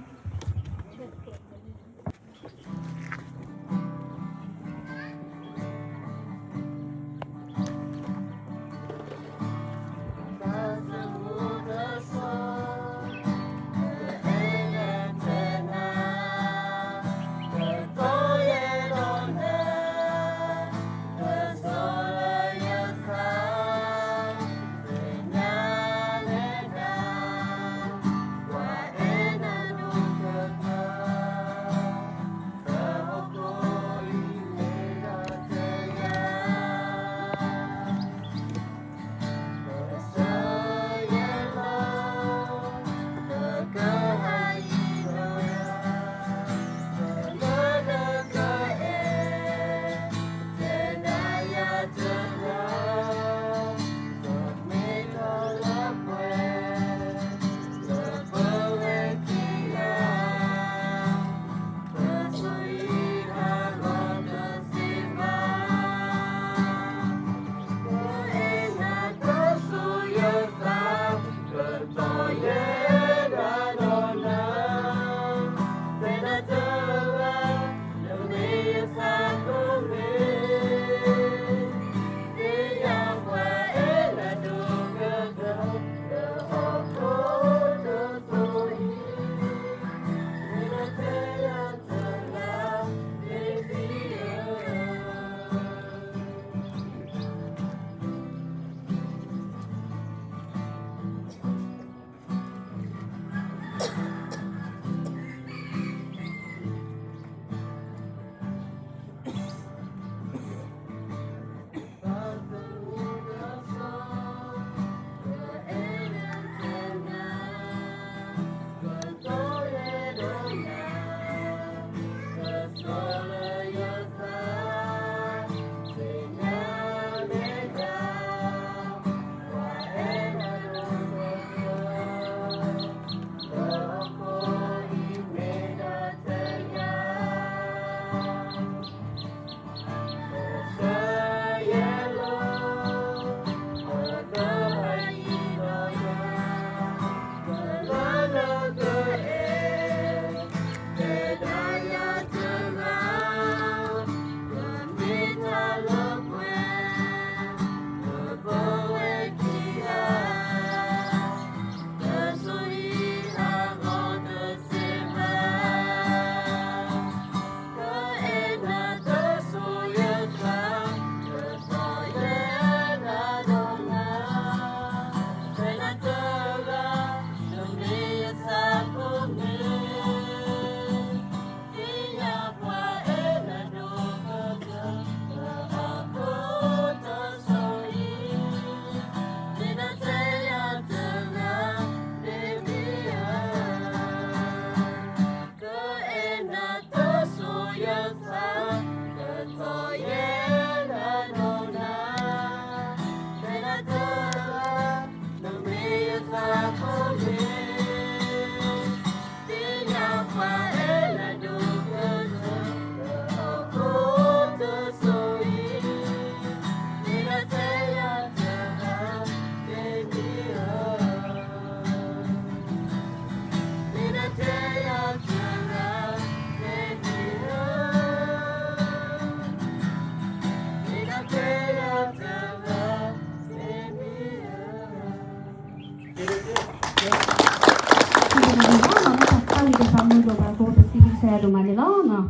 ပစံးဘျုးကစၢ်ယွၤဒိၣ်မးန့ၣ်လီၤ.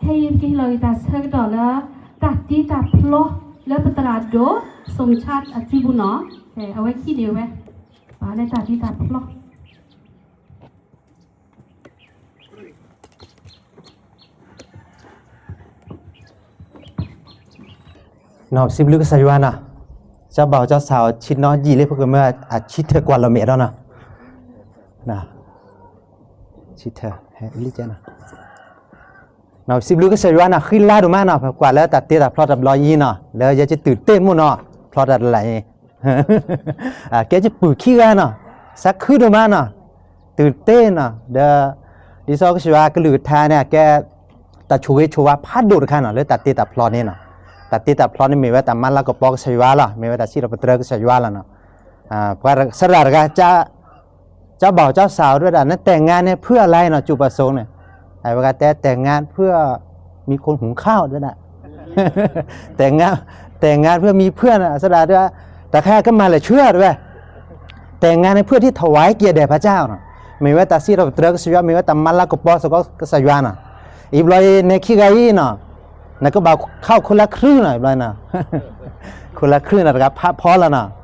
ခဲအံၤပကဟ့ၣ်လီၤက့ၤတၢ်ဆၢကတီၢ်လၢ တၢ်တ့တၢ်ဖျီလၢပသရၣ်ဒိၣ် စိၤမဆါအစုပူၤနီၤ. အဝဲခံန့ၣ်ဝဲ ပာ်လၢတၢ်တ့တၢ်ဖျီ နီၤ ပစံးဘျုးကစၢ်ယွၤနီၤ, ကၠီဘၣ်အီၤကၠီစၢ်အီၤ ဆံနီယံာ်လၢဖိကမၢအဆံထၢၣ်ကွၢ်လီၤမဲာ်ဒီးနီၤ, ဆံထၢၣ် နီၤ ပစံးဘျုးကစၢ်ယွၤနီၤ, ဃံလၤဒိၣ်မးနီၤ, ပကွၢ်လၢတၢ်တ့တၢ်ဖျီတဘျီအံၤနီၤ, လၢယဲကတုၤတ့ၢ်မ့ၢ်နီၤ, ဖျီတၢ်တလၢ်အံၤ ကဲကပုာ်ခံဂၤနီၤ, စးခုဒိၣ်မးနီၤ, တုၤတ့ၢ်နီၤ, ဒီး ဒ်သိးကစၢ်ယွၤကလုၢ်ကထါန့ၣ် ကဲ တၢ်ဆိၣ်ဂ့ၤဆိၣ်ဝါဖးဒိၣ်တခါနီၤ လၢတၢ်တ့တၢ်ဖျီန့ၣ်နီၤ, တၢ်တ့တၢ်ဖျီန့ၣ်မ့ၢ်ဝဲတၢ်မၤလၤကပီၤကစၢ်ယွၤလီၤ, မ့ၢ်ဝဲတၢ်စံးထီၣ်ပတြၢၤကစၢ်ယွၤလီၤနီၤ, ပှၤသရၣ်တဂၤ ကၠီဘၣ်အီၤကၠီစၢ်အီၤတဝဲဒၣ် နတဲငါန့ၣ်ဖုအလါနီၤ ကၠိပစိန့ၣ်, အဝဲကတဲ တဲငါဖု မံခိၣ်ဟုၣ်ခါအီၤတဝဲဒၣ် တဲငါ တဲငါဖုမံဖုနီၤ, အစဒၣ်တဝဲ တၢ်ခါကမၤလဲၣ်ဆှၢတဝဲ, တဲငါန့ၣ်ဖုထံထီၣ်ဝဲက့ၤဒဲးဖးကၠၢ်နီၤ, မ့ၢ်ဝဲတၢ်စံးထီၣ်ပတြၢၤကစၢ်ယွၤ မ့ၢ်ဝဲတၢ်မၤလၤကပီၤစ့ၢ်ကီးကစၢ်ယွၤနီၤ, အံၤဘျီအံၤန့ၣ်ခံဂၤအံၤနီၤ, နကဘၣ်ခီၣ်ခိၣ်လၢခရုနီၤ, အံၤဘျီနီၤ ခိၣ်လၢခရုနီၤ တဂၤဖးဖီလီၤနီၤ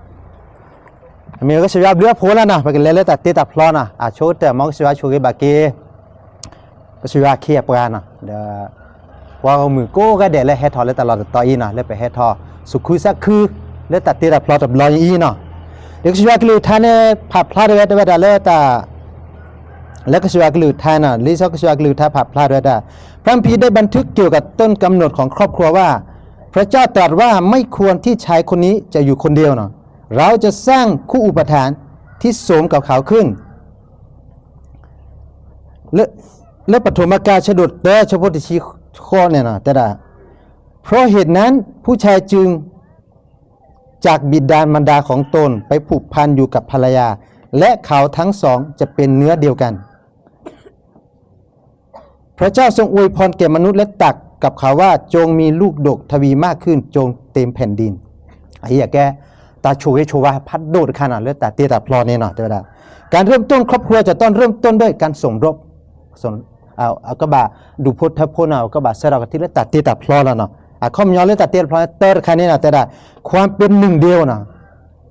မ့ၢ်ဝဲကစၢ်ယွၤဘျုးအဖှိၣ်လီၤနီၤ, ပကလဲၤလၢတၢ်တ့တၢ်ဖျီနီၤ, အဆိကတၢၢ် မ်ကစၢ်ယွၤဆိၣ်ဂ့ၤဘၣ်က့ၤ ကစၢ်ယွၤအခ့အပှၤနီၤ, ဒီး ပှၤဂီၢ်မုၢ်ကိးဂၤဒဲးလၢဟဲထီၣ်လၢတၢ်လီၢ်တတီၤအံၤနီၤ, လၢပဟဲထီၣ် သူၣ်ခုသးခု လၢတၢ်တ့တၢ်ဖျီတဘျီအံၤနီၤ, ဒီးကစၢ်ယွၤကလုၢ်ကထါန့ၣ် ဖးဖျါတဝဲ တဝဲဒၣ်လၢတၢ် လၢကစၢ်ယွၤကလုၢ်ကထါနီၤ, လံာ်စီကစၢ်ယွၤကလုၢ်ကထါဖးဖျါတဝဲဒၣ်, พระคัมภีร์ได้บันทึกเกี่ยวกับต้นกำเนิดของครอบครัวว่า พระเจ้าตรัสว่าไม่ควรที่ชายคนนี้จะอยู่คนเดียวเนาะ เราจะสร้างคู่อุปถัมภ์ที่สมกับเขาขึ้น လၢ လၢပထမကၤဆၢဒိၣ်တၢ ဆၢဖိတဆံဃိးန့ၣ်နီၤ တဲဒၣ်, เพราะเหตุนั้นผู้ชายจึงจากบิดามารดาของตนไปผูกพันอยู่กับภรรยา และเขาทั้งสองจะเป็นเนื้อเดียวกัน พระเจ้าทรงอวยพรแก่มนุษย์และตรัสกับเขาว่า จงมีลูกดกทวีมากขึ้น จงเต็มแผ่นดิน အအံၤအကဲ တၢ်ဆိၣ်ဂ့ၤဆိၣ်ဝါဖးဒိၣ်တခါနီၤ လၢတၢ်တ့တၢ်ဖျီန့ၣ်နီၤ တဲဝဲဒၣ် การเริ่มต้นครอบครัวจะต้องเริ่มต้นด้วยการสมรส ကဘၣ်ဒူၣ်ဖိထၢဖိနီၤ ကဘၣ်ဆှၢထီၣ်ကထံၣ်လၢတၢ်တ့တၢ်ဖျီလီၤနီၤ အခီပညီလၢတၢ်တ့တၢ်ဖျီတခါန့ၣ်နီၤ တဲဒၣ် ความเป็นหนึ่งเดียวနီၤ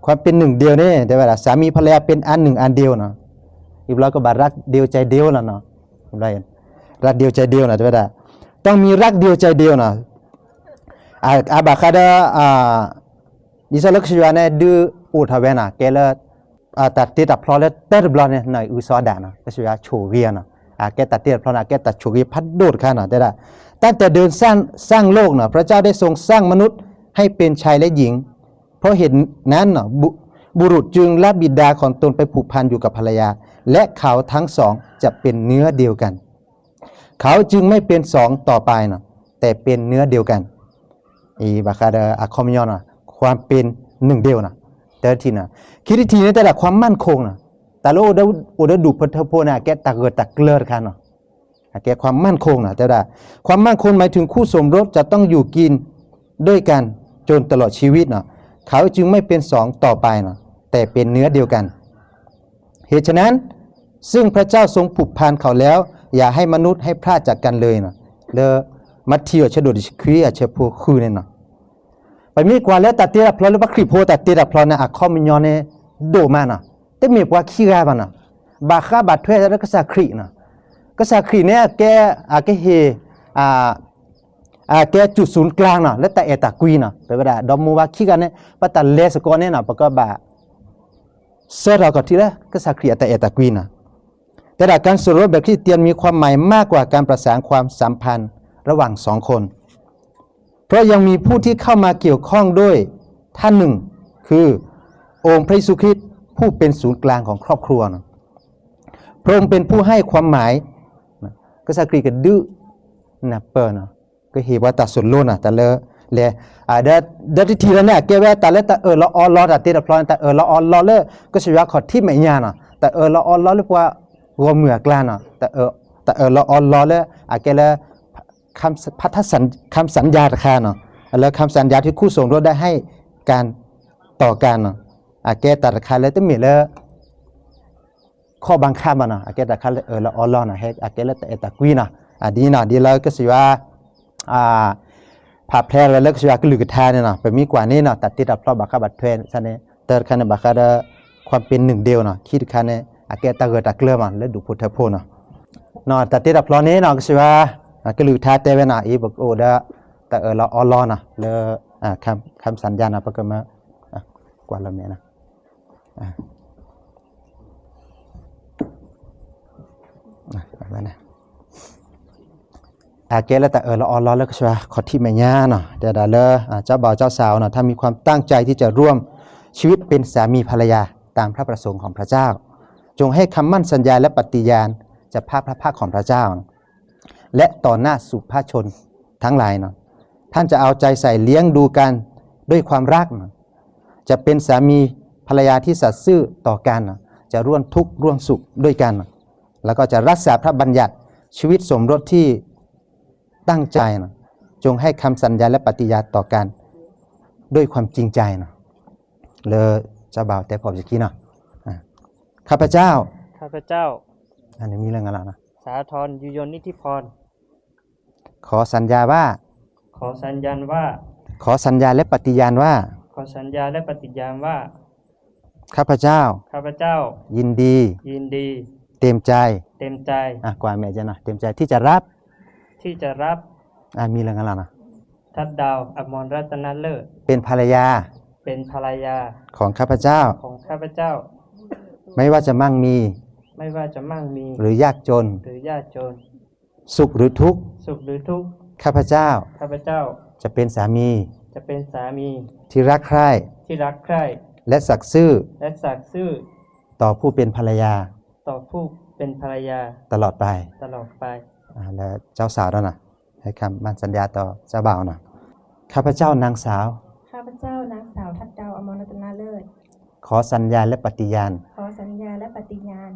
ความเป็นหนึ่งเดียวန့ၣ် တဲဝဲဒၣ် สามีภรรยาเป็นอันหนึ่งอันเดียวနီၤ အံၤဘျီကဘၣ် รักเดียวใจเดียวလီၤနီၤ รักเดียวใจเดียวနီၤ တဲဝဲဒၣ် ต้องมีรักเดียวใจเดียวနီၤ အဘၣ်ဃးဒီး ဒ်သိးလၢကစၢ်ယွၤန့ၣ် ဒုးအိၣ်ထီၣ်ဝဲနီၤ ကဲလၢ တၢ်တ့တၢ်ဖျီလၢတၢတဘျီန့ၣ် နီၢ်အုစီဒၣ်နီၤ ကစၢ်ယွၤဆိၣ်ဂ့ၤနီၤ အကဲတၢ်တ့တၢ်ဖျီန့ၣ် အကဲတၢ်ဆိၣ်ဂ့ၤဖးဒိၣ်တခါနီၤ တဲဒၣ် ตั้งแต่เดิมสร้างสร้างโลกนะ พระเจ้าได้ทรงสร้างมนุษย์ให้เป็นชายและหญิง เพราะเหตุนั้นนะบุ บุรุษจึงละบิดาของตนไปผูกพันอยู่กับภรรยา และเขาทั้งสองจะเป็นเนื้อเดียวกัน เขาจึงไม่เป็นสองต่อไปนะ แต่เป็นเนื้อเดียวกัน အံၤဘၣ်ဃးဒီးအခီပညီနီၤ ความเป็นหนึ่งเดียวနီၤ တၢတထံၣ်နီၤ ခံထံၣ်န့ၣ် တဲဒၣ် ความมั่นคงနီၤ တၢ်လၢအိၣ်ဒီးဒူၣ်ဖိထၢဖိန့ၣ် အကဲတၢ်ဂၢၢ်တၢ်ကျၢၤတခါနီၤ အကဲ ความมั่นคงနီၤ တဲဝဲဒၣ် ความมั่นคงหมายถึงคู่สมรสจะต้องอยู่กินด้วยกันจนตลอดชีวิตนะ เขาจึงไม่เป็นสองต่อไปนะ แต่เป็นเนื้อเดียวกัน เหตุฉะนั้น ซึ่งพระเจ้าทรงผูกพันเขาแล้ว อย่าให้มนุษย์ให้พลาดจากกันเลยนะ လၢ မးထံၣ်အဆၢဒိၣ်တဆံခွံ အဆၢဖိဃုန့ၣ်နီၤ ပမ့ၢ်ကွၢ်လၢတၢ်တ့တၢ်ဖျီလၢပှၤခရံာ်ဖိတၢ်တ့တၢ်ဖျီန့ၣ် အခီပညီန့ၣ် ဒိၣ်မးနီၤ တမ့ၢ်ပှၤခံဂၤဘၣ်နီၤ ဘၣ်ဃးဘၣ်ထွဲလၢကစၢ်ခရံာ်နီၤ ကစၢ်ခရံာ်န့ၣ် အကဲ အကဟ့ၣ် အကဲ จุดศูนย์กลางနီၤ လၢတၢ်အဲၣ်တၢ်ကွံနီၤ ပဝဲဒၣ် ဒီမိၢ်ဝၤခံဂၤန့ၣ် ပတၢ်လဲၤစ့ၢ်ကီးန့ၣ်နီၤ ပကဘၣ် ဆှၢထီၣ်ကီၢ်ထံလၢ ကစၢ်ခရံာ်အတၢ်အဲၣ်တၢ်ကွံနီၤ แต่หลักการสมรสแบบคริสเตียนมีความหมายมากกว่าการประสานความสัมพันธ์ระหว่างสองคน เพราะยังมีผู้ที่เข้ามาเกี่ยวข้องด้วยท่านหนึ่ง คือองค์พระเยซูคริสต์ผู้เป็นศูนย์กลางของครอบครัวนะ พระองค์เป็นผู้ให้ความหมาย ကစၢ်ခရံာ်ကဒုး နၢ်ပၢၢ်နီၤ ကဟ့ၣ်ပှၤတၢ်သိၣ်လိနီၤ တၢ်လၢ လဲၤ ဒီးတထံၣ်လၢန့ၣ် အကဲဝဲတၢ်လၢတၢ်အၢၣ်လီၤအီလီၤ တၢ်တ့တၢ်ဖျီန့ၣ် တၢ်အၢၣ်လီၤအီလီၤလၢ ကစၢ်ယွၤခီၣ်ထံးမဲာ်ညါနီၤ တၢ်အၢၣ်လီၤအီလီၤလၢပှၤဂီၢ်မုၢ်အကျါနီၤ တၢ်အၢၣ်လီၤအီလီၤလၢ အကဲလၢ คำสัญญาတခါနီၤ လၢ คำสัญญาที่คู่สมรสได้ให้กันต่อกันနီၤ အကဲတၢ်တခါလၢတမ့ၢ်လၢ ခီၣ်ဘၣ်ခါဘၣ်နီၤ, အကဲတၢ်ခါလၢအၢၣ်လီၤအီလီၤနီၤ, ဟဲအကဲလၢတၢ်အဲၣ်တၢ်ကွံနီၤ, အဒ်နီၤ ဒ်လၢကစၢ်ယွၤ ဖးဖျါဝဲလၢကစၢ်ယွၤကလုၢ်ကထါန့ၣ်နီၤ, ပမ့ၢ်ကွၢ်န့ၣ်နီၤ တၢ်တ့တၢ်ဖျီဘၣ်ဃးဘၣ်ထွဲန့ၣ်, တၢ်တခါန့ၣ် ဘၣ်ဃးဒီး ความเป็นหนึ่งเดียวနီၤ, ခံတခါန့ၣ် အကဲတၢ်ဂၢၢ်တၢ်ကျၢၤမး လၢဒူၣ်ဖိထၢဖိနီၤ, တၢ်တ့တၢ်ဖျီန့ၣ်နီၤ ကစၢ်ယွၤ ကလုၢ်ကထါတဲဝဲနီၤ, အံၤပကအိၣ်ဒီး တၢ်အၢၣ်လီၤအီလီၤနီၤ လၢ คำสัญญาနီၤ, ပကမၤ ကွၢ်လၢမဲာ်နီၤ အကဲလၢတၢ်အၢၣ်လီၤအီလီၤလၢကစၢ်ခီၣ်ထံးမဲာ်ညါနီၤ, တဲဒၣ်လၢ เจ้าบ่าวเจ้าสาวနီၤ ถ้ามีความตั้งใจที่จะร่วมชีวิตเป็นสามีภรรยาตามพระประสงค์ของพระเจ้า จงให้คำมั่นสัญญาและปฏิญาณจากพระพักตร์ของพระเจ้า และต่อหน้าสุภาชนทั้งหลายนะ ท่านจะเอาใจใส่เลี้ยงดูกันด้วยความรักนะ จะเป็นสามีภรรยาที่สัตย์ซื่อต่อกันนะ จะร่วมทุกข์ร่วมสุขด้วยกันนะ แล้วก็จะรักษาพระบัญญัติชีวิตสมรสที่ตั้งใจนะ จงให้คำสัญญาและปฏิญาณต่อกันด้วยความจริงใจนะ လၢ เจ้าบ่าว တဲဖီၣ်ပစခံနီၤ ข้าพเจ้า ข้าพเจ้า อันนี้มีเรื่องอะไรนะ สาธร ยืนยงนิธิพร ขอสัญญาว่า ขอสัญญาว่า ขอสัญญาและปฏิญาณว่า ขอสัญญาและปฏิญาณว่า ข้าพเจ้า ข้าพเจ้า ยินดี ยินดี เต็มใจ เต็มใจ อ่ะ กว่าแม่จะนะ เต็มใจที่จะรับ ที่จะรับ อ่ะ มีเรื่องอะไรนะ ทัดดาว อมรรัตนฤกษ์ เป็นภรรยา เป็นภรรยา ของข้าพเจ้า ของข้าพเจ้า ไม่ว่าจะมั่งมี ไม่ว่าจะมั่งมี หรือยากจน หรือยากจน สุขหรือทุกข์ สุขหรือทุกข์ ข้าพเจ้า ข้าพเจ้า จะเป็นสามี จะเป็นสามี ที่รักใคร่ ที่รักใคร่ และสัตย์ซื่อ และสัตย์ซื่อ ต่อผู้เป็นภรรยา ต่อผู้เป็นภรรยา ตลอดไป ตลอดไป อ่า แล้วเจ้าสาวแล้วนะ ให้คำมั่นสัญญาต่อเจ้าบ่าวนะ ข้าพเจ้านางสาว ข้าพเจ้านางสาวทัดดาว อมรรัตนฤกษ์ ขอสัญญาและปฏิญาณ ขอสัญญาและปฏิญาณ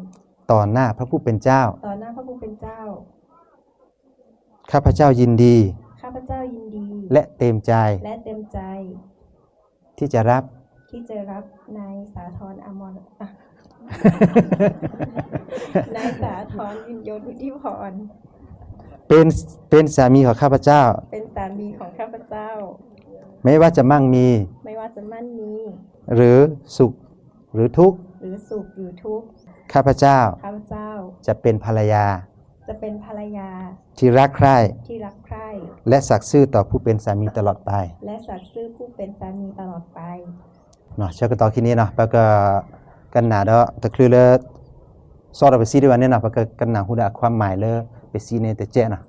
ต่อหน้าพระผู้เป็นเจ้า ต่อหน้าพระผู้เป็นเจ้า ข้าพเจ้ายินดี ข้าพเจ้ายินดี และเต็มใจ และเต็มใจ ที่จะรับ ที่จะรับนายสาธร อมร อ่ะ นายสาธร ยืนยงนิธิพร เป็น เป็นสามีของข้าพเจ้า เป็นสามีของข้าพเจ้า ไม่ว่าจะมั่งมี ไม่ว่าจะมั่งมี หรือสุข หรือทุกข์ หรือสุขหรือทุกข์ ข้าพเจ้า ข้าพเจ้า จะเป็นภรรยา จะเป็นภรรยา ที่รักใคร่ ที่รักใคร่ และสัตย์ซื่อต่อผู้เป็นสามีตลอดไป และสัตย์ซื่อผู้เป็นสามีตลอดไป เนาะ ဆၢကတီၢ်ခံန့ၣ်နီၤ ပက ကနၣ်ဒီးတချုးလၢ စီဒီးပစံးဒံးဘၣ်န့ၣ်နီၤ ပကကနၣ်ဟူဒီးအ ความหมาย လၢပစံးန့ၣ်တကဲးနီၤ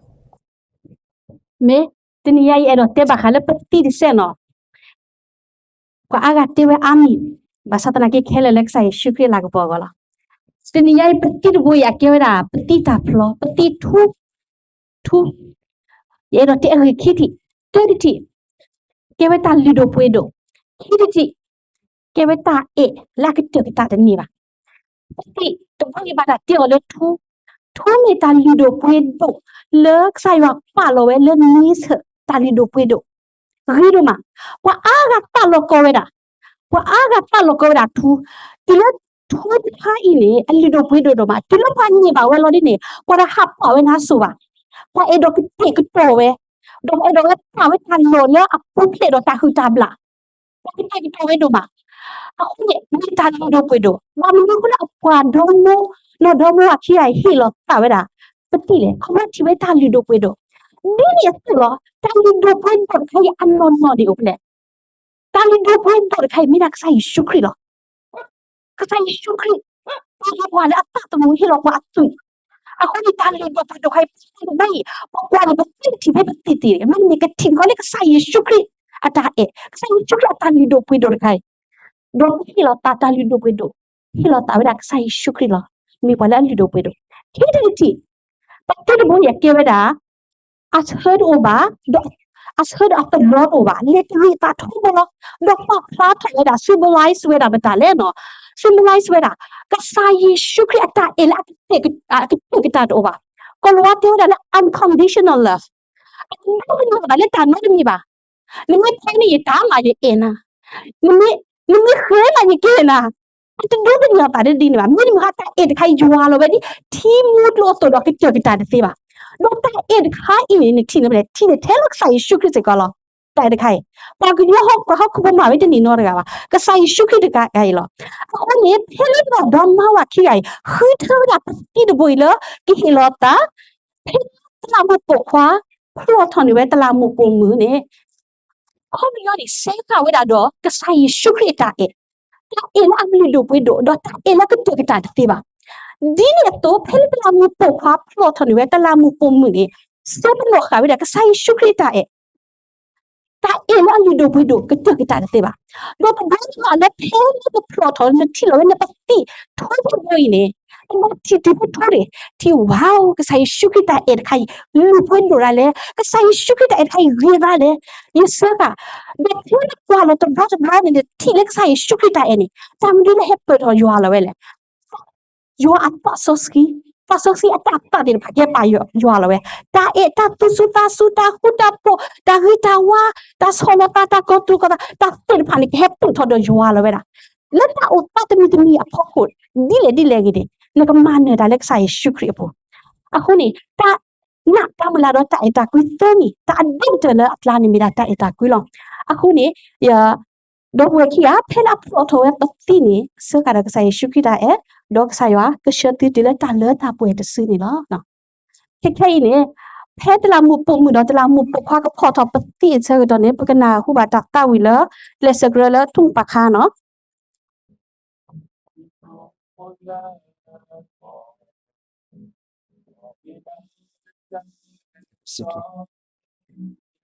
မ့ၢ် တနံၤညါအံၤအဲၣ်ဒိးတဲဘၣ်ဃးလၢပသံတစဲးနီၤ ပှၤအါဂၤတဲဝဲအါမံၤ, ဘၣ်ဆၣ်သနာ်က့ခဲလၢာ်လၢကစၢ်ယ့ၣ်ၡူးခရံာ်အလၤကပီၤအဂီၢ်လီၤ. တနံၤညါအံၤပသံတဘိအံၤ အကဲဝဲဒၣ် ပသံတၢ်ဖျီ, ပသံထူ, ထူ, ယအဲၣ်ဒိးတဲအဂ့ၢ်ခံထံၣ်, တၢတထံၣ်, ကဲဝဲတၢ်လုၢ်ဒိၣ်ပှ့ၤဒိၣ်, ခံထံၣ်တထံၣ်, ကဲဝဲတၢ်အဲၣ်လၢအကတၢၢ်ကတၢၢ်တန့ၢ်ဘၣ်. ပသံတဘိအံၤဘၣ်တၢ်တဲအီၤလၢထူ, ထူမ့ၢ်တၢ်လုၢ်ဒိၣ်ပှ့ၤဒိၣ်လၢကစၢ်ယွၤပာ်လီၤဝဲလၢန့ဆၢၣ် တၢ်လုၢ်ဒိၣ်ပှ့ၤဒိၣ်, ဂ့ၤဒိၣ်မး, ပှၤအါဂၤပာ်လီၤကီဝဲဒၣ်, ပှၤအါဂၤပာ်လီၤကီဝဲဒၣ်ထူ, တုၤလၢထူတခါအံၤန့ၣ် အလုၢ်ဒိၣ်ပှ့ၤဒိၣ်ဒိၣ်မး, တုၤလၢပှၤန့ၢ်ဘၣ်ဝဲလီၤဒ်န့ၣ် ပှၤတဟးပာ်ဝဲနၤစိၤဘၣ်, ပှၤအဲၣ်ဒိးကတဲာ်ကတီၤဝဲ, ဒီးအဲၣ်ဒိးဝဲပာ်ဝဲတၢ်လီၢ်လၢအပူၤဖျဲးဒီးတၢ်ဟုၣ်တၢ်ဘျၣ် ပှၤကတဲာ်ကတီၤဝဲဒိၣ်မး, အဃိန့ၣ် မ့ၢ်တၢ်လုၢ်ဒိၣ်ပှ့ၤဒိၣ်, ဘၣ်မနုၤအဃိလၢအပှၤဒီမါ, နီၢ်ဒီမါအခံဂၤအံၤဟ့ၣ်လီၤသးဝဲဒၣ်, ပသံလဲၣ်, ခီဖျိထံၣ်ဝဲတၢ်လုၢ်ဒိၣ်ပှ့ၤဒိၣ်, ဒ်န့ၣ်အသိးလီၤ, တၢ်လုၢ်ဒိၣ်ပှ့ၤဒိၣ်တခါအံၤအနီၢ်နီၢ်ဒံးအိၣ်ဖဲလဲၣ်, တၢ်လုၢ်ဒိၣ်ပှ့ၤဒိၣ်တခါအံၤမ့ၢ်ဒၣ်ကစၢ်ယ့ၣ်ၡူးခရံာ်လီၤ. ကစၢ်ယ့ၣ်ၡူးခရံာ် ပာ်လီၤပှၤလၢအသးသမူ ဟ့ၣ်လီၤပှၤအသွံၣ်, အဃိန့ၣ်တၢ်လုၢ်ဒိၣ်ပှ့ၤဒိၣ်တခါအံၤ ပသံတဘိအံၤ ပကွၢ်န့ၣ်ပသံတထံၣ်ဖဲပသံတထံၣ်, မ့တမ့ၢ်ကထံၣ်တခီလၢကစၢ်ယ့ၣ်ၡူးခရံာ်အတၢ်အဲၣ်, ကစၢ်ယ့ၣ်ၡူးခရံာ်အတၢ်လုၢ်ဒိၣ်ပှ့ၤဒိၣ်တခါအံၤ, ဒီးပဟ့ၣ်လီၤသးတၢ်လုၢ်ဒိၣ်ပှ့ၤဒိၣ်, ဟ့ၣ်လီၤသးဝဲဒၣ်ကစၢ်ယ့ၣ်ၡူးခရံာ်လီၤ. မ့ၢ်ပှၤလၢအလုၢ်ဒိၣ်ပှ့ၤဒိၣ်, ခံထံၣ်တထံၣ်, ပသံတဘိအံၤအကဲဝဲဒၣ် အဆၢတအိၣ်ဘၣ်, ဒီးအဆၢဒီးအသရီတအိၣ်ဘၣ်, လဲၤတဂ့ၤသးထီဘိလီၤ, ဒီးပာ်ဖျါထီၣ်ဝဲဒၣ် symbolize ဝဲဒၣ်ပတၢ်လဲၣ်နီၤ, symbolize ဝဲဒၣ် ကစၢ်ယ့ၣ်ၡူးခရံာ်အတၢ်အဲၣ်လၢအကတၢၢ်ကတၢၢ်တအိၣ်ဘၣ်, ကီၤလၤဝါတဲဝဲဒၣ်လၢ unconditional love, အတနီတမံၤဘၣ်လၢတၢ်နီတမံၤဘၣ်, နမ့ၢ်ဖဲန့ၣ်ယတၢ်မးယအဲၣ်နၤ, နမ့ၢ်, နမ့ၢ်ဃဲမးယကဲနၤ အတဒိးသန့ၤအသးဒ်န့ၣ်ဘၣ်. မ့တမ့ၢ်ဘၣ် တၢ်အဲၣ်တခါအံၤယွၤလီၤဝဲဒ် ထံမူကျိအသိးဒီးကစၢၢ်ကတၢၢ်တသ့ဘၣ်. ဒီးတၢ်အဲၣ်တခါအံၤန့ၣ် နထံၣ်လၢမနုၤလဲၣ်, ထံၣ်န့ၣ်ထဲလၢကစၢ်ယ့ၣ်ၡူးခရံာ်စ့ၢ်ကီးလီၤ. တၢ်အဲၣ်တခါအံၤ ပှၤကညီဟီၣ်ခိၣ်ဖိမၤဝဲတန့ၢ်နီတဂၤဘၣ်, ကစၢ်ယ့ၣ်ၡူးခရံာ်တဂၤအံၤလီၤ. အဃိန့ၣ် ဖဲလၢပှၤဒီမါဝၤခံဂၤအံၤ ဃုထၢဝဲဒၣ်ပသံတဘိအံၤလၢ ကဟ့ၣ်လီၤသး ဖဲတလးမူးပိာ်ခွါ ဖျိးထီၣ်န့ၢ်ဝဲတလးမူးပိာ်မုၣ်န့ၣ် အခီပညီန့ၣ် စဲဃာ်ဝဲဒၣ်ဒီးကစၢ်ယ့ၣ်ၡူးခရံာ်အတၢ်အဲၣ်, တၢ်အဲၣ်လၢအလုၢ်ဒိၣ်ပှ့ၤဒိၣ် ဒီးတၢ်အဲၣ်လၢကစၢၢ်ကတၢၢ်တသ့ဘၣ်. ဒ်န့ၣ်အသိး ဖဲလၢတလးမူးပိာ်ခွါဖျိးထီၣ်န့ၢ်ဝဲတလးမူးပိာ်မုၣ်န့ၣ် စဲပနီၣ်ဃာ်ဝဲဒၣ်ကစၢ်ယ့ၣ်ၡူးခရံာ်အတၢ်အဲၣ်, တၢ်အဲၣ်လၢအလုၢ်ဒိၣ်ပှ့ၤဒိၣ် ကစၢၢ်ကတၢၢ်တသ့ဘၣ်. ဒီးပဘၣ်သ့ၣ်ညါလၢဖဲလၢပဖျိးထီၣ် နထံၣ်လီၤဝဲနပသံၣ်ထိဘိဘိအံၤန့ၣ် နဘၣ်ထံၣ်တံၤဖိထိန့ၣ် ထံၣ်ဝါ ကစၢ်ယ့ၣ်ၡူးခရံာ်တၢ်အဲၣ်တခါအံၤ လုၢ်ဒိၣ်ပှ့ၤဒိၣ်ဒ်လဲၣ်, ကစၢ်ယ့ၣ်ၡူးခရံာ်တၢ်အဲၣ်တခါအံၤဂ့ၤဒ်လဲၣ်, ယဆၢဃာ်, ဒီးဖဲနကွၢ်လီၤတဘျီတဘျီန့ၣ် နထံၣ်လၢကစၢ်ယ့ၣ်ၡူးခရံာ်တၢ်အဲၣ်န့ၣ် တၢ်မနုၤလၢဟဲပၢၢ်ထီၣ်ယွၤလီၤဝဲလဲၣ်. ယွၤအသးစီဆှံ, သးစီဆှံအတၢ်သးသ့ၣ်တဖၣ် ကဟဲပာ်ယွၤလီၤဝဲ, တၢ်အဲၣ် တၢ်သူၣ်စူၤသးစူၤ တၢ်ဃူတၢ်ဖိး တၢ်ဂ့ၤတၢ်ဝါ တၢ်ဆီၣ်လီၤသး တၢ်ကီၤသူၣ်ကီၤသး တၢ်သ့ၣ်တဖၣ်န့ၣ် ကဟဲပၢၢ်ထီၣ်ဒီးယွၤလီၤဝဲဒၣ်. လၢတၢ်အိၣ်သးတမံၤတမံၤအဖီခိၣ် ဒ်လဲၣ်ဒ်လဲၣ်ဂ့ၤန့ၣ် နကမၤနၢၤတၢ်လၢကစၢ်ယ့ၣ်ၡူးခရံာ်အပူၤ. အဃိန့ၣ် တၢ်နာ်တၢ်မုၢ်လၢ်ဒီးတၢ်အဲၣ်တၢ်ကွံသၢမံၤ တၢ်အဒိၣ်ကတၢၢ်လၢအကျါန့ၣ်မ့ၢ်ဒၣ်တၢ်အဲၣ်တၢ်ကွံလီၤ. အဃိန့ၣ် ဒီပုၢ်ဝဲၢ်ခံဂၤ ဖဲလၢအဖျိးထီၣ်ဝဲပသံၣ်န့ၣ် ဆၢဃာ်ဒီးကစၢ်ယ့ၣ်ၡူးခရံာ်တၢ်အဲၣ်, ဒီးကစၢ်ယွၤကဆှၢသုတုၤလၢတၢ်လၢတၢ်ပှဲၤတစုန့ၣ်လီၤ. ခဲခဲအံၤန့ၣ် ဖဲတလးမူးပိာ်မုၣ်ဒီးတလးမူးပိာ်ခွါကဖျိးထီၣ်ပသံၣ်အဆၢကတီၢ်န့ၣ် ပကနၢ်ဟူဘၣ်တၢ်သးဝံၣ်လၢ ကျဲး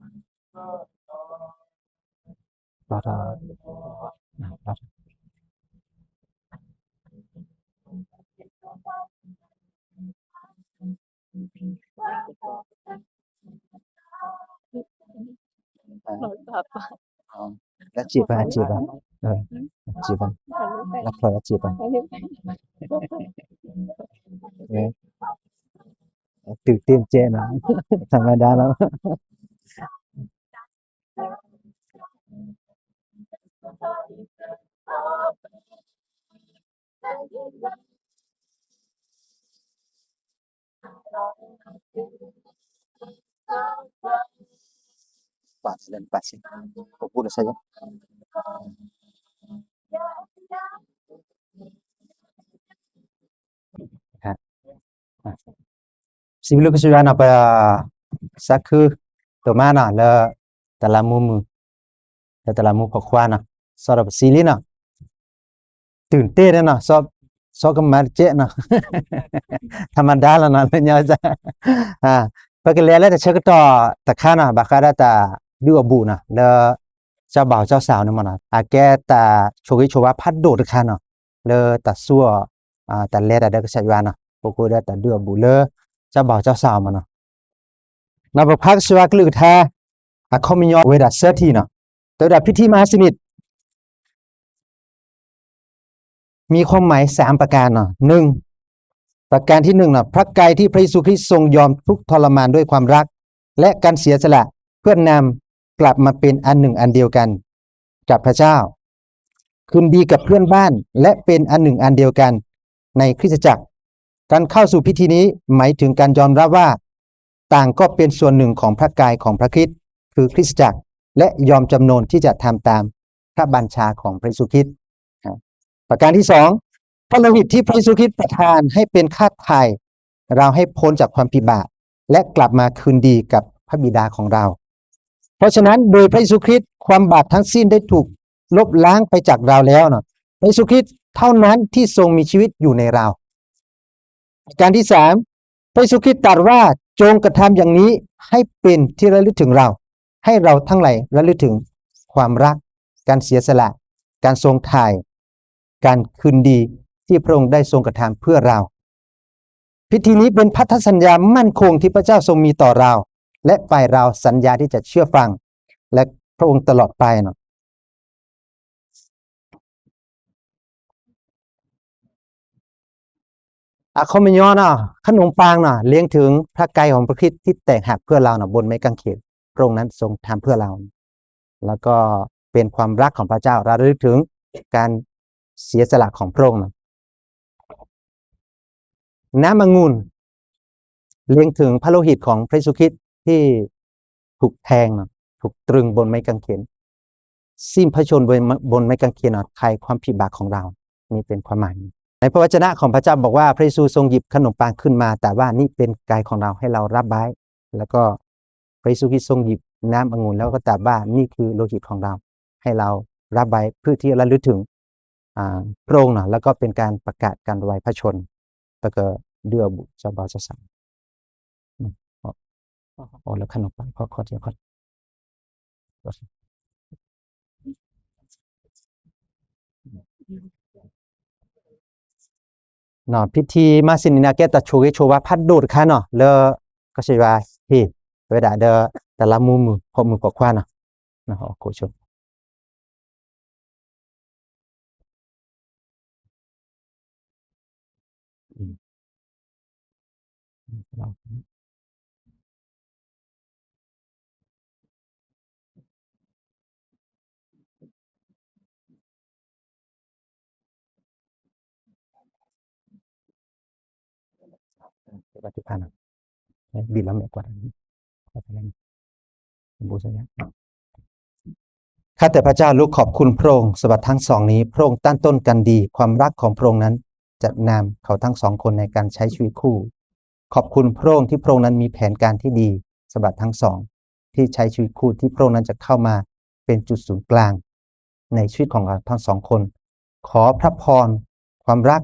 စၢးကရၢလၢထူၣ်မူပာ်ခါနီၤ လၢစံးပာ်စံးပာ် စံးပာ် လၢဖျိလၢစံးပာ် တုၤတ့ၢ်ကဲနီၤ ထမဒါလီၤ စံးဘျုးကစၢ်ယွၤနီၤ ပ စးခု ဒိၣ်မးနီၤ လၢ တလးမူးမုၣ် လၢတလးမူးပိာ်ခွါနီၤ စီၤဒီးပစံးလံနီၤ တုၤတ့ၢ်နီၤ စီၤကမၤတကဲးနီၤ ထမဒါလီၤနီၤ လၢညါ ပကလဲၤလၢတဆၢကတီၢ်တခါနီၤ ဘၣ်ဃးဒီးတၢ်ဒုးအီၣ်ဘူးနီၤ လၢ ကၠီဘၣ်ကၠီစၢ်န့ၣ်မ့ၢ်နီၤ အကဲတၢ်ဆိၣ်ဂ့ၤဆိၣ်ဝါဖးဒိၣ်တခါနီၤ လၢတၢ်ဆူအီၤ တၢ်လဲၤတၢ်ဒီးကစၢ်ယွၤနီၤ ပကိးဒီးတၢ်ဒုးအီၣ်ဘူးလၢ ကၠီဘၣ်ကၠီစၢ်မ့ၢ်နီၤ နီၤ ပဖးကစၢ်ယွၤကလုၢ်ကထါ အခီပညီဝဲဒၣ်သၢထံၣ်နီၤ တဲဝဲဒၣ် พิธีมหาสนิท มีความหมายสามประการเนาะ หนึ่ง ประการที่หนึ่งเนาะ พระกายที่พระเยซูคริสต์ทรงยอมทุกข์ทรมานด้วยความรัก และการเสียสละเพื่อนำกลับมาเป็นอันหนึ่งอันเดียวกันกับพระเจ้า คืนดีกับเพื่อนบ้าน และเป็นอันหนึ่งอันเดียวกันในคริสตจักร การเข้าสู่พิธีนี้หมายถึงการยอมรับว่า ต่างก็เป็นส่วนหนึ่งของพระกายของพระคริสต์ คือคริสตจักร และยอมจำนนที่จะทำตามพระบัญชาของพระเยซูคริสต์ ประการที่สอง พระโลหิตที่พระเยซูคริสต์ประทานให้เป็นค่าไถ่เราให้พ้นจากความผิดบาป และกลับมาคืนดีกับพระบิดาของเรา เพราะฉะนั้นโดยพระเยซูคริสต์ความบาปทั้งสิ้นได้ถูกลบล้างไปจากเราแล้วเนาะ พระเยซูคริสต์เท่านั้นที่ทรงมีชีวิตอยู่ในเรา ประการที่สาม พระเยซูคริสต์ตรัสว่า จงกระทำอย่างนี้ให้เป็นที่ระลึกถึงเรา ให้เราทั้งหลายระลึกถึงความรัก การเสียสละ การทรงไถ่ การคืนดีที่พระองค์ได้ทรงกระทำเพื่อเรา พิธีนี้เป็นพันธสัญญามั่นคงที่พระเจ้าทรงมีต่อเรา และฝ่ายเราสัญญาที่จะเชื่อฟัง และพระองค์ตลอดไปเนาะ အခီပညီနီၤ ขนมปังနီၤ เรียกถึงพระกายของพระคริสต์ที่แตกหักเพื่อเราเนาะ บนไม้กางเขน พระองค์นั้นทรงทำเพื่อเรา แล้วก็เป็นความรักของพระเจ้า ระลึกถึง การเสียสละของพระองค์นะ น้ำองุ่นเล็งถึงพระโลหิตของพระเยซูคริสต์ที่ถูกแทงนะถูกตรึงบนไม้กางเขนสิ้นพระชนม์บนบนไม้กางเขนนะไถ่ความผิดบาปของเรา นี่เป็นความหมาย ในพระวจนะของพระเจ้าบอกว่าพระเยซูทรงหยิบขนมปังขึ้นมาแต่ว่านี่เป็นกายของเราให้เรารับไว้ แล้วก็พระเยซูคริสต์ทรงหยิบน้ำองุ่นแล้วก็ตรัสว่านี่คือโลหิตของเราให้เรารับไว้เพื่อที่ระลึกถึง อ่าพระองค์เนาะแล้วก็เป็นการประกาศการถวายพระชนม์แล้วก็เดือบุจะบาจะสังอืมอ๋ออ๋อแล้วขนมปังขอขอเดียวก่อนเนาะพิธีมาสินนาแก้ตะโชเกโชวาพัดโดดค่ะเนาะแล้วก็ใช่ว่าเฮ้ไปด่าเดอแต่ละมูมือพอมือปอกคว้าเนาะเนาะโอโคชน ข้าแต่พระเจ้าลูกขอบคุณพระองค์สำหรับทั้งสองนี้พระองค์ตั้งต้นกันดีความรักของพระองค์นั้นจะนำเขาทั้งสองคนในการใช้ชีวิตคู่ขอบคุณพระองค์ที่พระองค์นั้นมีแผนการที่ดีสำหรับทั้งสองที่ใช้ชีวิตคู่ที่พระองค์นั้นจะเข้ามาเป็นจุดศูนย์กลางในชีวิตของเราทั้งสองคนขอพระพรความรัก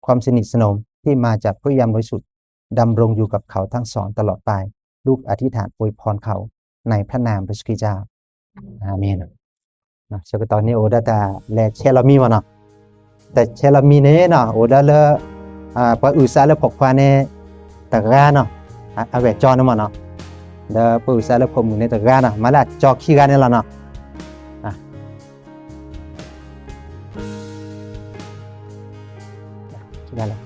ความสนิทสนมที่มาจากพระวิญญาณบริสุทธิ์ดำรงอยู่กับเขาทั้งสองตลอดไป ลูกอธิษฐานอวยพรเขาในพระนามพระเยซูคริสต์เจ้า อาเมน ဆၢကတီၢ်န့ၣ်အိၣ်ဒီးတၢ် လဲၤဆဲးလီၤမံမ့ၢ်နီၤ တၢ်ဆဲးလီၤမံန့ၣ်နီၤ အိၣ်ဒီးလၢ ပှၤအုၣ်စးလၢဖိခွါန့ၣ် တဂၤနီၤ အဝဲၢ်ကၠီန့ၣ်မ့ၢ်နီၤ ဒီးပှၤအုၣ်စးလၢဖိမုၣ်န့ၣ်တဂၤနီၤ မၤလၢအကၠီခံဂၤန့ၣ်လီၤနီၤ ခံဂၤလီၤ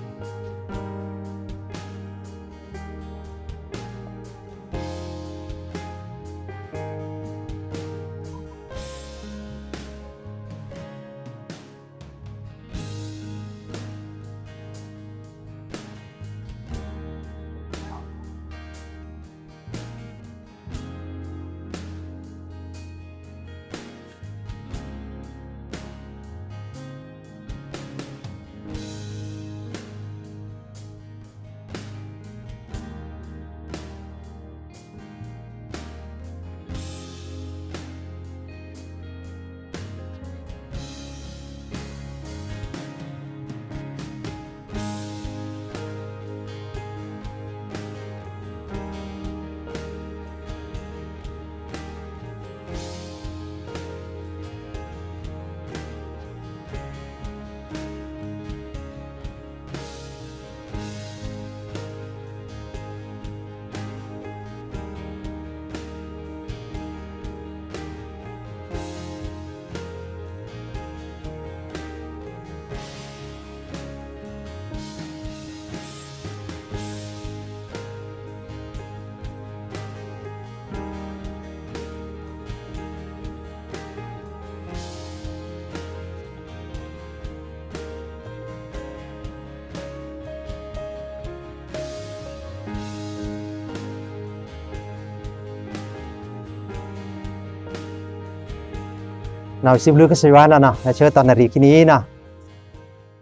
နီၢ်စံးဘျုးကစၢ်ယွၤနီၢ်နီၢ် ဆၢကတီၢ်နၣ်ရံၣ်ခံနံၤနီၢ်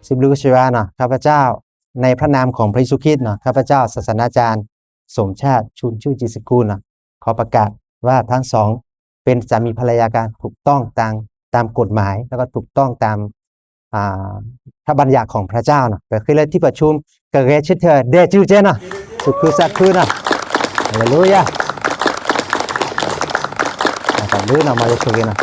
စံးဘျုးကစၢ်ယွၤနီၢ် ข้าพเจ้า ในพระนามของพระเยซูคริสต์เนาะ ข้าพเจ้าศาสนาจารย์สมชาติ ชุนชื่อจิตสกุลเนาะ ขอประกาศว่าทั้งสองเป็นสามีภรรยากันถูกต้องตามตามกฎหมาย แล้วก็ถูกต้องตามอ่าพระบัญญัติของพระเจ้าเนาะ ไปขึ้นเลยที่ประชุม กะแกชิดเธอ แด่จื้อเจ้เนาะ สุดคือสัตว์คือเนาะ ฮาเลลูยา มาตัดด้วยเนาะ มาเยซูเกเนาะ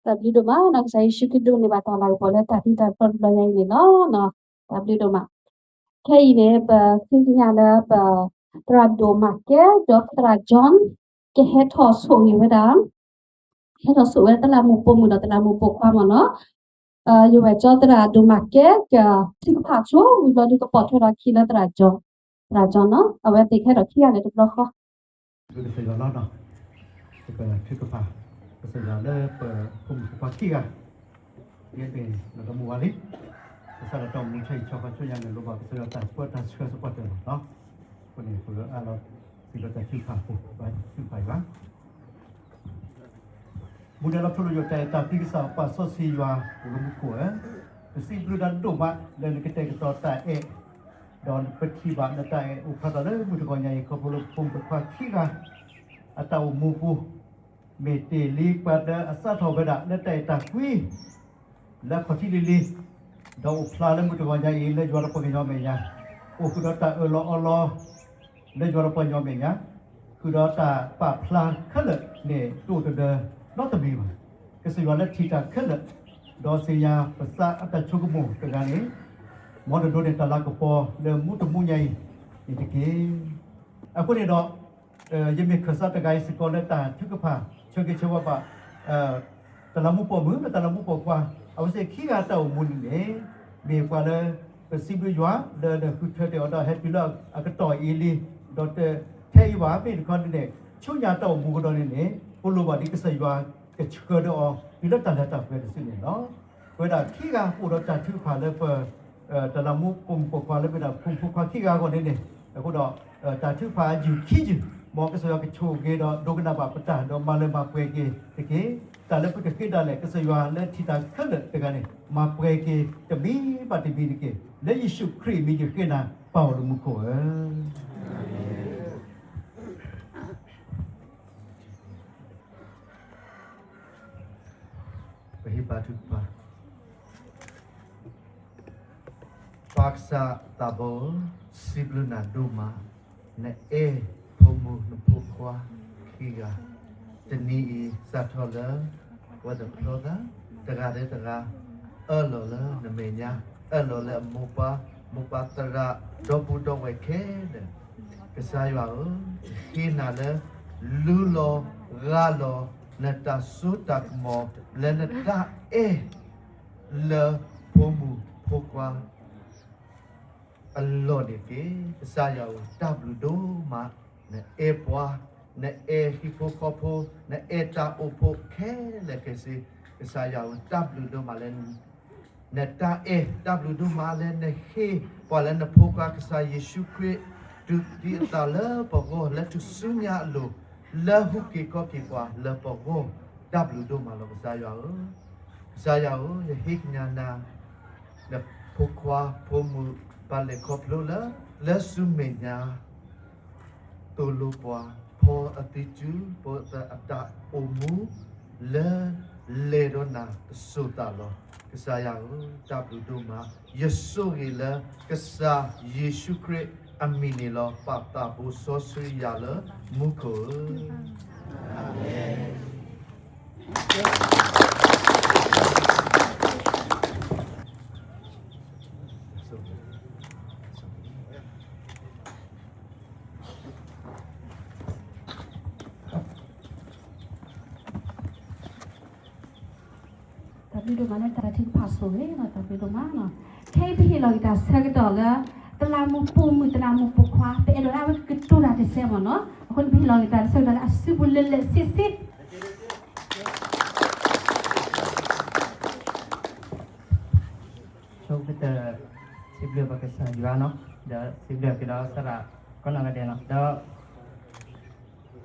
တၢ်ဘျုးဒိၣ်မးနီၢ် ကစၢ်ယ့ၣ်ၡူးခရံာ်ဒိးန့ၢ်ဘၣ်တၢ်လၤကပီၤလၢတၢ်ဖံးတၢ်မၤတဘျီညါအံၤန့ၣ်လီၤ. တၢ်ဘျုးဒိၣ်မး. ခဲအံၤန့ၣ် ပဃ့ကညးလၢပ သရၣ်ဒိၣ်မးကဲ ဒီးသရၣ် John ကဟဲထီၣ်ဆိၣ်ဂ့ၤဝဲဒၣ် ဟဲထီၣ်ဆိၣ်ဝဲဒၣ်တလးမူးပိာ်မုၣ်ဒီးတလးမူးပိာ်ခွါမ့ၢ်နီၤ. ယဝဲၢ်ကၠီသရၣ်ဒိၣ်မးကဲ ကထုကဖၣ်ဆိ ဝံၤဘျီဒုးကပိာ်ထွဲဒီးခံလၢသရၣ်ကၠီ, သရၣ်ကၠီနီၤ အဝဲသ့ၣ်ကဟဲဒီးခံဂၤန့ၣ်တဘျီဃီ ပကစၢ်ယွၤလီၤနီၤ, ပကထုကဖၣ် ကစၢ်ယွၤလၢပဖိမုၣ်ဖိခွါခံဂၤ ယဲန့ၣ် လီၤတမူဝါလံ, ကစၢ်ယွၤတၢ်အိၣ်မူဆၢအံၤ ဆီခီဆိညါန့ၣ် လိၣ်ဘၣ်ကစၢ်ယွၤတၢ်ဆှၢတၢ်ဆှၢစ့ၢ်ကီးတၢ်လီၤ. အဃိန့ၣ် ပကအးလီၤ စံးဘျုးတၢ်ထုကဖၣ်အဃိ ပထုကဖၣ်ယွၤ မူဒါလီၤထူလီၤယိာ်တၢ်အဲၣ်တၢ်ကွံကစၢ်ပာ်စီဆှံယွၤ အိၣ်လၢမူခိၣ်ဧၢ, ပစံးဘျုးနၤဒိၣ်မး လၢနကတဲာ်ကတီၤတၢ်အဲၣ်, ဒီးပထံၣ်ဘၣ်နတၢ်အဲၣ်အိၣ်ဖျါထီၣ်လၢမုၢ်တဂီၤညါအံၤ ခီဖျိလၢပဖိမုၣ်ဖိခွါခံဂၤ အတၢ်အိၣ်မူပူၤ မ့ၢ်တ့ၢ်လံပှၤလၢအစးထီၣ်ဝဲဒၣ်လၢတၢ်အဲၣ်တၢ်ကွံ လၢအခီၣ်ထံးလံၤလံၤ, ဒီးအိၣ်ဖျါလၢမုၢ်တဂီၤညါအံၤ လၢယွၤဒီးပှၤကညီမဲာ်ညါ, အိၣ်ဃုာ်ဒီးတၢ်အၢၣ်လီၤအီလီၤ လၢယွၤဒီးပှၤကညီမဲာ်ညါ, ဃုာ်ဒီးတၢ်ပာ်ဖျါခဲလၢာ်န့ၣ် တအိၣ်တဒၢနီတမံၤဘၣ်. ကစၢ်ယွၤလၢထံၣ်တၢ်ခဲလၢာ်, ဒီးသ့ၣ်ညါပသးအတၢ်ဆိကမိၣ်တဂၤန့ၣ်, မ်တဒိးန့ၢ်တၢ်လၤကပီၤလၢမူတမူညါအံၤန့ၣ်တက့ၢ်. အဃိန့ၣ်ဒီး ယမ့ၢ်ခၢၣ်စးတဂၤအံၤစ့ၢ်ကီးလၢတၢ်ထုကဖၣ် ဆၢဂ့ၤဆၢဝါဘၣ် တလးမူပိာ်မုၣ် လၢတလးမူပိာ်ခွါ အဝဲသ့ၣ်ခံဂၤတၢ်အိၣ်မူန့ၣ်န့ၣ်, မ့ၢ်ပှၤလၢ ပစံးဘျုးယွၤ လၢနဃုထၢတ့ၢ်အီၤဒီးဟဲတုၤလၢအကတီၢ်အံၤလံ, ဒီးတထဲအံၤဘၣ် မ့ၢ်တခီန့ၣ်န့ၣ် ဆူညါတၢ်အိၣ်မူကဒီးန့ၣ်န့ၣ် ပလိၣ်ဘၣ်ဒ်ကစၢ်ယွၤကဆှၢဒၢအီၤ တုၤလၢတၢ်လၢတၢ်ပှဲၤတစုန့ၣ်လီၤ. ပဝဲဒၣ်ခံဂၤအိၣ်ဒီးတၢ်ထုကဖၣ်လၢပ တလးမူပိာ်မုၣ်ပိာ်ခွါလၢမ့ၢ်ဒၣ်ဖိမုၣ်ဖိခွါခံဂၤအဂီၢ်န့ၣ်န့ၣ်, အဃိဒီး တၢ်ထုကဖၣ်အယုၢ်ခံယုၢ် မ်ကစၢ်ယွၤကဆိၣ်ဂ့ၤဒီးဒိကနၣ်ဘၣ်ပတၢ်ဒီးမၤလၢမၤပှဲၤက့ၤတက့ၢ်. တၢ်လၢပကဃ့ဒၣ်လဲာ် ကစၢ်ယွၤလၢထံၣ်တၢ်ခဲလၢာ်တဂၤန့ၣ် မၤပှဲၤက့ၤတမံၤဘၣ်တမံၤတက့ၢ်. လၢယ့ၣ်ၡူးခရံာ်အမံၤယဃ့နၤ ပၢ်အိၣ်လၢမူခိၣ်ဧၢ ပဟ့ၣ်ပာ်ထုကဖၣ်. ပၢ်ကစၢ်သးဘီဧၢ, စံးဘျုးနၤဒိၣ်မး, နအဲၣ်ဖိမုၣ်နဖိခွါခံဂၤ, တနံၤအံၤစးထီၣ်လၢ ဝဲသးဖျီသး တဂၤလၢတဂၤ အၢၣ်လီၤလၢနမဲာ်ညါ, အၢၣ်လီၤလၢအမိၢ်ပၢ်, မိၢ်ပၢ်သရၣ်, ဒီပုၢ်ဒီဝဲၢ်ခဲလၢာ်, ကစၢ်ယွၤဧၢ, ယဃ့နၤလၢ လုၢ်လီၤဂၢ်လီၤ နတၢ်စိတၢ်ကမီၤ လၢနတၢ်အဲၣ် လၢဖိမုၣ်ဖိခွါ အလီၢ်န့ၣ်တက့ၢ်. ကစၢ်ယွၤဧၢ, တၢ်ဘျုးဒိၣ်မး, နအဲၣ်ပှၤ, နအဲၣ်ဟံၣ်ဖိဃီဖိ, နအဲၣ်တၢ်အိၣ်ဖှိၣ်ခဲလၢာ်ခဲဆ့, ကစၢ်ယွၤဧၢ, တၢ်ဘျုးဒိၣ်မးလၢ နတၢ်အဲၣ်, တၢ်ဘျုးဒိၣ်မးလၢနဟ့ၣ်ပှၤလၢနဖိခွါကစၢ်ယ့ၣ်ၡူးခရံာ် တုၤသံအသးလၢပဂီၢ် လၢထူၣ်စုညါအလိၤ, လၢဟူးက့ၤခီၣ်က့ၤပှၤလၢပဂီၢ်, တၢ်ဘျုးဒိၣ်မးလီၤ ကစၢ်ယွၤဧၢ. ကစၢ်ယွၤဧၢ, ယဟ့ၣ်ကညးနၤ နဖိခွါဖိမုၣ်ဘၣ်လဲၤခီဖျိလၢ လၢစုမဲာ်ညါ သိၣ်လိပှၤ ဖီအသံစု ပအတၢ်အိၣ်မူ လၢလဲၤဒီးနၤတစိၤသးလီၤ. ကစၢ်ယွၤဧၢ, တၢ်ဘျုးဒိၣ်မး, ယဆိၣ်ဂ့ၤလၢကစၢ်ယ့ၣ်ၡူးခရံာ်အမံၤန့ၣ်လီၤ. ပၢ်သးဘိစီဆှံယၤလၢမူခိၣ်ဧၢ. တၢ်ဘျုးဒိၣ်မးလၢတၢ်ထုကဖၣ်ဆိၣ်ဂ့ၤနီၤ, တၢ်ဘျုးဒိၣ်မးနီၤ. ခဲအံၤပဟ့ၣ်လီၤက့ၤတၢ်ဆၢကတီၢ်လၢ တလးမူပိာ်မုၣ် တလးမူပိာ်ခွါ ပအဲၣ်ဒိးလၢအဝဲကတိၤတၢ်တစဲးမ့ၢ်နီၤ. အဃိန့ၣ် ပဟ့ၣ်လီၤက့ၤတၢ်ဆၢကတီၢ်လၢအစုပူၤလၢာ်လၢာ်ဆ့ဆ့ ဆိကတၢၢ် စံးဘျုးပကစၢ်ယွၤနီၤ, ဒီးစံးဘျုးက့ၤဒီးသရၣ်ကိးနီၢ်ဂၤဒဲးနီၤ, ဒီး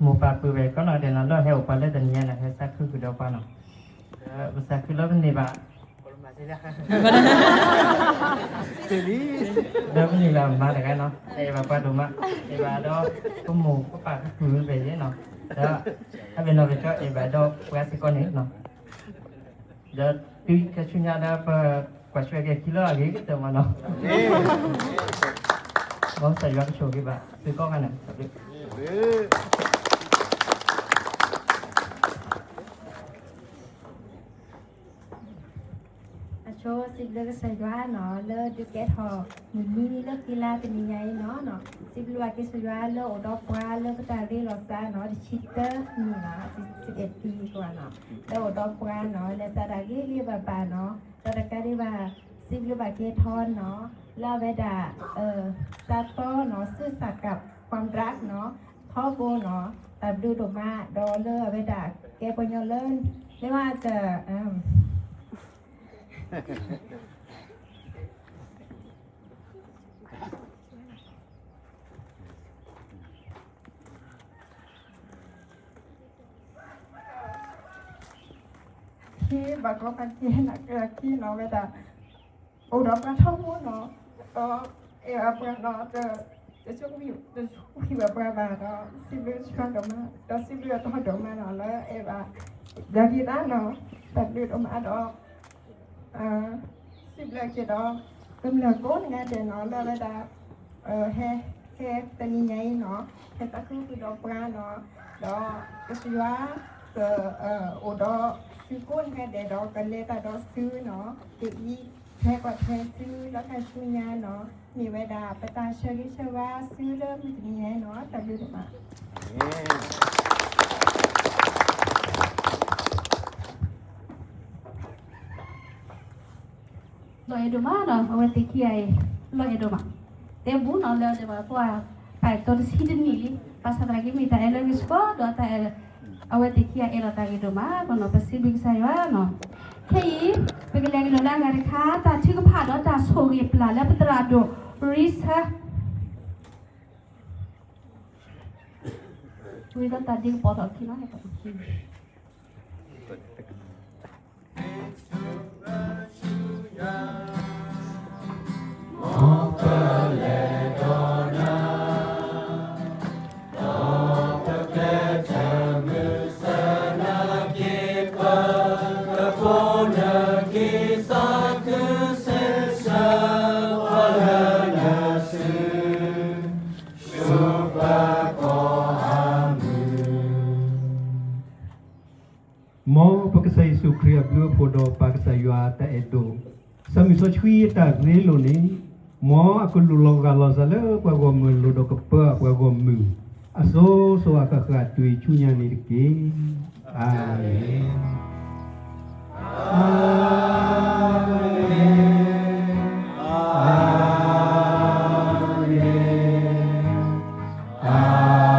မိၢ်ပၢ်ပုၢ်ဝဲၢ်ကိးနီၢ်ဂၤဒဲးနီၤ, လၢဟဲအိၣ်ပှၤလၢတနံၤညါန့ၣ် ဟဲသးခုဃုာ်ဒီးပှၤနီၤ, ဒီးပသးခုလၢပန့ၢ်ဘၣ် ဒီးပန့ၢ်ဘၣ်မၤတဂၤနီၤ, အဲၣ်ဘၣ်ပှၤဒိၣ်မး, အဲၣ်ဘၣ်ဒီး ပမိၢ်ပပၢ်ကပုၢ်ဝဲၢ်ယဲနီၤ, ဒီး အဝဲနီၢ်ကစၢ်အဲၣ်ဘၣ်ဒီးပှၤစ့ၢ်ကီးန့ၣ်နီၤ, ဒီးတုၤခဲဆူညါဒီးပကွၢ်ဆွဲက့ၤခံလၢအဂ့ၤကတၢၢ်မးနီၤ, မ်ကစၢ်ယွၤကဆိၣ်ဂ့ၤဘၣ်သုကိးဂၤန့ၣ် အဆိစံးဘျုး ကစၢ်ယွၤနီၤ လၢဒုးကဲထီၣ်မုၢ်နံၤလၢဃံလၤတနံၤညါအံၤနီၤ, စံးဘျုးဘၣ်က့ၤကစၢ်ယွၤလၢအိၣ်ဒီးပှၤလၢပတၢ်ရ့လိာ်သးနီၤ တဆံသၢနံၣ်နီၤ ဆံးအဲးပံၤကွၢ်နီၤ, လၢအိၣ်ဒီးပှၤနီၤ လဲၤသးတၢ်ဂ့ၤဂ့ၤဘၣ်ဘၣ်နီၤ, ဒီးတကးဒံးဘၣ် စံးဘျုးဘၣ်က့ၤထီၣ်နီၤ လၢအဝဲဒၣ် စးသီနီၤ ซื่อสัตย์กับความรักနီၤ ထီဘိနီၤ တၢ်ဘျုးဒိၣ်မး ဒီးလၢအဝဲဒၣ်ကဲပှၤကညီလၢ မ့ၢ်ဝဲတ ခံဘၣ်ကီဘၣ်ခဲနီၤ ကခံနီၤ ဝဲဒၣ် အိၣ်ဒီးပှၤထီဘိနီၤ ဒီးအဲၣ်ဘၣ်ပှၤနီၤ တဆိကမိၣ် တဆိကမိၣ်ဘၣ်ပှၤဘၣ်ဒီး စံးဘျုးစှၤဒိၣ်မး ဒီးစံးဘျုးအတီဒိၣ်မးနီၤ လၢအဲၣ်ဘၣ် ဒီးဒ်န့ၣ်နီၤ တၢ်ဘျုးဒိၣ်မးဒီး စံးဘျုးက့ၤဒီး ကမျၢၢ်ကိးနံၤဒဲးနီၤ လၢအဝဲဒၣ် ဟဲ ဟဲတနံၤညါအံၤနီၤ ဟဲသးခုဃုာ်ဒီးပှၤနီၤ ဒီးကစၢ်ယွၤ ကအိၣ်ဒီးသုကိးနံၤဒဲးဒီး ကလဲၤတၢ်ဒီးသုနီၤ ကအံးထွဲကွၢ်ထွဲသုလၢခါဆူညါနီၤ မ့ၢ်ဝဲဒၣ်ပတၢ်ဆၢဂ့ၤဆၢဝါသုလၢမုၢ်တနံၤညါအံၤနီၤ တၢ်ဘျုးဒိၣ်မး လီၤအဲၣ်ဒိၣ်မးနီၤ အဝဲသ့ၣ်ခံဂၤအံၤ လီၤအဲၣ်ဒိၣ်မး တဲဘူးနီၤ လၢဒဲးဘၣ်ပှၤ ပာ်အဲၣ်တီတဆံတနံၣ်လံ ဘၣ်ဆၣ်သနာ်က့မ့ၢ်တၢ်အဲၣ်လၢဂ့ၤစ့ၢ်ကီး ဒီးတၢ်အဲၣ် အဝဲသ့ၣ်ခံဂၤအဲၣ်လီၤတၢ်ဂ့ၤဒိၣ်မးနီၤ ပစံးဘျုးကစၢ်ယွၤနီၤ ခဲအံၤ ပကလဲၤကဒီးလၢအဂၤတခါ တၢ်ထုကဖၣ်ဒီးတၢ်ဆိၣ်ဂ့ၤပျၢ်လၢပသရၣ်ဒိၣ် ရံဆၢ ဝံၤဒီးတၢ်ဒ့ကပီၤထီၣ်ခံနီၤ မ်ပလဲၤဒီးနၤ, ဒီးပကဲထၢမုၢ်ဆၢနၤက့ၤပၢ, ဒီးဖိနက့ၤသးခုစ့ၢ်ဆၢ, ပှၤလၢနစု ဆူပကီၢ်အမုၢ် မ်ပကစၢ်ယ့ၣ်ၡူးခရံာ်အဘျုးအဖှိၣ်ဒီးပၢ်ကစၢ်ယွၤအတၢ်အဲၣ်ဒိၣ်, စီၤမုၢ်စီဆှံအတၢ်ရ့လိာ်န့ၣ်, မ်အကလူးလီၤဂာ်လီၤစၢ်လၢပှၤဂီၢ်မုၢ်အလိၤဒီးကပၢအပှၤဂီၢ်မုၢ်, အစိၤစိၤအဃၣ်ဃၣ်တုၤဆူညါန့ၣ်တက့ၢ်. အၤမ့ၣ်, အၤမ့ၣ်, အၤမ့ၣ်. အၤမ့ၣ်. တဘျုးတဘျုး တဝံၤဒံးဘၣ်အီ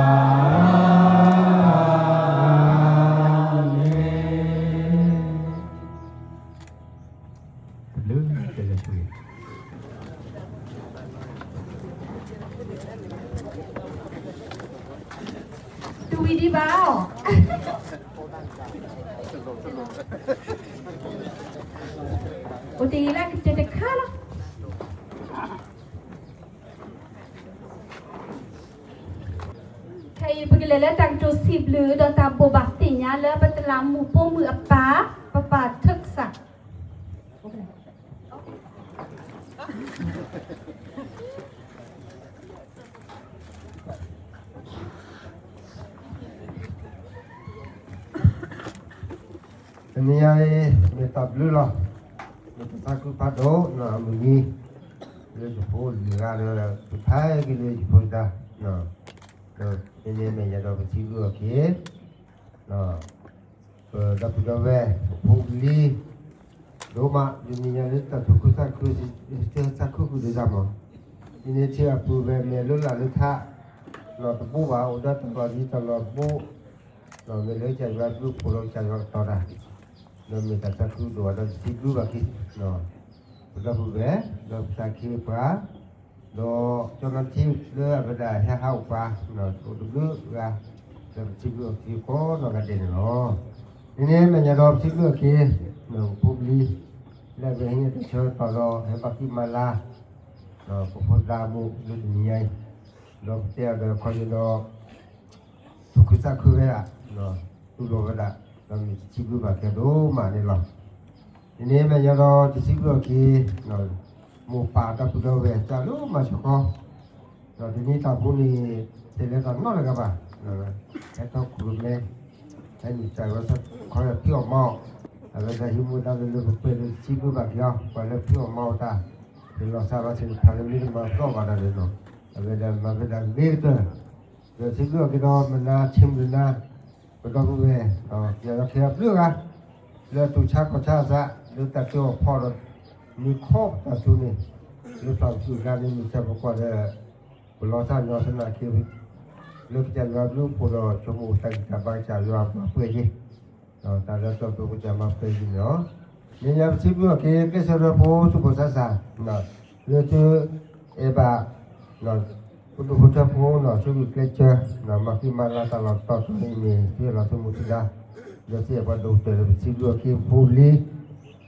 ၤ, အိၣ်တ့ၢ်လၢကတၢၢ်တခါလီၤ. ခဲအံၤပကလဲၤလၢတၢ်ကတိၤစံးဘျုး ဒီးတၢ်ဘိးဘၣ်သ့ၣ်ညါလၢပတလးမူးပိာ်မုၣ်အပၢ်, ပပၢ်ထၢၣ်ကစၢ် တနံၤအံၤ မ့ၢ်တၢ်ဘျုးလီၤ. မ့ၢ်တၢ်သးခုဖးဒိၣ်နီၤ အမုၢ်နံၤ လၢယဖိလွံၢ်ဂၤဒီး ယဖးက့ၤလၢယဖိတဂၤ, ဒီးမ့ၢ်မဲာ်ညါဒီးပစံးဘျုးအီၤက့ၤ ပဒီပုၢ်ဒီဝဲၢ် ပဖိပလံၤ ဒိၣ်မး တနံၤညါလၢတၢ်သူၣ်ခုသးခု သးခုဃုာ်ဒီးတၢ်မၤ, ဒ်န့ၣ်ထံၣ်အပူၤဝဲမ့ၢ်လၢလၢ်လၢထး လီၤတဘိဘၣ် အိၣ်ဒီးတၢ်လီၢ်ဒ်တၢ်လီၢ်တဘိ, ဒီးမ့ၢ်လၢကစၢ်ယွၤဘျုးဖှိၣ်လီၤကစၢ်ယွၤကတီၤတၢ်, ဒီးမ့ၢ်တၢ်သးခုဒိၣ်ဒီးစံးဘျုးဘၣ်က့ၤ ပဒီပုၢ်ဝဲၢ် ဒီးပသးခ့ပှၤ ဒီးကၠီမၤထံလၢအဝဲဒၣ်ဟဲဟးအိၣ်ပှၤ အိၣ်တဘျုးဂၤ ဒီးပစံးဘျုးအီၤက့ၤကိးနီၢ်ဂၤဒဲးန့ၣ်လီၤ. ဒ်န့ၣ်မဲာ်ညါဒီးပစံးဘျုးအီၤက့ၤ ပဖိပလံၤ လၢအဝဲဟံးန့ၢ်တၢ်ဆၢကတီၢ်ဒီး ဟဲဘၣ်ဃ့ၢ်မၤလၤ ပဖိသးမူလၢတနံၤညါအံၤ, ဒီးပတဲအီၤဒီးခီယိၤဒီး သူၣ်ခုသးခုဝဲဒၣ်, တူၢ်လိာ်ဝဲဒၣ်, ဒီးမ့ၢ်တစံးဘျုးဘၣ်ကဲဒိၣ်မးန့ၣ်လီၤ. ဒ်န့ၣ်မဲာ်ညါဒီးတစံးဘျုးအီၤက့ၤ မိၢ်ပၢ်ဒီပုၢ်ဒီဝဲၢ်တၢ်လၢမၤဆၢကီး, ဒီးတနံၤတၢ်ဖိန့ၣ် တလဲၤတၢ်နီတဂၤဘၣ်, ဟဲထီၣ်ခိၣ်မဲ, ဟဲနုာ်စၢ်ဝဲခီဖံးအီၣ်မၤအီၣ်, အဝဲဒၣ်ဟံးမူဒါလၢလၢပှဲၤပှဲၤလၢစံးဘျုးဘၣ်က့ၤအီၤ ပှၤလၢဖုအီၣ်မၤအီၣ်တၢ် လၢလီၤစၢ်ဘၣ်ဆၣ်တဖၣ်လၢမ့ၢ်တမၤပျီဘၣ်ဒီးန့ၣ်လီၤ. အဝဲဒၣ်မၤဝဲဒၣ်ဂ့ၤကတၢၢ် ဒီးစံးဘျုးအီၤက့ၤဒီးမနၤဆ့မုၢ်နၤ ပဒီပုၢ်ဝဲၢ် ကယီခဲအဘျုးဂၤ လၢအတူၢ်ဆါခီၣ်ဆါအသး လၢတၢ်တ့အီၣ်ဖီဒီး မ့ၢ်ခီပတၢ်သူန့ၣ် လၢပျၢ်ပသူၣ်လၢန့ၣ်မ့ၢ်စၢ်ပကွၢ်ဒီး ပလီၤသးညီသနာ်က့ လၢကစၢ်ယွၤဘျုးဖှိၣ်ဒီး ဆိကမိၣ်တၢ်ဂံၢ်တၢ်ဘါကစၢ်ယွၤပှၤပှဲၤယ့ၤ တၢ်လၢတၢ်ဘျုးကစၢ်မၤပှဲၤယ့ၤန့ၣ်လီၤ. မ့ၢ်ညါပစံးဘျုးအီၤက့ၤ ကျဲးစၢးဒီဖိသူၣ်ဘီၣ်သးစၢ် လၢသုအဲၣ်ဘၣ် ပဒိၣ်ဖိထၢဖိနီၤ ဆိၣ်ဂ့ၤကျဲးစၢး မၤဃံမၤလၤတၢ်လီၢ်တတီၤတီၤအံၤန့ၣ် သုအဲၣ်လီၤသုမူသုဒါ ဒီးသုအဲၣ်ပှၤဒိၣ်ကတၢၢ်ဒီးပစံးဘျုးအီၤက့ၤဖိလံၤ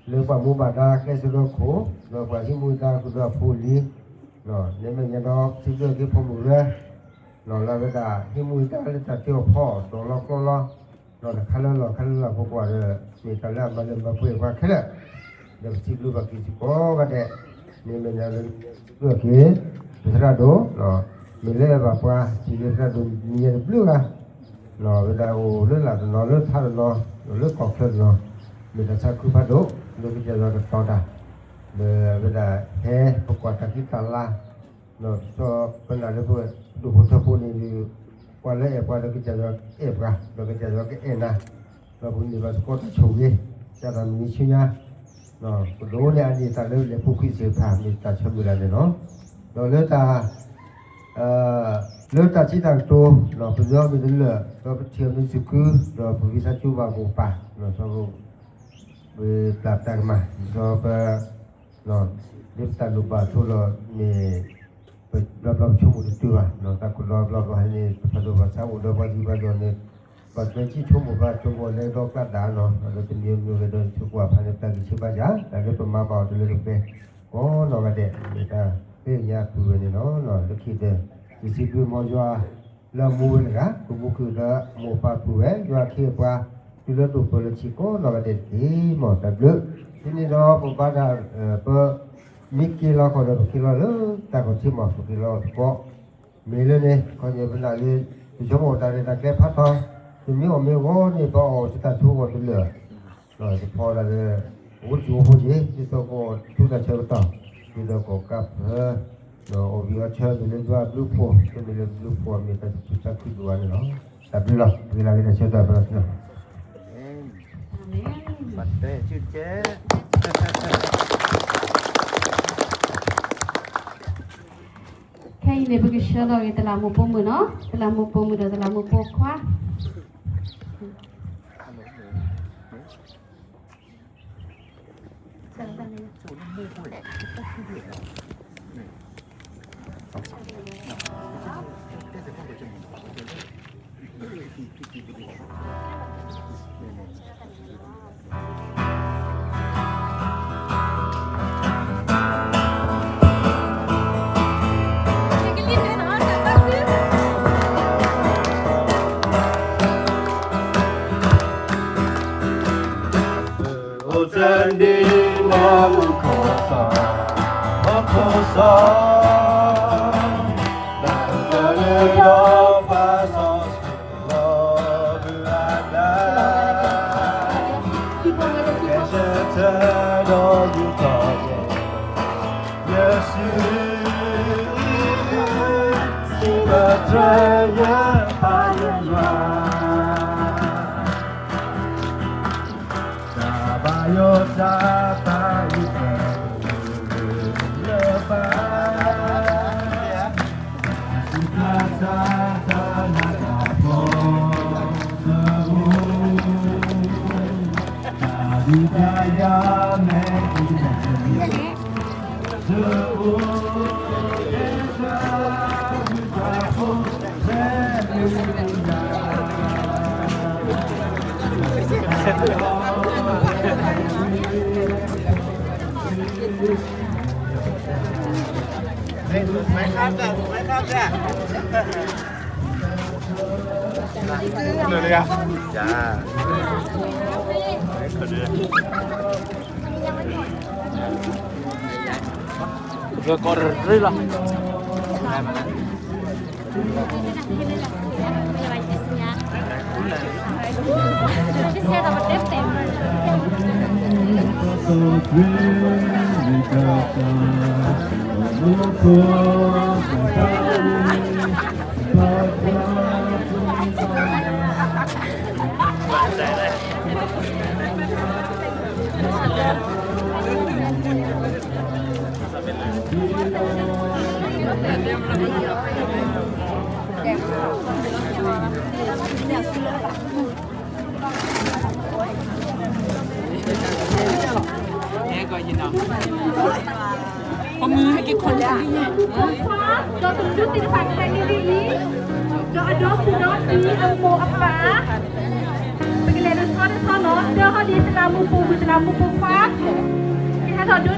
လၢပှၤမူဘၣ်ဒါကျဲးစၢးဒီခိၣ် ဒီးပှၤဟံးမူဒါဃုာ်ဒီးအဖိလံၤ န့ၣ်မ့ၢ်ညါဒီးပစံးဘျုးအီၤက့ၤဖိမုၣ်ဝဲ လီၤလၢအဝဲဒၣ်ဟံးမူဒါလၢတၢ်တ့အီၣ်ဖီအီၣ် ဒီးလီၤကျီလီၤ ဒီးတခါလၢလီၢ်ခါလၢလီၢ်ပကွၢ်ဒီး မ့ၢ်တၢ်လၢအမၤလၢမၤပှဲၤပှၤခဲလၢာ် ဒီးပစံးဘျုးဘၣ်က့ၤသုကိးဂၤဒဲး န့ၣ်မ့ၢ်ညါလၢပစံးဘျုးအီၤက့ၤ ပသရၣ်ဒိၣ် မ့ၢ်လၢအဲၣ်ဘၣ်ပှၤထံၣ်လၢသရၣ်ဒိၣ်မံၤယဲၢ်တဘျုးဂၤ အဝဲဒၣ်အိၣ်လၢလာ်တနီၤလၢထါတနီၤ လၢကီၢ်ချၢတနီၤ မ့ၢ်တၢ်ဆါခုဖးဒိၣ် လၢကစၢ်ယွၤကတီၤတၢ် လၢအဝဲဒၣ်ဟဲပကွၢ်တၢ်ခံတၢ်လါ ဒီးပနာ်လၢပဒိၣ်ဖိထၢဖိန့ၣ် ပှၤလၢအဲၣ်ပှၤဒီးကစၢ်ယွၤအဲၣ်ပှၤ ဒီးကစၢ်ယွၤကအဲၣ်နၤ ဒီးပန့ၢ်ဘၣ်သကိးတၢ်ဆိၣ်ဂ့ၤ တၢ်တၢ်မုၢ်နံၤဆူညါ ပဒိးန့ၢ်အါန့ၢ်တၢ်လၢလဲၤပူၤကွံာ်သ့ၣ်တဖၣ် မ့ၢ်တၢ်ဆၢမုၢ်လၢ်န့ၣ်လီၤ. ဒီးလၢတၢ် လၢတၢ်စံးတၢ်ကတိၤ ပယီၤမ့ၢ်တလၢာ် ဒီးပထံၣ်အီၤမ့ၢ်စူၢ်ကု ဒီးပဝံသးစူၤဘၣ်မိၢ်ပၢ် ပဘျၢပတၢ်ကမၣ် ဒီးပ လၢပတၢ်လိၣ်ဘၣ်အသိးလီၤန့ၣ် ပဘျီဘျီပဆိကမိၣ်တတုၤဘၣ် တၢ်ကလီဘျီဘျီဟဲန့ၣ် ပဖးလိာ်ပသးအိၣ်ဒီးပှၤသံပှၤယီၤန့ၣ် ပှၤတမ့ၢ်ဆိကမိၣ်ဘၣ် ဆိကမိၣ်လဲၤဒီကျါဒၣ်နီၤ လၢတမံၤမံၤဂ့ၤဒီးဆိကမိၣ်ဖးန့ၣ် တၢ်ဂံၢ်ဆံးဘါစၢ် တၢ်လၢပမၤဘၣ်အီၤတလၢတပှဲၤ ကိးနီၢ်ဂၤဒဲး မ့ၢ်တၢ်ဃ့ကညးပုၢ်ဝဲန့ၣ်လီၤ. လၢခံဒီး ယစံးဘျုးမ်ယွၤ လၢအမူဝဲတဂၤ ကမူခိၣ်ဒီးမိၢ်ပၢ်ပုၢ်ဝဲၢ် ယွၤခ့အပှၤ တုၤလၢဒိၣ်ပၢၢ်လၢထံကိးနီၢ်ဂၤဒဲးတက့ၢ် မ်တၢ်ဘျုး ဒ်န့ၣ်ဒီးပဘါတၢ် ပ မ့ၢ်က့ၤလီၤခီၣ်ဒီးပက့ၤလီၤလၢတၢ်ခီၣ်ထံးမး ပက့ၤလီၤသကိး မ့ၢ်လၢန့ၣ် ခီန့ၣ်ပနာ်လၢ ပဆိကမိၣ်တၢ်ရဲၣ်တၢ်ကျဲၤဖးထီ တမ့ၢ်အီၣ်မ့ၢ်ဂီၤန့ၣ် ပအီၣ်တၢ်ထူအဂီၢ်တလၢာ် တဖီဒၣ်လၢ အိၣ်စူၤအိၣ်ဖိက့ၤ ဒ်သိးကထူတၢ်ဆၢကတီၢ် ဒ်သိးကီၢ်ကးဖၢ ဒီးအီၣ်ဘံၣ်အီၣ်ဆၢမ့ၢ်လၢယွၤအဘျုးအဖှိၣ် မ့ၢ်လၢဘျုးဖှိၣ်မ့ၢ်တၢ်သူၣ်ခုသးခုဒိၣ်ဝဲန့ၣ်လီၤ. တၢ်ဘျုးလီၤ ပဂ့ၤလၢဂ့ၤတၢ်ဆၢကတီၢ်ဖဲလီၤ ခဲအံၤန့ၣ် ပကဆှၢလီၤဂ့ၤ တလးမူးပိာ်မုၣ်နီၤ, တလးမူးပိာ်မုၣ်ဒီးတလးမူးပိာ်ခွါ. ပမုၢ်ဟဲက့ၤခီၣ်လၢအဂ့ၢ်ညါ ဒီးတမုၢ်သ့ၣ်တဖၣ်ခဲကနံၣ်အံၤ ဒီးအဒီပုၢ်ဒီးအမိၢ်အပၢ် ပကလဲၤတဆီတဆီနီၤ ဒီဟီဒ်တလးမူပိာ်မုၣ်တလးမူပိာ်ခွါ ကဟဲထီၣ်ဒိနၤ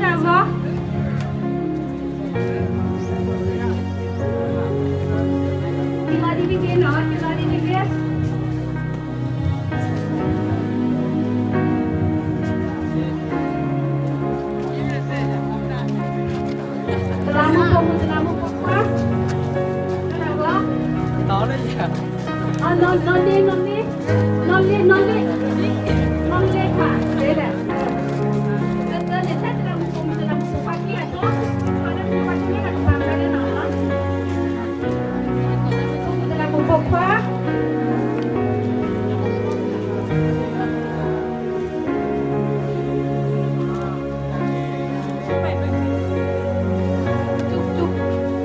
ဂီၢ် ကလီၤဒ်န့ၣ်ဂ့ၤနီၤ ကလီၤဒ်န့ၣ်ဂ့ၤ တလးမူပိာ်မုၣ်တလးမူပိာ်ခွါ နီၢ်နီၢ်နီၢ်နီၢ် နီၢ်နီၢ်နီၢ်နီၢ် နီၢ်နီၢ်နီၢ်နီၢ် နီၢ်နီၢ်နီၢ်နီၢ် နီၢ်နီၢ်နီၢ်နီၢ် တလးမူပိာ်မုၣ်တလးမူပိာ်ခွါ จุ๊บจุ๊บ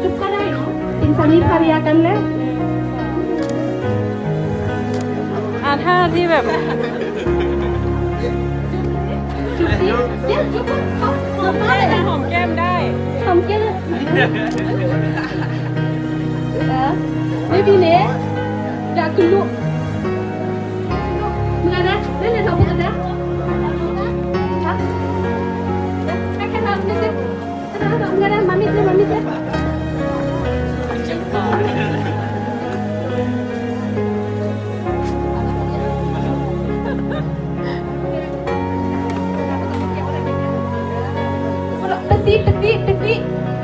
จุ๊บก็ได้เนาะ เป็นสามีภรรยากันแล้ว อ่าท่าที่แบบ จุ๊บสิ เนี่ยจุ๊บเขาเขาเขาได้นะ หอมแก้มได้ หอมแก้ม เออ ไม่มีเน่ อยากกินลูก မုၢ်ဂၤဒဲး လဲၤလဲၤထီၣ်ဖိကဒဲး ဟါ ဟဲခဲလၢာ်မ့ၢ်သ့ ဟဲထီၣ်ဟဲထီၣ် မုၢ်ဂၤဒဲး မၤမ့ၢ်သ့ မၤမ့ၢ်သ့ ပသံ ပသံ ပသံ က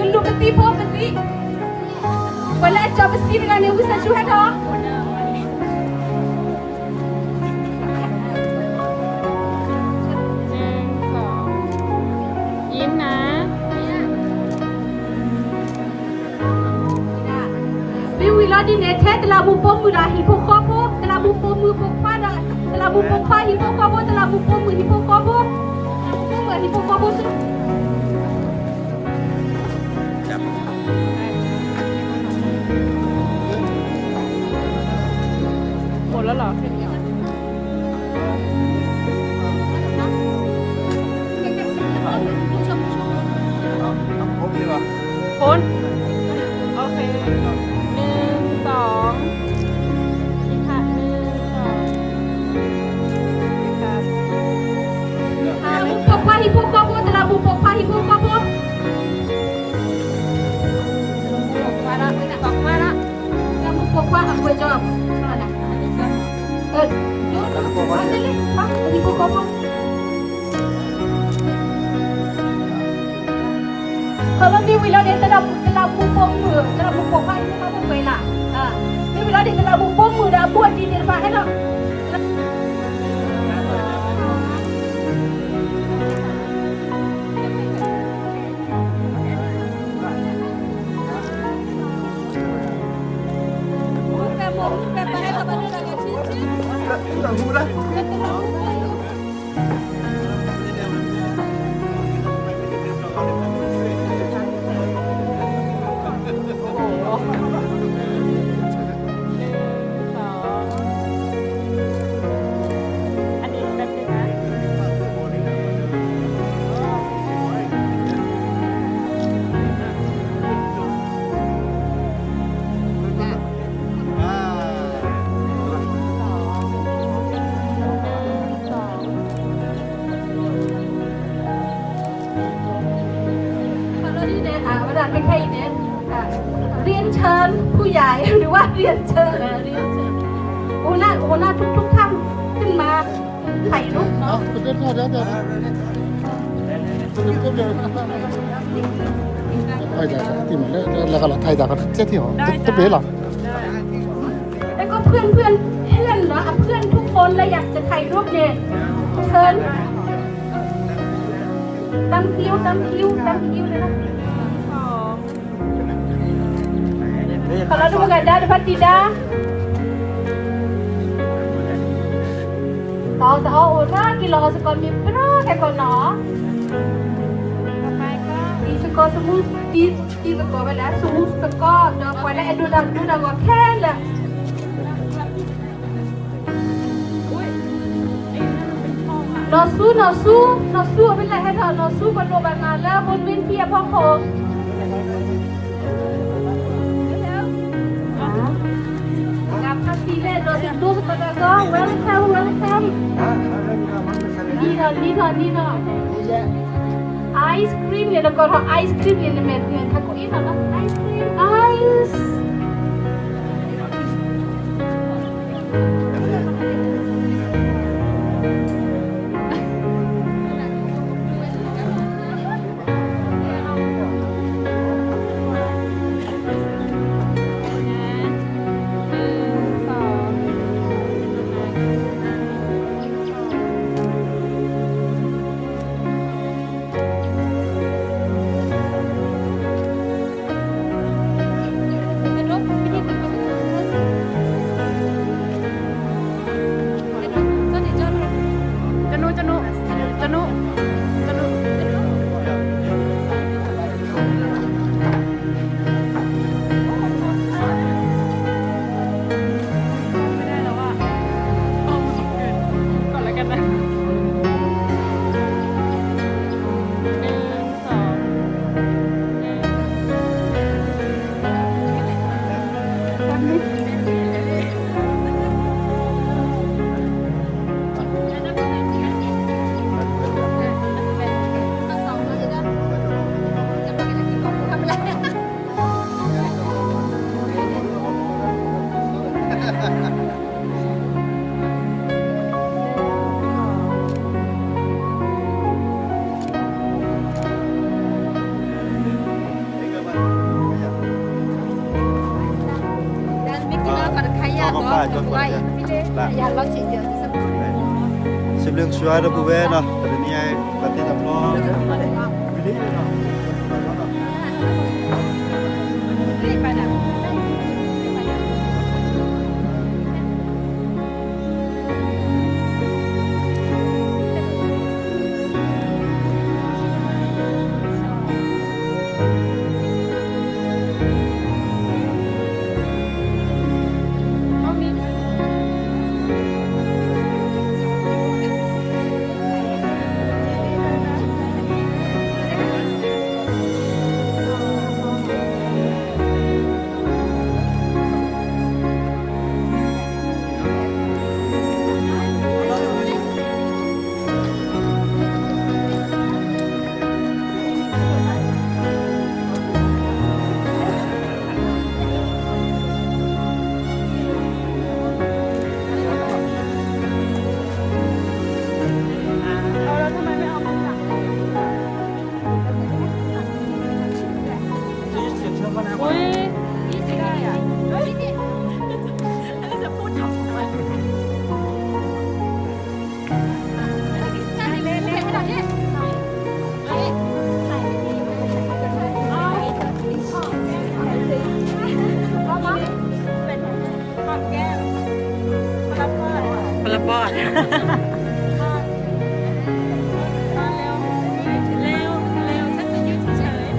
လူးပသံဖိပသံ ပှၤလၢအကၠီၤပသံတဂၤန့ၣ် ဝံသးစူၤဟဲထီၣ် หนึ่งสอง ยิ้มนะ မ့ၢ်ဝံၤလီၤဒ်န့ၣ် ထဲတလးမူပိာ်မုၣ်ဒီးဟံၣ်ဖိဃီဖိ တလးမူပိာ်မုၣ်ပိာ်ခွါဒီး တလးမူပိာ်ခွါဟံၣ်ဖိဃီဖိ တလးမူပိာ်မုၣ်ဟံၣ်ဖိဃီဖိ တလးမူပိာ်မုၣ်ဟံၣ်ဖိဃီဖိ หมดแล้วเหรอ พ้น โอเค หนึ่ง สอง อีกค่ะ หนึ่ง สอง อีกค่ะ ပိာ်ခွါဟံၣ်ဖိဃီဖိ တလးမူပိာ်ခွါဟံၣ်ဖိဃီဖိ ပိာ်ခွါလၢ ပိာ်ခွါလၢ တလးမူပိာ်ခွါအကွဲးကြော် အၢ ဟံၣ်ဖိဃီဖိ ခီလီၤမ့ၢ်ဝံၤလီၤန့ၣ် တလးမူပိာ်မုၣ် တလးမူပိာ်ခွါဟံၣ်ဖိဃီဖိကွဲးလၢ် မ့ၢ်ဝံၤလီၤန့ၣ် တလးမူပိာ်မုၣ်ဒီးအဘူးအတံၢ်သ့ၣ်တဖၣ်ဟဲလီၤ อันนี้แป๊บนึงนะ เวลาไปแค่นี้เนี่ย อ่ะ เรียนเชิญผู้ใหญ่ หรือว่าเรียนเชิญ เรียนเชิญ หัวหน้า หัวหน้าทุกๆ ท่าน ขึ้นมาถ่ายรูปเนาะ เดี๋ยวเดี๋ยวเดี๋ยวเดี๋ยว ถ่ายจากที่มันแล้ว แล้วก็ถ่ายจากที่หอ ได้ จะไปเหรอ ได้ แล้วก็เพื่อนๆ ให้ เพื่อนเหรอ อ่ะ เพื่อนทุกคนเลยอยากจะถ่ายรูปเนี่ย เชิญ ตั้งคิว ตั้งคิว ตั้งคิวเลยนะ ခီလီၤဒိၣ်မုၢ်ဂၤဒါ တဖၣ်တံၢ်ဒါ တအီၣ်တအီအိၣ်နီၤ က့ၤလီၤအီၤစ့ၢ်ကီးမ့ၢ်ပျီခဲကိာ်နီၤ တံၤသကိး တံၤသကိးဝဲလဲၣ် စမူသကိး ဒီးပှၤလၢအဲၣ်ဒိးတၢ်ဒိတၢ်ဂီၤခဲလၢာ် နီၢ်ဆူ နီၢ်ဆူ နီၢ်ဆူ အဝဲလဲၤဟဲထီၣ် နီၢ်ဆူ ပလိၣ်ဘၣ်နၤလၢ ဘိၣ်မ့ၢ်ထံအဖီခိၣ် ကဖးတံၢ်လဲၣ် ဒီးစဒိသကိးတၢ်ဂီၤ welcome welcome လံနီၤ လံနီၤ လံနီၤ ice cream န့ၣ် နကိးထီၣ် ice cream န့ၣ် နမဲာ်ထးခိၣ်အ့ၣ်နီၤလီၤ ice cream ice စံးဘျုးကစၢ်ယွၤဒီပုၢ်ဝဲၢ်နီၤ တနံၤအံၤ ပှၤသ့ၣ်တဖၣ် คนละปอด เ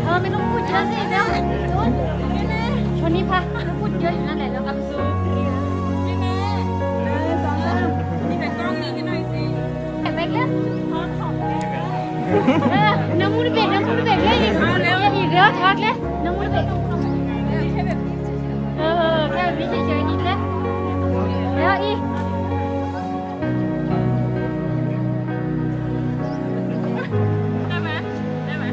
ออ ไม่ต้องพูดเยอะสิ เร็ว วันนี้พะ พูดเยอะอยู่นั่นแหละ แล้วก็ซูม นี่แม่ หนึ่ง สอง สาม นี่เป็นกล้องนี้ให้หน่อยสิ ถ่ายไปเร็ว เออ น้ำมูดเบรก น้ำมูดเบรก เร็วอีก เอาเร็ว อีก เร็ว ทักเลย น้ำมูดเบรก เออ เออ แค่แบบนี้เฉยๆ อีก เร็ว เร็ว อีก ได้ไหม ได้ไหม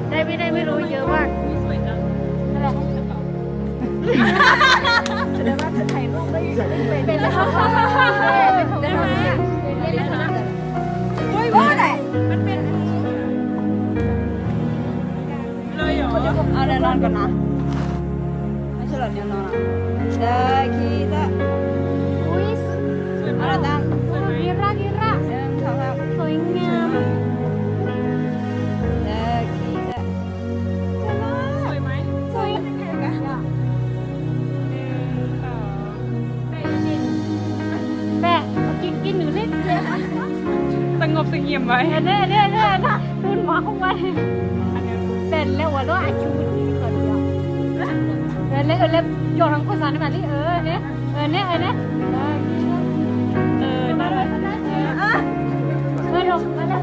ได้ไม่ได้ไม่รู้ เยอะมาก นี่สวยจัง อะไร แสดงว่าถ่ายรูปไม่ ไม่เป็นแล้ว ได้ไหม ได้ไหม เฮ้ย ว่าไหน มันเป็น เลยเหรอ เอาแนวนอนก่อนนะ ไม่ใช่เหรอ แนวนอนอ่ะ เดี๋ยวขี้จะ อุ๊ย สวยไหม สวย แปะ กิน กินหนูเล่น สงบเสงี่ยมไว้ เออเนี่ยเนี่ยเนี่ยเนี่ย คุณหมอคงว่า แปะแล้วหัวเราะอาชู เออเนี่ย เออแล้ว ยอมทำโฆษณาได้ไหมนี่ เออเนี่ย เออเนี่ย เออเนี่ย เออ น่ารัก เออ ลงมาแล้ว